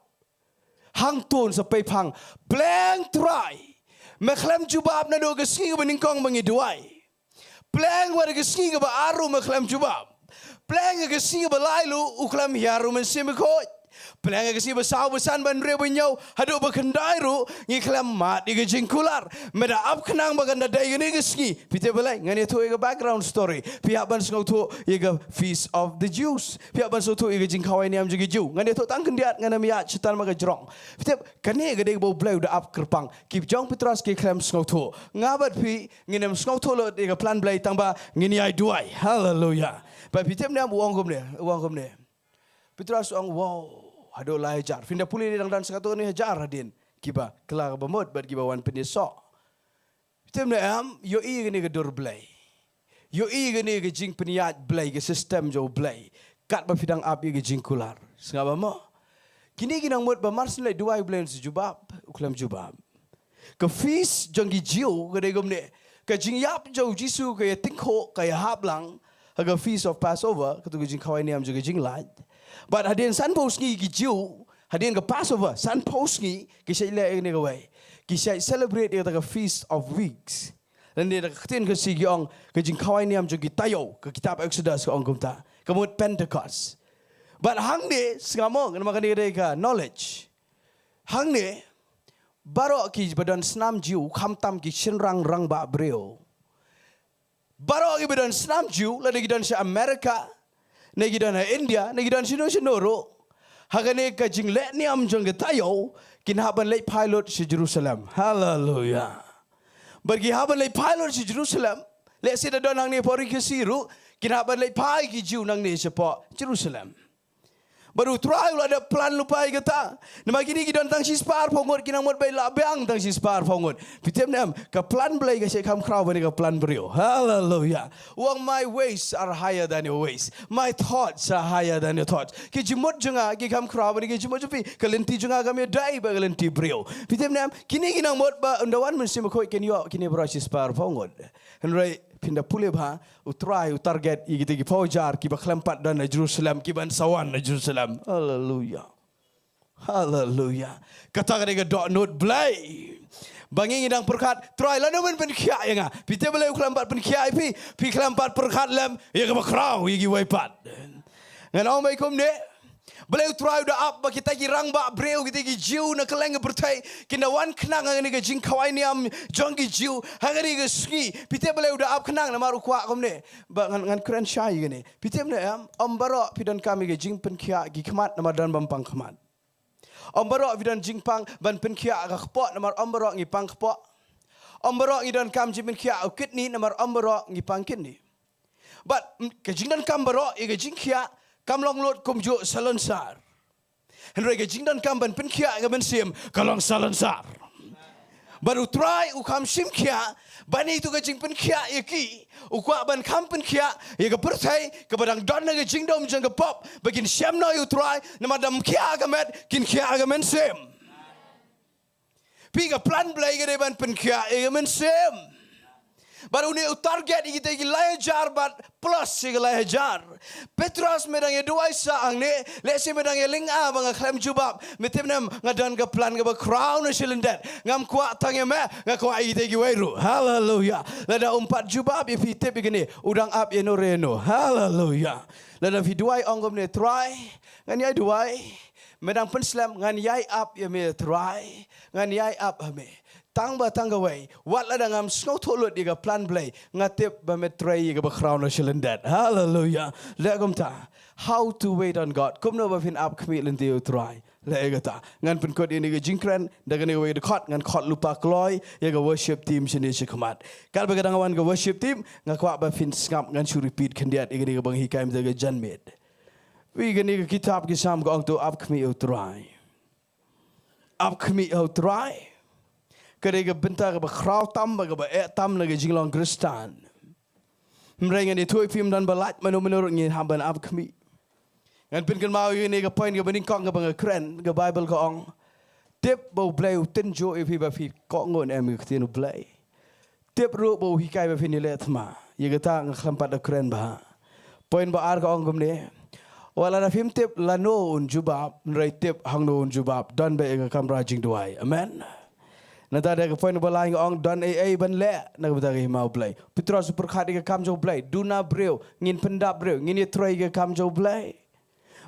Hangto sa pei phang. Pleng Trai. Me khlem jubab naduh ka sngi kaba nyngkong ba ngi duwai. Pleng wat ka sngi kaba ar ruh me khlem jubab. Pleng ka sngi kaba lai ruh u khlem hiar u Mynsiem Bakhuid. Pleng ka sngi ba saw ba san ban hynriew ba hynñiew haduh ba khyndai ruh ngi khlem mad ïa ka jingkular. Me da ap khnang ba kan da dei kane ka sngi. Phi tip balei? Ngan ïathuh ïa ka background story. Phi hap ban sngewthuh ïa ka Feast of the Jews. Phi hap ban sngewthuh ïa ka jingkhawai niam jong ki Jiw. Ngan ïathuh tang khyndiat, ngan ym ïaid shitom ha ka jrong. Phi tip, kane ka dei kaba u Blei u da ap kyrpang. Ki jong Petros ki khlem sngewthuh. Nga bad phi ngin ym sngewthuh lut ïa ka plan Blei tangba ngin ïai duwai. Haleluya. Bad phi tip ne em, u ong kumne, u ong kumne. Petros u ong, wow, haduh lai hajar. Phin da pule, dang don sa katto katne hajar hadien kiba kylla kaba mut bad kiba wan pynïasoh. Phi tip ne em, ïohi kane ka dur Blei. Ïohi kane ka jingpynïaid Blei, ka system jong u Blei. Katba phi dang ap ïa ka jingkular. Sngap ba mo. Kine ki nang mut ba mar shu leit duwai u Blei un sa jubab, u khlem jubab. Ka feast jong ki Jiw ka dei kumne. Ka jingïap jong u Jisu ka ïa tyngkhuh, ka ïa hap lang ha ka Feast of Passover, kato ka jingkhawai niam jong ka jinglait. Bad hadien sanphew sngi ki Jiw, hadien ka Passover, sanphew sngi ki shait leh ïa kane kawei. Ki shait celebrate ïa kata ka Feast of Weeks. Lane da ka ktien Khasi ki ong ka jingkhawai niam jong ki taïew, ka kitab Exodus ka ong kumta. Ka mut Pentecost. Bad hangne, sngap mo, namar kane ka dei ka knowledge. Hangne, baroh kiba don snam Jiw, khamtam ki shynrang rangbah briew. Baroh kiba don snam Jiw, lada ki don sha America, ne ki don ha India, ne ki don shano shano ruh. Ha kane ka jingleh niam jong ka taïew, kin hap ban leit phai lut sha Jerusalem. Haleluya. Bad ki hap ban leit phai lut sha Jerusalem. Lehse da don hangne hapoh Ri Khasi ruh, kin hap ban leit phai ki Jiw nangne shapoh Jerusalem. Bad u Trai u la dep plan lypa ïa kata. Namar kine ki don tang shispah arphew ngut, ki nang mut ba la biang tang shispah arphew ngut. Phi tip ne em, ka plan Blei ka shait kham khraw ban ïa ka plan briew. Haleluya. U ong, my ways are higher than your ways. My thoughts are higher than your thoughts. Ki jingmut jong nga ki kham khraw ban ïa ki jingmut jong phi. Ka lynti jong nga kam ïadei bad ka lynti briew. Phi tip ne em, kine ki nang mut ba ynda wan Mynsiem Bakhuid kin ïoh kine baroh shispah arphew ngut. Hynrei phin da pule bha, u Trai u target ïa kita ki phew hajar kiba khlem pat don ha Jerusalem, kiban sa wan ha Jerusalem. Haleluya. Haleluya. Kata ka dei ka dohnud Blei. Ba ngi ngi dang pyrkhat, Trai lano men pynkhiah ïa nga. Phi tip balei u khlem pat pynkhiah ïa phi, phi khlem pat pyrkhat lem ïa kaba khraw ïa kiwei pat. Ngan ong beit kumne. Balei u Trai u da ap ba kita ki rangbah briew, kita ki Jiw na kylleng ka pyrthei kin da wan khnang ha kane ka jingkhawai niam jong ki Jiw ha kane ka sngi? Phi tip balei u da ap khnang? Namar u kwah kumne. Ba ngan, ngan kren shai ïa kane. Phi tip ne em, ym baroh phi donkam ïa ka jingpynkhiah ki khmat namar don bym pang khmat. Ym baroh phi don jingpang ban pynkhiah ka kpoh namar ym baroh ngi pang kpoh. Ym baroh ngi donkam jingpynkhiah u kidney namar ym baroh ngi pang kidney. Bad, mm, ka jingdonkam baroh ïa ka jingkhiah kam long lut kumjuh salonsar. Hynrei ka jingdonkam ban pynkhiah ïa ka mynsiem ka long salonsar. Bad u Trai u kham shim khia ban ïa itu ka jingpynkhiah ïa ki. U kwah ban kham pynkhiah ïa ka pyrthei kaba dang don ha ka jingdum jong ka pop, ba kin shem noh ïa u Trai, namar da ym khiah ha ka met, kin khiah ha ka mynsiem. Phi, ka plan Blei ka dei ban pynkhiah ïa ka mynsiem. Bad une u target ïa kita ki lai hajar bad plus ïa ki lai hajar. Petros, me dang ïa duwai sa hangne, lehse me dang ïa lynga ba nga khlem jubab, me tip ne em, nga don ka plan kaba khraw na shi lyndet. Ngam kwah tang ïa me, nga kwah ïa kita kiwei ruh. Haleluya. Lada um pat jubab ïa phi, tip ïa kane, u dang ap ïa no re no. Haleluya. Lada phi duwai, ong kumne, Trai, ngan ïai duwai. Me dang pynslem, ngan ïai ap ïa me Trai. Ngan ïai ap ha me. Tang ba tang kawei, wat lada ngam sngewthuh lut ïa ka plan Blei, nga tip ba me trei ïa kaba khraw na shi lyndet. Haleluya. Leh kumta. How to wait on God. Kumno ba phin ap khmih lynti ïa u Trai. Leh ïa kata. Ngan pynkut ïa kane ka jingkren da kane kawei ka dkhot, ngan khot lypa kloi ïa ka worship team shane shakhmat. Katba ka dang wan ka worship team, nga kwah ba phin sngap, ngan shu repeat khyndiat ïa kane kaba nga hikai mynta ka janmiet. Wi, kane ka kitab ki Salm ka ong to ap khmih ïa u Trai. Ap khmih ïa u Trai. Ka dei ka bynta kaba khraw tam bad kaba eh tam na ka jinglong Khristan. Hynrei ngan ïathuh ïa phi, ym don ba lait mano mano ruh ngin hap ban ap khmih. Ngan pynkynmaw ïa kane ka point kaba nyngkong kaba nga kren, ka Baibl ka ong, tip ba U Blei u tynjuh ïa phi ba phi kohnguh ne em ïa ka ktien U Blei. Tip ruh ba u hikai ba phin ïaleh thma. Ïa kata nga khlem pat da kren bha. Point ba ar ka ong kumne. Wat lada phim tip lano un jubab, hynrei tip hangno un jubab, don beit ïa ka kamra jingduwai. Amen. Nangta da ka point ba lai nga ong don ei ei ban leh na ka bynta ka hima U Blei. Petros u pyrkhat ïa ka kam jong U Blei, duna briew, ngin pyndap briew, ngin ïatrei ïa ka kam jong U Blei.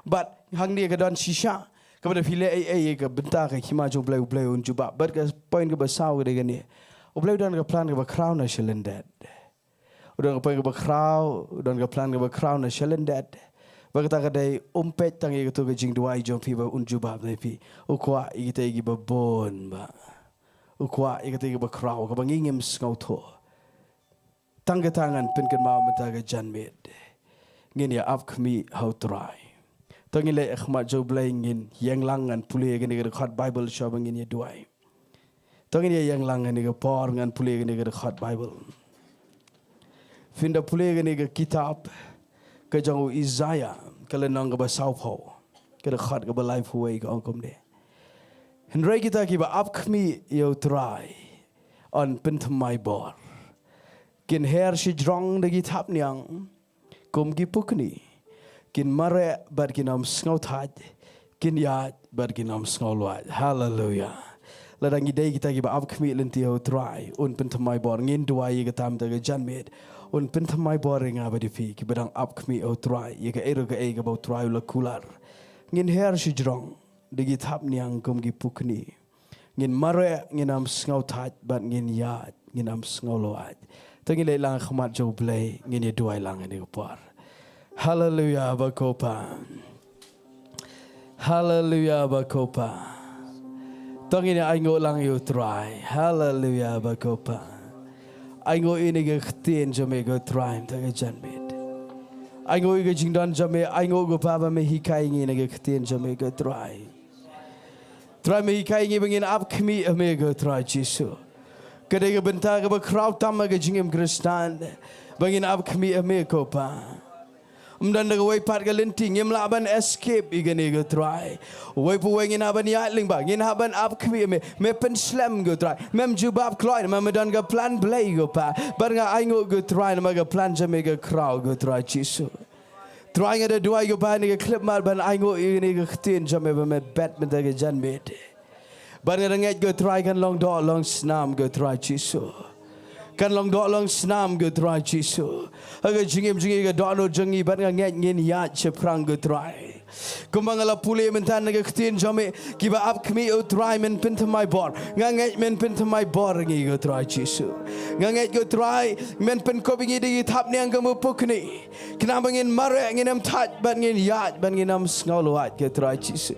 Bad hangne ka don shisha kaba da phi leh ei ei ïa ka bynta ka hima jong U Blei, U Blei un jubab. Bad ka point kaba saw ka dei kane. U Blei u don ka plan kaba khraw na shi lyndet. U don ka point kaba khraw, u don ka plan kaba khraw na shi lyndet. Bad kata ka dei, um peit tang ïa kato ka jingduwai jong phi ba un jubab na phi. U kwah ïa kita kiba bun ba. U kwah ïa kita kiba khraw, kaba ngi ngim sngewthuh. Tang kata ngan pynkynmaw mynta ka janmiet. Ngin ïa ap khmih ha U Trai. To ngin leit ha khmat jong U Blei, ngin ïeng lang, ngan pule ïa kane ka dkhot Baibl shuwa ba ngin ïa duwai. To ngin ïa ïeng lang ha kane ka por, ngan pule ïa kane ka dkhot Baibl. Phin da pule ïa kane ka kitab ka jong u Isaiah, ka lynnong kaba sawphew, ka dkhot kaba laiphew wei, ka ong kumne. Hynrei kita kiba ap khmih ïa U Trai yn pynthymmai bor. Kin her shajrong da ki thapniang kum ki pukni. Kin mareh bad kin ym sngewthait. Kin ïaid bad kin ym sngewlwait. Haleluya. Lada ngi dei kita kiba ap khmih lynti ha U Trai, un pynthymmai bor. Ngin duwai ïa kata mynta ka janmiet. Un pynthymmai bor ïa nga bad ïa phi kiba dang ap khmih ha U Trai ïa kaei ruh kaei kaba U Trai u la kular. Ngin her shajrong da ki thapniang kum ki pukni. Ngin mareh, ngin ym sngewthait, bad ngin ïaid, ngin ym sngewlwait. To ngin leit lang ha khmat jong U Blei, ngin ïa duwai lang ha kane ka por. Haleluya ba ko Pa. Haleluya ba ko Pa. To ngin ïa ainguh lang ïa U Trai. Haleluya ba ko Pa. Ainguh ïa kane ka ktien jong me ko Trai mynta ka janmiet. Ainguh ïa ka jingdon jong me, ainguh ko Pa ba me hikai ïa ngi ïa kane ka ktien jong me ko Trai. Trai, me hikai ïa ngi ba ngin ap khmih ha me ko Trai Jisu. Ka dei ka bynta kaba khraw tam ha ka jingim Khristan ba ngin ap khmih ha me ko Pa. Ym don da kawei pat ka lynti, ngim lah ban escape ïa kane ko Trai. Uwei pa uwei ngin hap ban ïaid lyngba, ngin hap ban ap khmih ha me. Me pynslem ko Trai. Mem jubab kloi namar me don ka plan Blei ko Pa. Bad nga ainguh ko Trai namar ka plan jong me ka khraw ko Trai Jisu. Trai, nga da duwai ko Pa ha kane ka khyllipmat ban ainguh ïa kane ka ktien jong me ba me bet mynta ka janmiet. Bad nga da ngeit ko Trai kan long doh long snam ko Trai Jisu. Kan long doh long snam ko Trai Jisu. Ha ka jingim jong ngi, ka dohnud jong ngi, bad nga ngeit ngin ïaid shaphrang ko Trai. Kumba nga la pule mynta na ka ktien jong me, kiba ap khmih ha U Trai men pynthymmai bor. Nga ngeit men pynthymmai bor ïa ngi ko Trai Jisu. Nga ngeit ko Trai men pynkup ïa ngi da ki thapniang kum u pukni. Khnang ba ngin mareh, ngin ym thait, bad ngin ïaid, bad ngin ym sngewlwait ko Trai Jisu.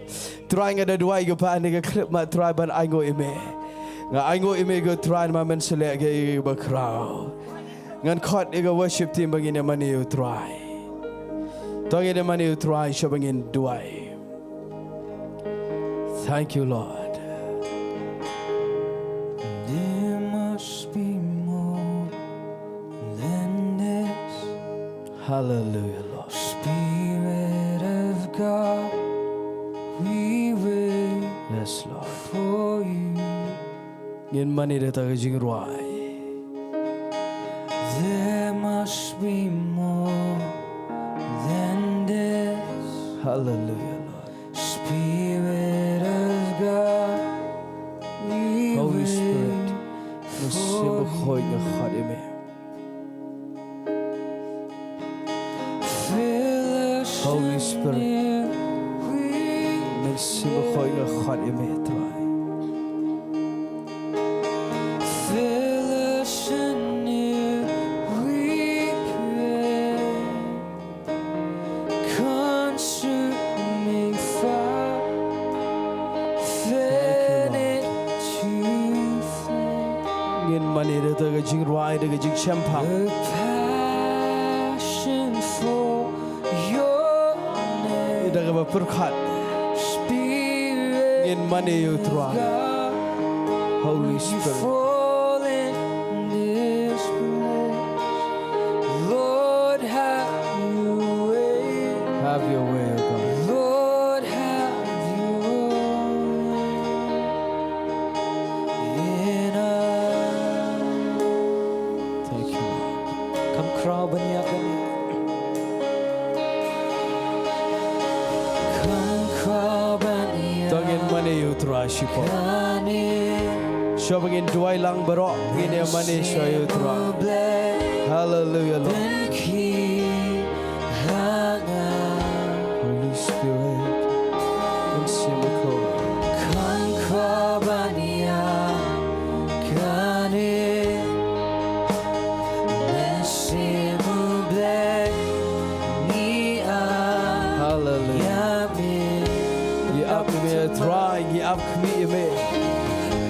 Trai, nga da duwai ko Pa ha kane ka khyllipmat Trai ban ainguh ïa me. Nga ainguh ïa me ko Trai namar men sa leh kaei kaei kaba khraw. Ngan khot ïa ka worship team ba ngin ïa mane ïa U Trai. To ngin ïa mane ïa U Trai shuwa ba ngin duwai. Thank you, Lord. There must be more than this. Hallelujah, Lord. Spirit of God, we wait, yes, Lord, for you. Ngin mane da kata ka jingrwai. Be more than this. Hallelujah, Lord. Spirit of God, we Holy Spirit, wait for you. Fill us Holy Spirit, anew, we Fill us anew, we pray. Consuming fire, fan it to flame. Ngin mane da ka jingrwai, da ka jingshemphang. A passion for your name. Da kaba pyrkhat. Spirit, ngin mane ïa u Trai. God, Holy Spirit, fall in this place. Lord, have your way. Have your way, O God. Lord, have your way in us. Thank you, Lord. Kham khraw ban ïa kane. Kham khraw ban ïa. To ngin mane ïa u Trai shipor. Kane. Shuwa ba ngin duwai lang baroh, ngin ïa mane shuwa ïa u Trai. Hallelujah, Lord. Holy Spirit, Mynsiem Bakhuid. Kham khraw ban ïa kane. Mynsiem U Blei, ngi ap, hallelujah, ïa me. Ngi ap ïa me, Trai, ngi ap khmih ïa me.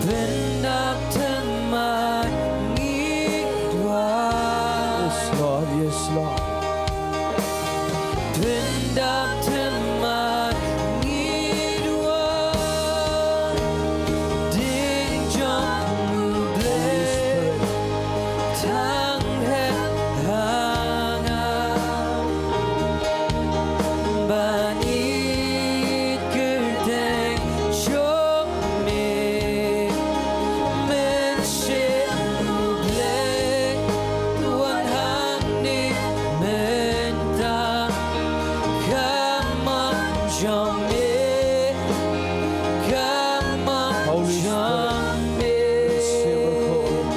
Pyndap thymmai ngi duwai. Yes, Lord, yes, Lord. Pyndap thymmai ngi duwai. Ding jong U Blei, tang ha nga. Ban ïeit kyrteng jong me. Mynsiem U Blei, to wan hangne mynta. Ka mon jong me, ka mon jong me. Holy Spirit, Mynsiem Bakhuid.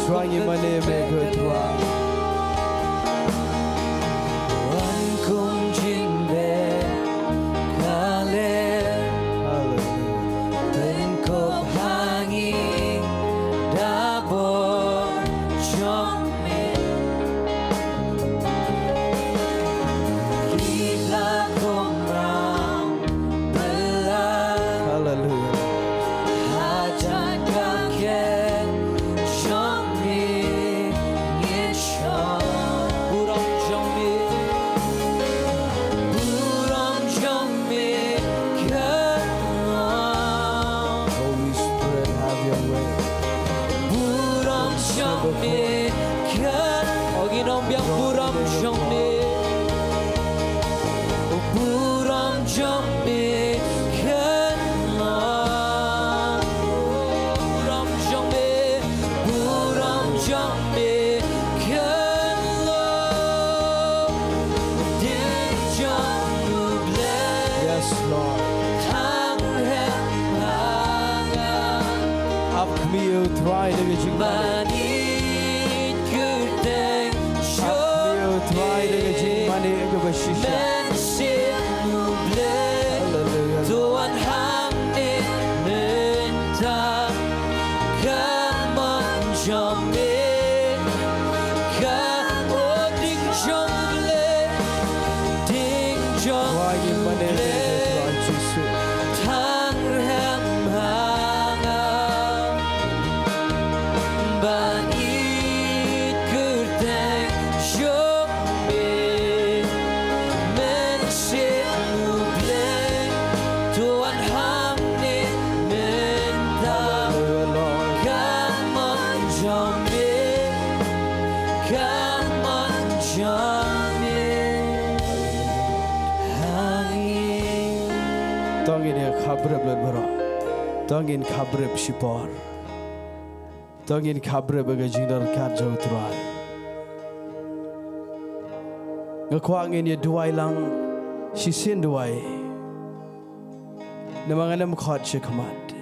Trai, ngi mane ïa me ko Trai. Wan kum jingpynkhaleh. Hallelujah. Pynkup ha ngi da bor jong me. Ki la kum ram bylla. Hallelujah. Hajan ka khet jong me ngin shong. Burom jong me. Burom jong me ka long. Holy Spirit, have your way. Burom jong me ka long. Ong ïa u nongbiang burom jong me. Burom jong me ka long. Burom jong me, burom jong me ka long. Ding jong U Blei. Yes, Lord. Tang ha nga. Ap khmih ïa u Trai da ka jingmane. Ban ïeit kyrteng jong me. Ap khmih ïa u Trai da ka jingmane kaba shisha. Mynsiem U Blei. Hallelujah. To wan hangne mynta. Ka mon jong me. Ka, o, ding jong U Blei. Ding jong U Blei. Tang ha nga. Ban ïeit kyrteng jong me. Mynsiem U Blei, to wan hangne mynta. Ka mon jong me, ka mon jong me. Ha ngi. To ngin ïa khabrip lem baroh. To ngin khabrip shipor. To ngin khapbrip ïa ka jingdonkam jong u Trai. Nga kwah ngin ïa duwai lang shisien duwai. Namar ngan ym khot sha khmat.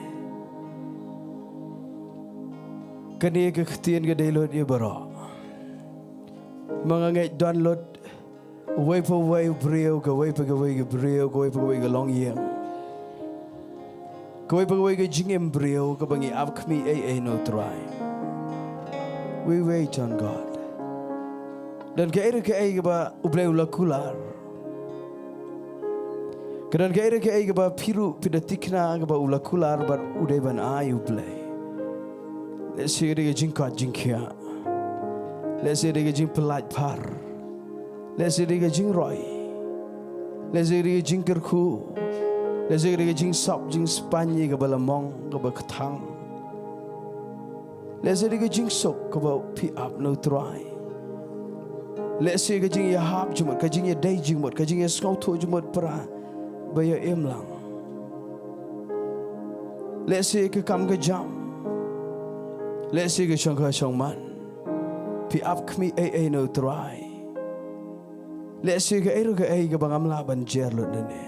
Kane ka ktien ka dei lut ïa baroh. Ma nga ngeit don lut uwei pa uwei u briew, kawei pa kawei ka briew, kawei pa kawei ka longïing, kawei pa kawei ka jingim briew kaba ngi ap khmih ei ei na u Trai. We wait on God. Don kaei re kaei kaba U Blei u la kular. Ka don kaei re kaei kaba phi ruh phi da thikna kaba u la kular bad u dei ban ai U Blei. Lehse ka dei ka jingkoit jingkhiah. Lehse ka dei ka jingpyllait phar. Lehse ka dei ka jingroi. Lehse ka dei ka jingkyrkhu. Lehse ka dei ka jingsop jingspan ïa kaba la mong kaba kthang. Lehse ka dei ka jingsuk kaba phi ap na u Trai. Lehse ka jingïahap jingmut, ka jingïadei jingmut, ka jingïasngewthuh jingmut para ba ïa im lang. Lehse ka kam ka jam. Lehse ka shongkha shongman. Phi ap khmih ei ei na u Trai. Lehse kaei re kaei kaba ngam lah ban jer lut nangne.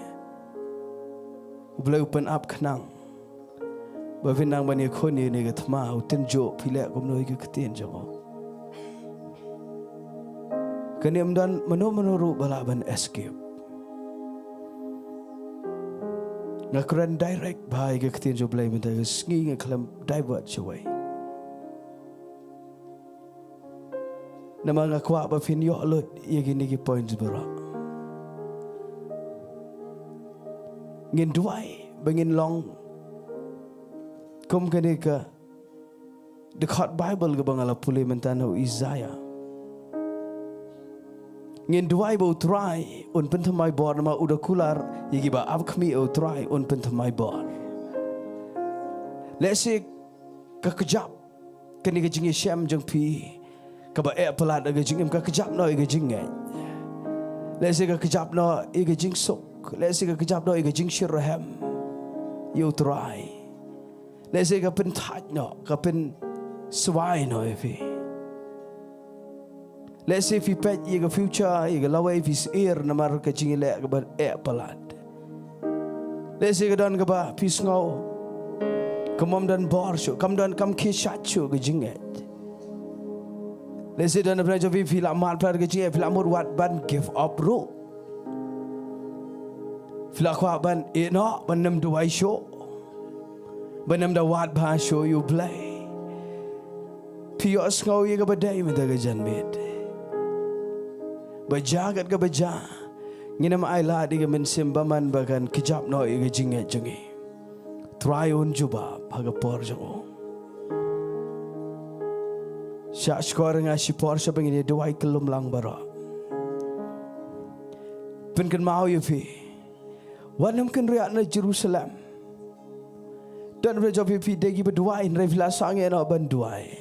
U Blei u pynap khnang ba phin nang ban ïakhun ïa kane ka thma, u tynjuh phi leh kumno ïa ka ktien jong u. Kane ym don mano mano ruh ba lah ban escape. Nga kren direct bha ïa ka ktien jong U Blei mynta ka sngi, nga khlem divert shawei. Namar nga kwah ba phin ïoh lut ïa kine ki points baroh. Ngin duwai ba ngin long kum kane ka dkhot Baibl kaba nga la pule mynta na u Isaiah. Ngin duwai ba u Trai un pynthymmai bor, namar u da kular ïa kiba ap khmih ïa u Trai un pynthymmai bor. Lehse ka kjap kane ka jingïashem jong phi kaba eh palat ïa ka jingim, ka kjap noh ïa ka jingngeit. Lehse ka kjap noh ïa ka jingsuk. Lehse ka kjap noh ïa ka jingshitrhem ïa u Trai. Lehse ka pynthait noh, ka pynswai noh ïa phi. Lehse phi peit ïa ka future, ïa ka lawei phi syier namar ka jingïaleh kaba eh palat. Lehse ka don kaba phi sngew kam don bor shuh, kam don, kam khie shait shuh ka jingngeit. Lehse don na pdeng jong phi, phi la mad palat ka jingngeit, phi la mut wat ban give up ruh. Phi la kwah ban ïeh noh, ban ym duwai shuh, ban ym da wad bha shuh ïa u Blei. Phi ïohsngew ïa kaba dei mynta ka janmiet. Ba jia kat kaba jia, ngin ym ailad ïa ka mynsiem bymman ba kan kjap noh ïa ka jingngeit jong ngi. Trai un jubab ha ka por jong u. Shah shkor nga shipor shaba ngin ïa duwai kyllum lang baroh. Pynkynmaw ïa phi, wat nym kynriah na Jerusalem. Don ba jop ïa phi, dei kiba duwai, hynrei phi la sangeh noh ban duwai.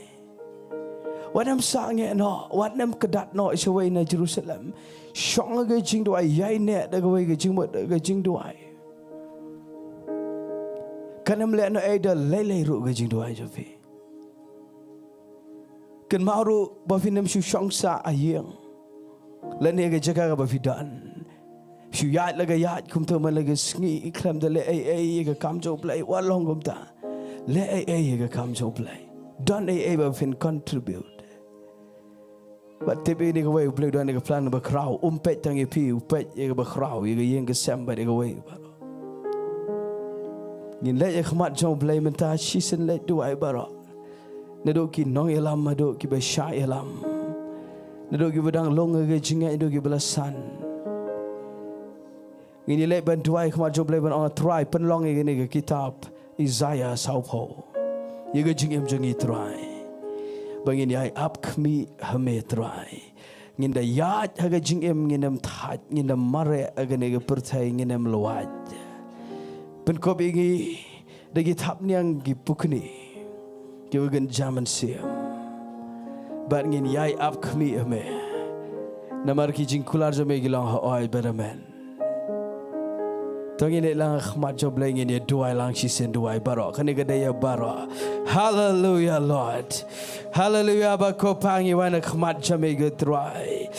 Wat nym sangeh noh, wat nym kdat noh shawei na Jerusalem. Shong ha ka jingduwai, ïaineh da kawei ka jingmut, da ka jingduwai. Kan ym leh noh ei da lei lei ruh ka jingduwai jong phi. Kynmaw ruh ba phin ym shu shong sah ha ïing lane ka jaka kaba phi don. Shu ïaid la ka ïaid kumta man la ka sngi, khlem da leh ei ei ïa ka kam jong u Blei. Wat long kumta. Leh ei ei ïa ka kam jong u Blei. Don ei ei ba phin contribute. Bad tip ïa kane kawei, u Blei u don ïa ka plan bakhraw. Um peit tang ïa phi, u peit ïa ka bakhraw, ïa ka ïing ka sem bad ïa kawei baroh. Ngin leit ïa khmat jong u Blei mynta, shisien leit duwai baroh. Naduh ki nongïalam haduh kiba shah ïalam. Naduh kiba dang lung ha ka jingngeit haduh kiba la san. Ngin ïa leit ban duwai khmat jong u Blei ban ong, Trai, pynlong ïa kane ka kitab Isaiah sawphew ïa ka jingim jong ngi, Trai. Ba ngin ïai ap khmih ha me, Trai. Ngin da ïaid ha ka jingim, ngin ym thait, ngin ym mareh ha kane ka pyrthei, ngin ym lwait. Pynkup ïa ngi da ki thapniang ki pukni kiba kynja mynsiem. Bad ngin ïai ap khmih ha me. Namar ki jingkular jong me ki long hooid bad amen. To ngin ïaid lang ha khmat jong U Blei, ngin ïa duwai lang shisien, duwai baroh. Kane ka dei ïa baroh. Hallelujah, Lord. Hallelujah, ba ko Pa ngi wan ha khmat jong me ko Trai.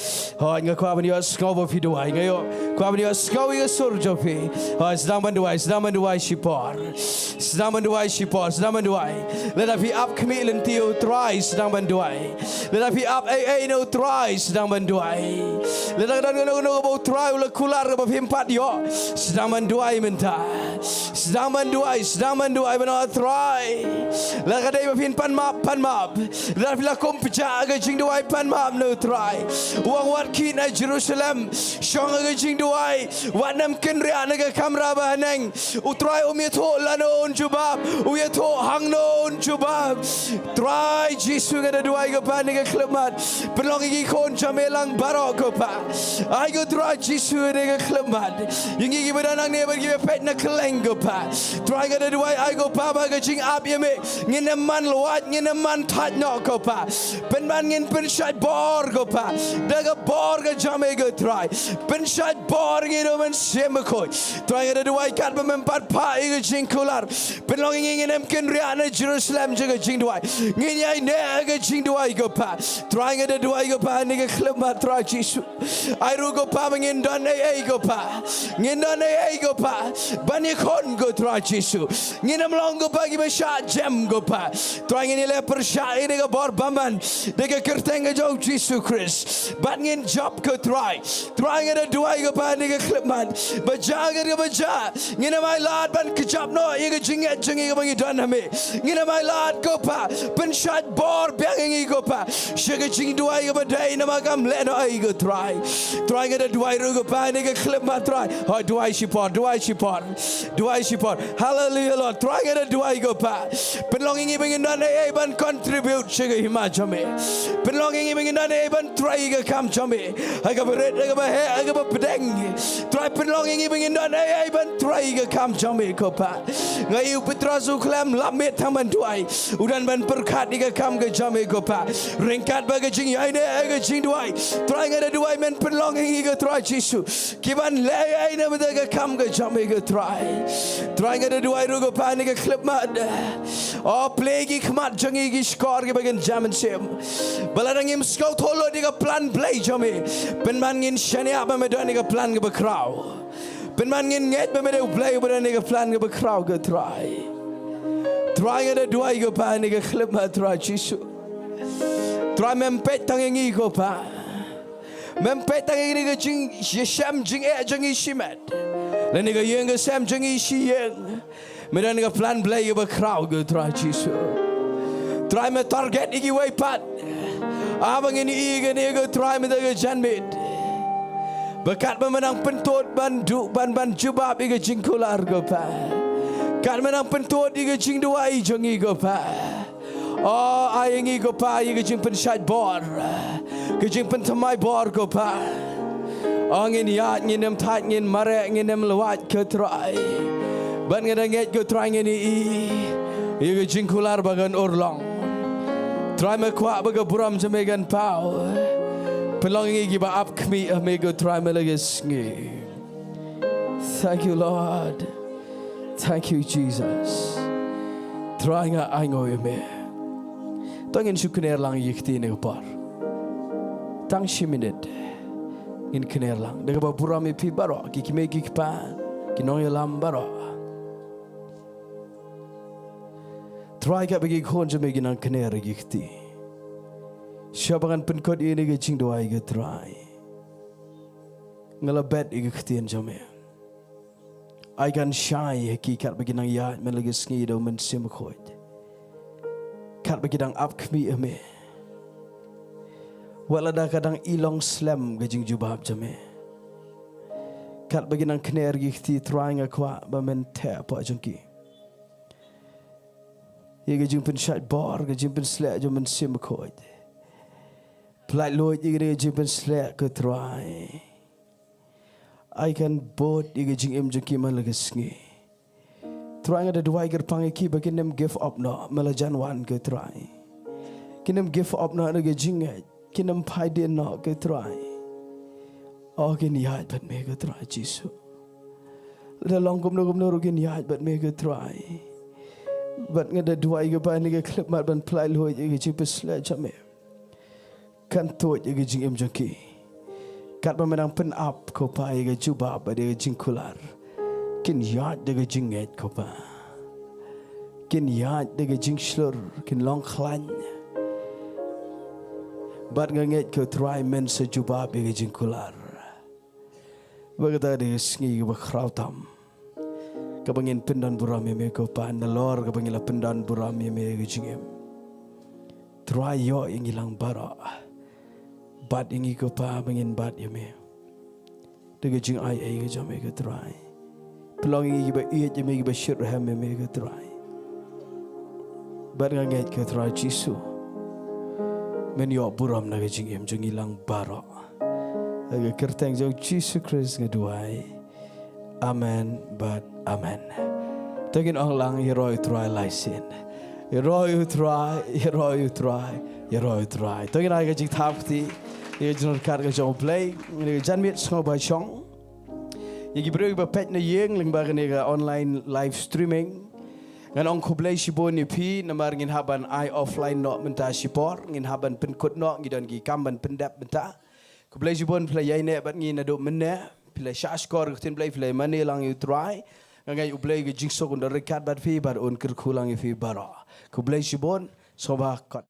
Hooid, nga kwah ban ïohsngew ba phi duwai, nga ïoh kwah ban ïohsngew ïa ka sur jong phi. Hooid, sdang ban duwai, sdang ban duwai shipor. Sdang ban duwai shipor, sdang ban duwai. Lada phi ap khmih lynti ïa U Trai, sdang ban duwai. Lada phi ap ei ei na U Trai, sdang ban duwai. Lada ka don kano kano kaba U Trai u la kular kaba phim pat ïoh, sdang ban duwai mynta. Sdang ban duwai, sdang ban duwai ban ong, Trai, lada ka dei ba phin pan map, pan map. Lada phi la kum pjah ha ka jingduwai, pan map na U Trai. U ong, wat khie na Jerusalem, shong ha ka jingduwai, wat nym kynriah na ka kamra bahaneng. U Trai um ïathuh lano un jubab, u ïathuh hangno un jubab. Trai Jisu, nga da duwai ko Pa ha kane ka khyllipmat, pynlong ïa ki khun jong me lang baroh ko Pa. Ai ko Trai Jisu ha kane ka khyllipmat, ïa ngi kiba don hangne bad kiba peit na kylleng ko Pa. Trai nga da duwai, ai ko Pa, ba ha ka jingap ïa me ngin ym man lwait, ngin ym man thait noh ko Pa. Pynban ngin pynshait bor ko Pa da ka bor ka jong me ko Trai. Pynshait bor ïa ngi da U Mynsiem Bakhuid. Trai nga da duwai katba mem pat phah ïa ka jingkular, pynlong ïa ngi ngin ym kynriah na Jerusalem jong ka jingduwai. Ngin ïaineh ha ka jingduwai ko Pa. Trai nga da duwai ko Pa ha kane ka khyllipmat Trai Jisu. Ai ruh ko Pa ba ngin don ei ei ko Pa. Ngin don ei ei ko Pa ban ïakhun ko Trai Jisu. Ngin ym long ko Pa kiba shah jem ko Pa. Trai ngin ïaleh pyrshah ïa kane ka bor bymman da ka kyrteng ka jong U Jisu Khrist. Bad ngin jop ko Trai. Trai nga da duwai ko Pa ha kane ka khyllipmat, ba jia ka ba jia, ngin ym ailad ban kjap noh ïa ka jingngeit jong ngi kaba ngi don ha me. Ngin ym ailad ko Pa, pynshait bor biang ïa ngi ko Pa sha ka jingduwai kaba dei, namar kam leh noh ei ko Trai. Trai nga da duwai ruh ko Pa ha kane ka khyllipmat Trai. Hooid, duwai shipor, duwai shipor. Duwai shipor. Hallelujah Lord. Trai nga da duwai ko Pa, pynlong ïa ngi ba ngin don ei ei ban contribute sha ka hima jong me. Pynlong ïa ngi ba ngin don ei ei ban trei ïa ka kam jong me ha kaba rit, ha kaba heh, ha kaba pdeng. Trai pynlong ïa ngi ba ngin don ei ei ban trei ïa ka kam jong me ko Pa. Nga ïohi u Petros u khlem lap miet tang ban duwai, u don ban pyrkhat ïa ka kam ka jong me ko Pa. Ryngkat bad ka jingïaineh ha ka jingduwai, Trai nga da duwai men pynlong ïa ngi ko Trai Jisu ki ban leh ei ei na bynta ka kam ka jong me ko Trai. Trai nga da duwai ruh ko Pa ha kane ka khyllipmat, o plie ki khmat jong ngi ki shkor kiba kynja mynsiem, ba lada ngim sngewthuh lut ïa ka plan Blei jong me, pynban ngin shaniah ba me don ïa ka plan kaba khraw. Pynban ngin ngeit ba me dei U Blei uba don ïa ka plan kaba khraw ko Trai. Trai nga da duwai ko Pa ha kane ka khyllipmat Trai Jisu. Trai mem peit tang ïa ngi ko Pa. Mem peit tang ïa kane ka jing, ïashem jingeh jong ngi shimet, lane ka ïing ka sem jong ngi shi ïing. Me don ka plan Blei kaba khraw ko Trai Jisu. Trai me target ïa kiwei pat, haba ngin ïohi ïa kane ko Trai mynta ka janmiet, ba katba me nang pyntud ban duh, ban, ban jubab ïa ka jingkular ko Pa, katba me nang pyntud ïa ka jingduwai jong ngi ko Pa, o ai ïa ngi ko Pa ïa ka jingpynshait bor, ka jingpynthymmai bor ko Pa. O ngin ïaid, ngin ym thait, ngin mareh, ngin ym lwait ko Trai. Bad nga da ngeit ko Trai ngin ïohi ïa ka jingkular ba kan urlong. Trai me kwah ba ka burom jong me kan paw. Pynlong ïa ngi kiba ap khmih ha me ko Trai man la ka sngi. Thank you Lord. Thank you Jesus. Trai nga ainguh ïa me. To ngin shu kner lang ïa ki kti ne ka por. Tang shi minit ngin kner lang. Da kaba burom ïa phi baroh, ki kmie ki kpa, ki nongïalam baroh. Trai katba ki khun jong me ki nang kner ïa ki kti, shuwa ba ngan pynkut ïa kane ka jingduwai ko Trai, nga la bet ïa ka ktien jong me. Ai kan shai ha ki katba ki nang ïaid man la ka sngi da U Mynsiem Bakhuid, katba ki dang ap khmih ha me. Wat lada ka dang i long slem ka jingjubab jong me, katba ki nang kner ki kti Trai nga kwah ba men theh hapoh jong ki ïa ka jingpynshait bor, ka jingpynsleh jong U Mynsiem Bakhuid. Pynlait luid ïa ka jingpynsleh ko Trai. Ai kan bud ïa ka jingim jong ki man la ka sngi. Trai nga da duwai kyrpang ïa ki ba kin ym give up noh man la jan wan ko Trai. Kin ym give up noh na ka jingngeit, kin ym phai dien noh ko Trai. O kin ïaid bad me ko Trai Jisu. Da long kumno kumno ruh kin ïaid bad me ko Trai. Bad nga da duwai ko Pa ïa kane ka khyllipmat ban pyllait luid ïa ka jingpynshlur jong me. Kan tuid ïa ka jingim jong ki. Katba me dang pynap ko Pa ïa ka jubab bad ïa ka jingkular. Kin ïaid da ka jingngeit ko Pa. Kin ïaid da ka jingshlur, kin long khlaiñ. Bad nga ngeit ko Trai men sa jubab ïa ka jingkular. Ba kata ka dei ka sngi kaba khraw tam. Kaba ngin pyndon burom ïa me ko Pa, nalor kaba ngin la pyndon burom ïa me ha ka jingim. Trai ïoh ïa ngi lang baroh. Bat ïa ngi ko Pa ba ngin bat ïa me. Da ka jingai ei ka jong me ko Trai. Pynlong ïa ngi kiba ïeit ïa me, kiba shitrhem ïa me ko Trai. Bad nga ngeit ko Trai Jisu. Men ïoh burom na ka jingim jong ngi lang baroh. Ha ka kyrteng jong Jisu Khrist nga duwai. Amen bad amen. To ngin ong lang, ïaroh ïa u Trai lai sien. Ïaroh ïa u Trai, ïaroh ïa u Trai, ïaroh ïa u Trai. To ngin ai ka jingthap kti ïa ka jingryngkat ka jong U Blei. Ïa ka janmiet sngewbha shong. Ïa ki briew kiba peit na ïing lyngba kane ka online live streaming. Ngan ong khublei shibun ïa phi namar ngin hap ban ai offline noh mynta shipor, ngin hap ban pynkut noh, ngi don ki kam ban pyndep mynta. Khublei shibun phi la ïaineh bad ngi naduh mynne, phi la shah shkor ka ktien Blei, phi la ïamane lang ïa u Trai. Nga ngeit U Blei ka jingsuk un da ryngkat bad phi bad un kyrkhu lang ïa phi baroh. Khublei shibun, sngewbha kot.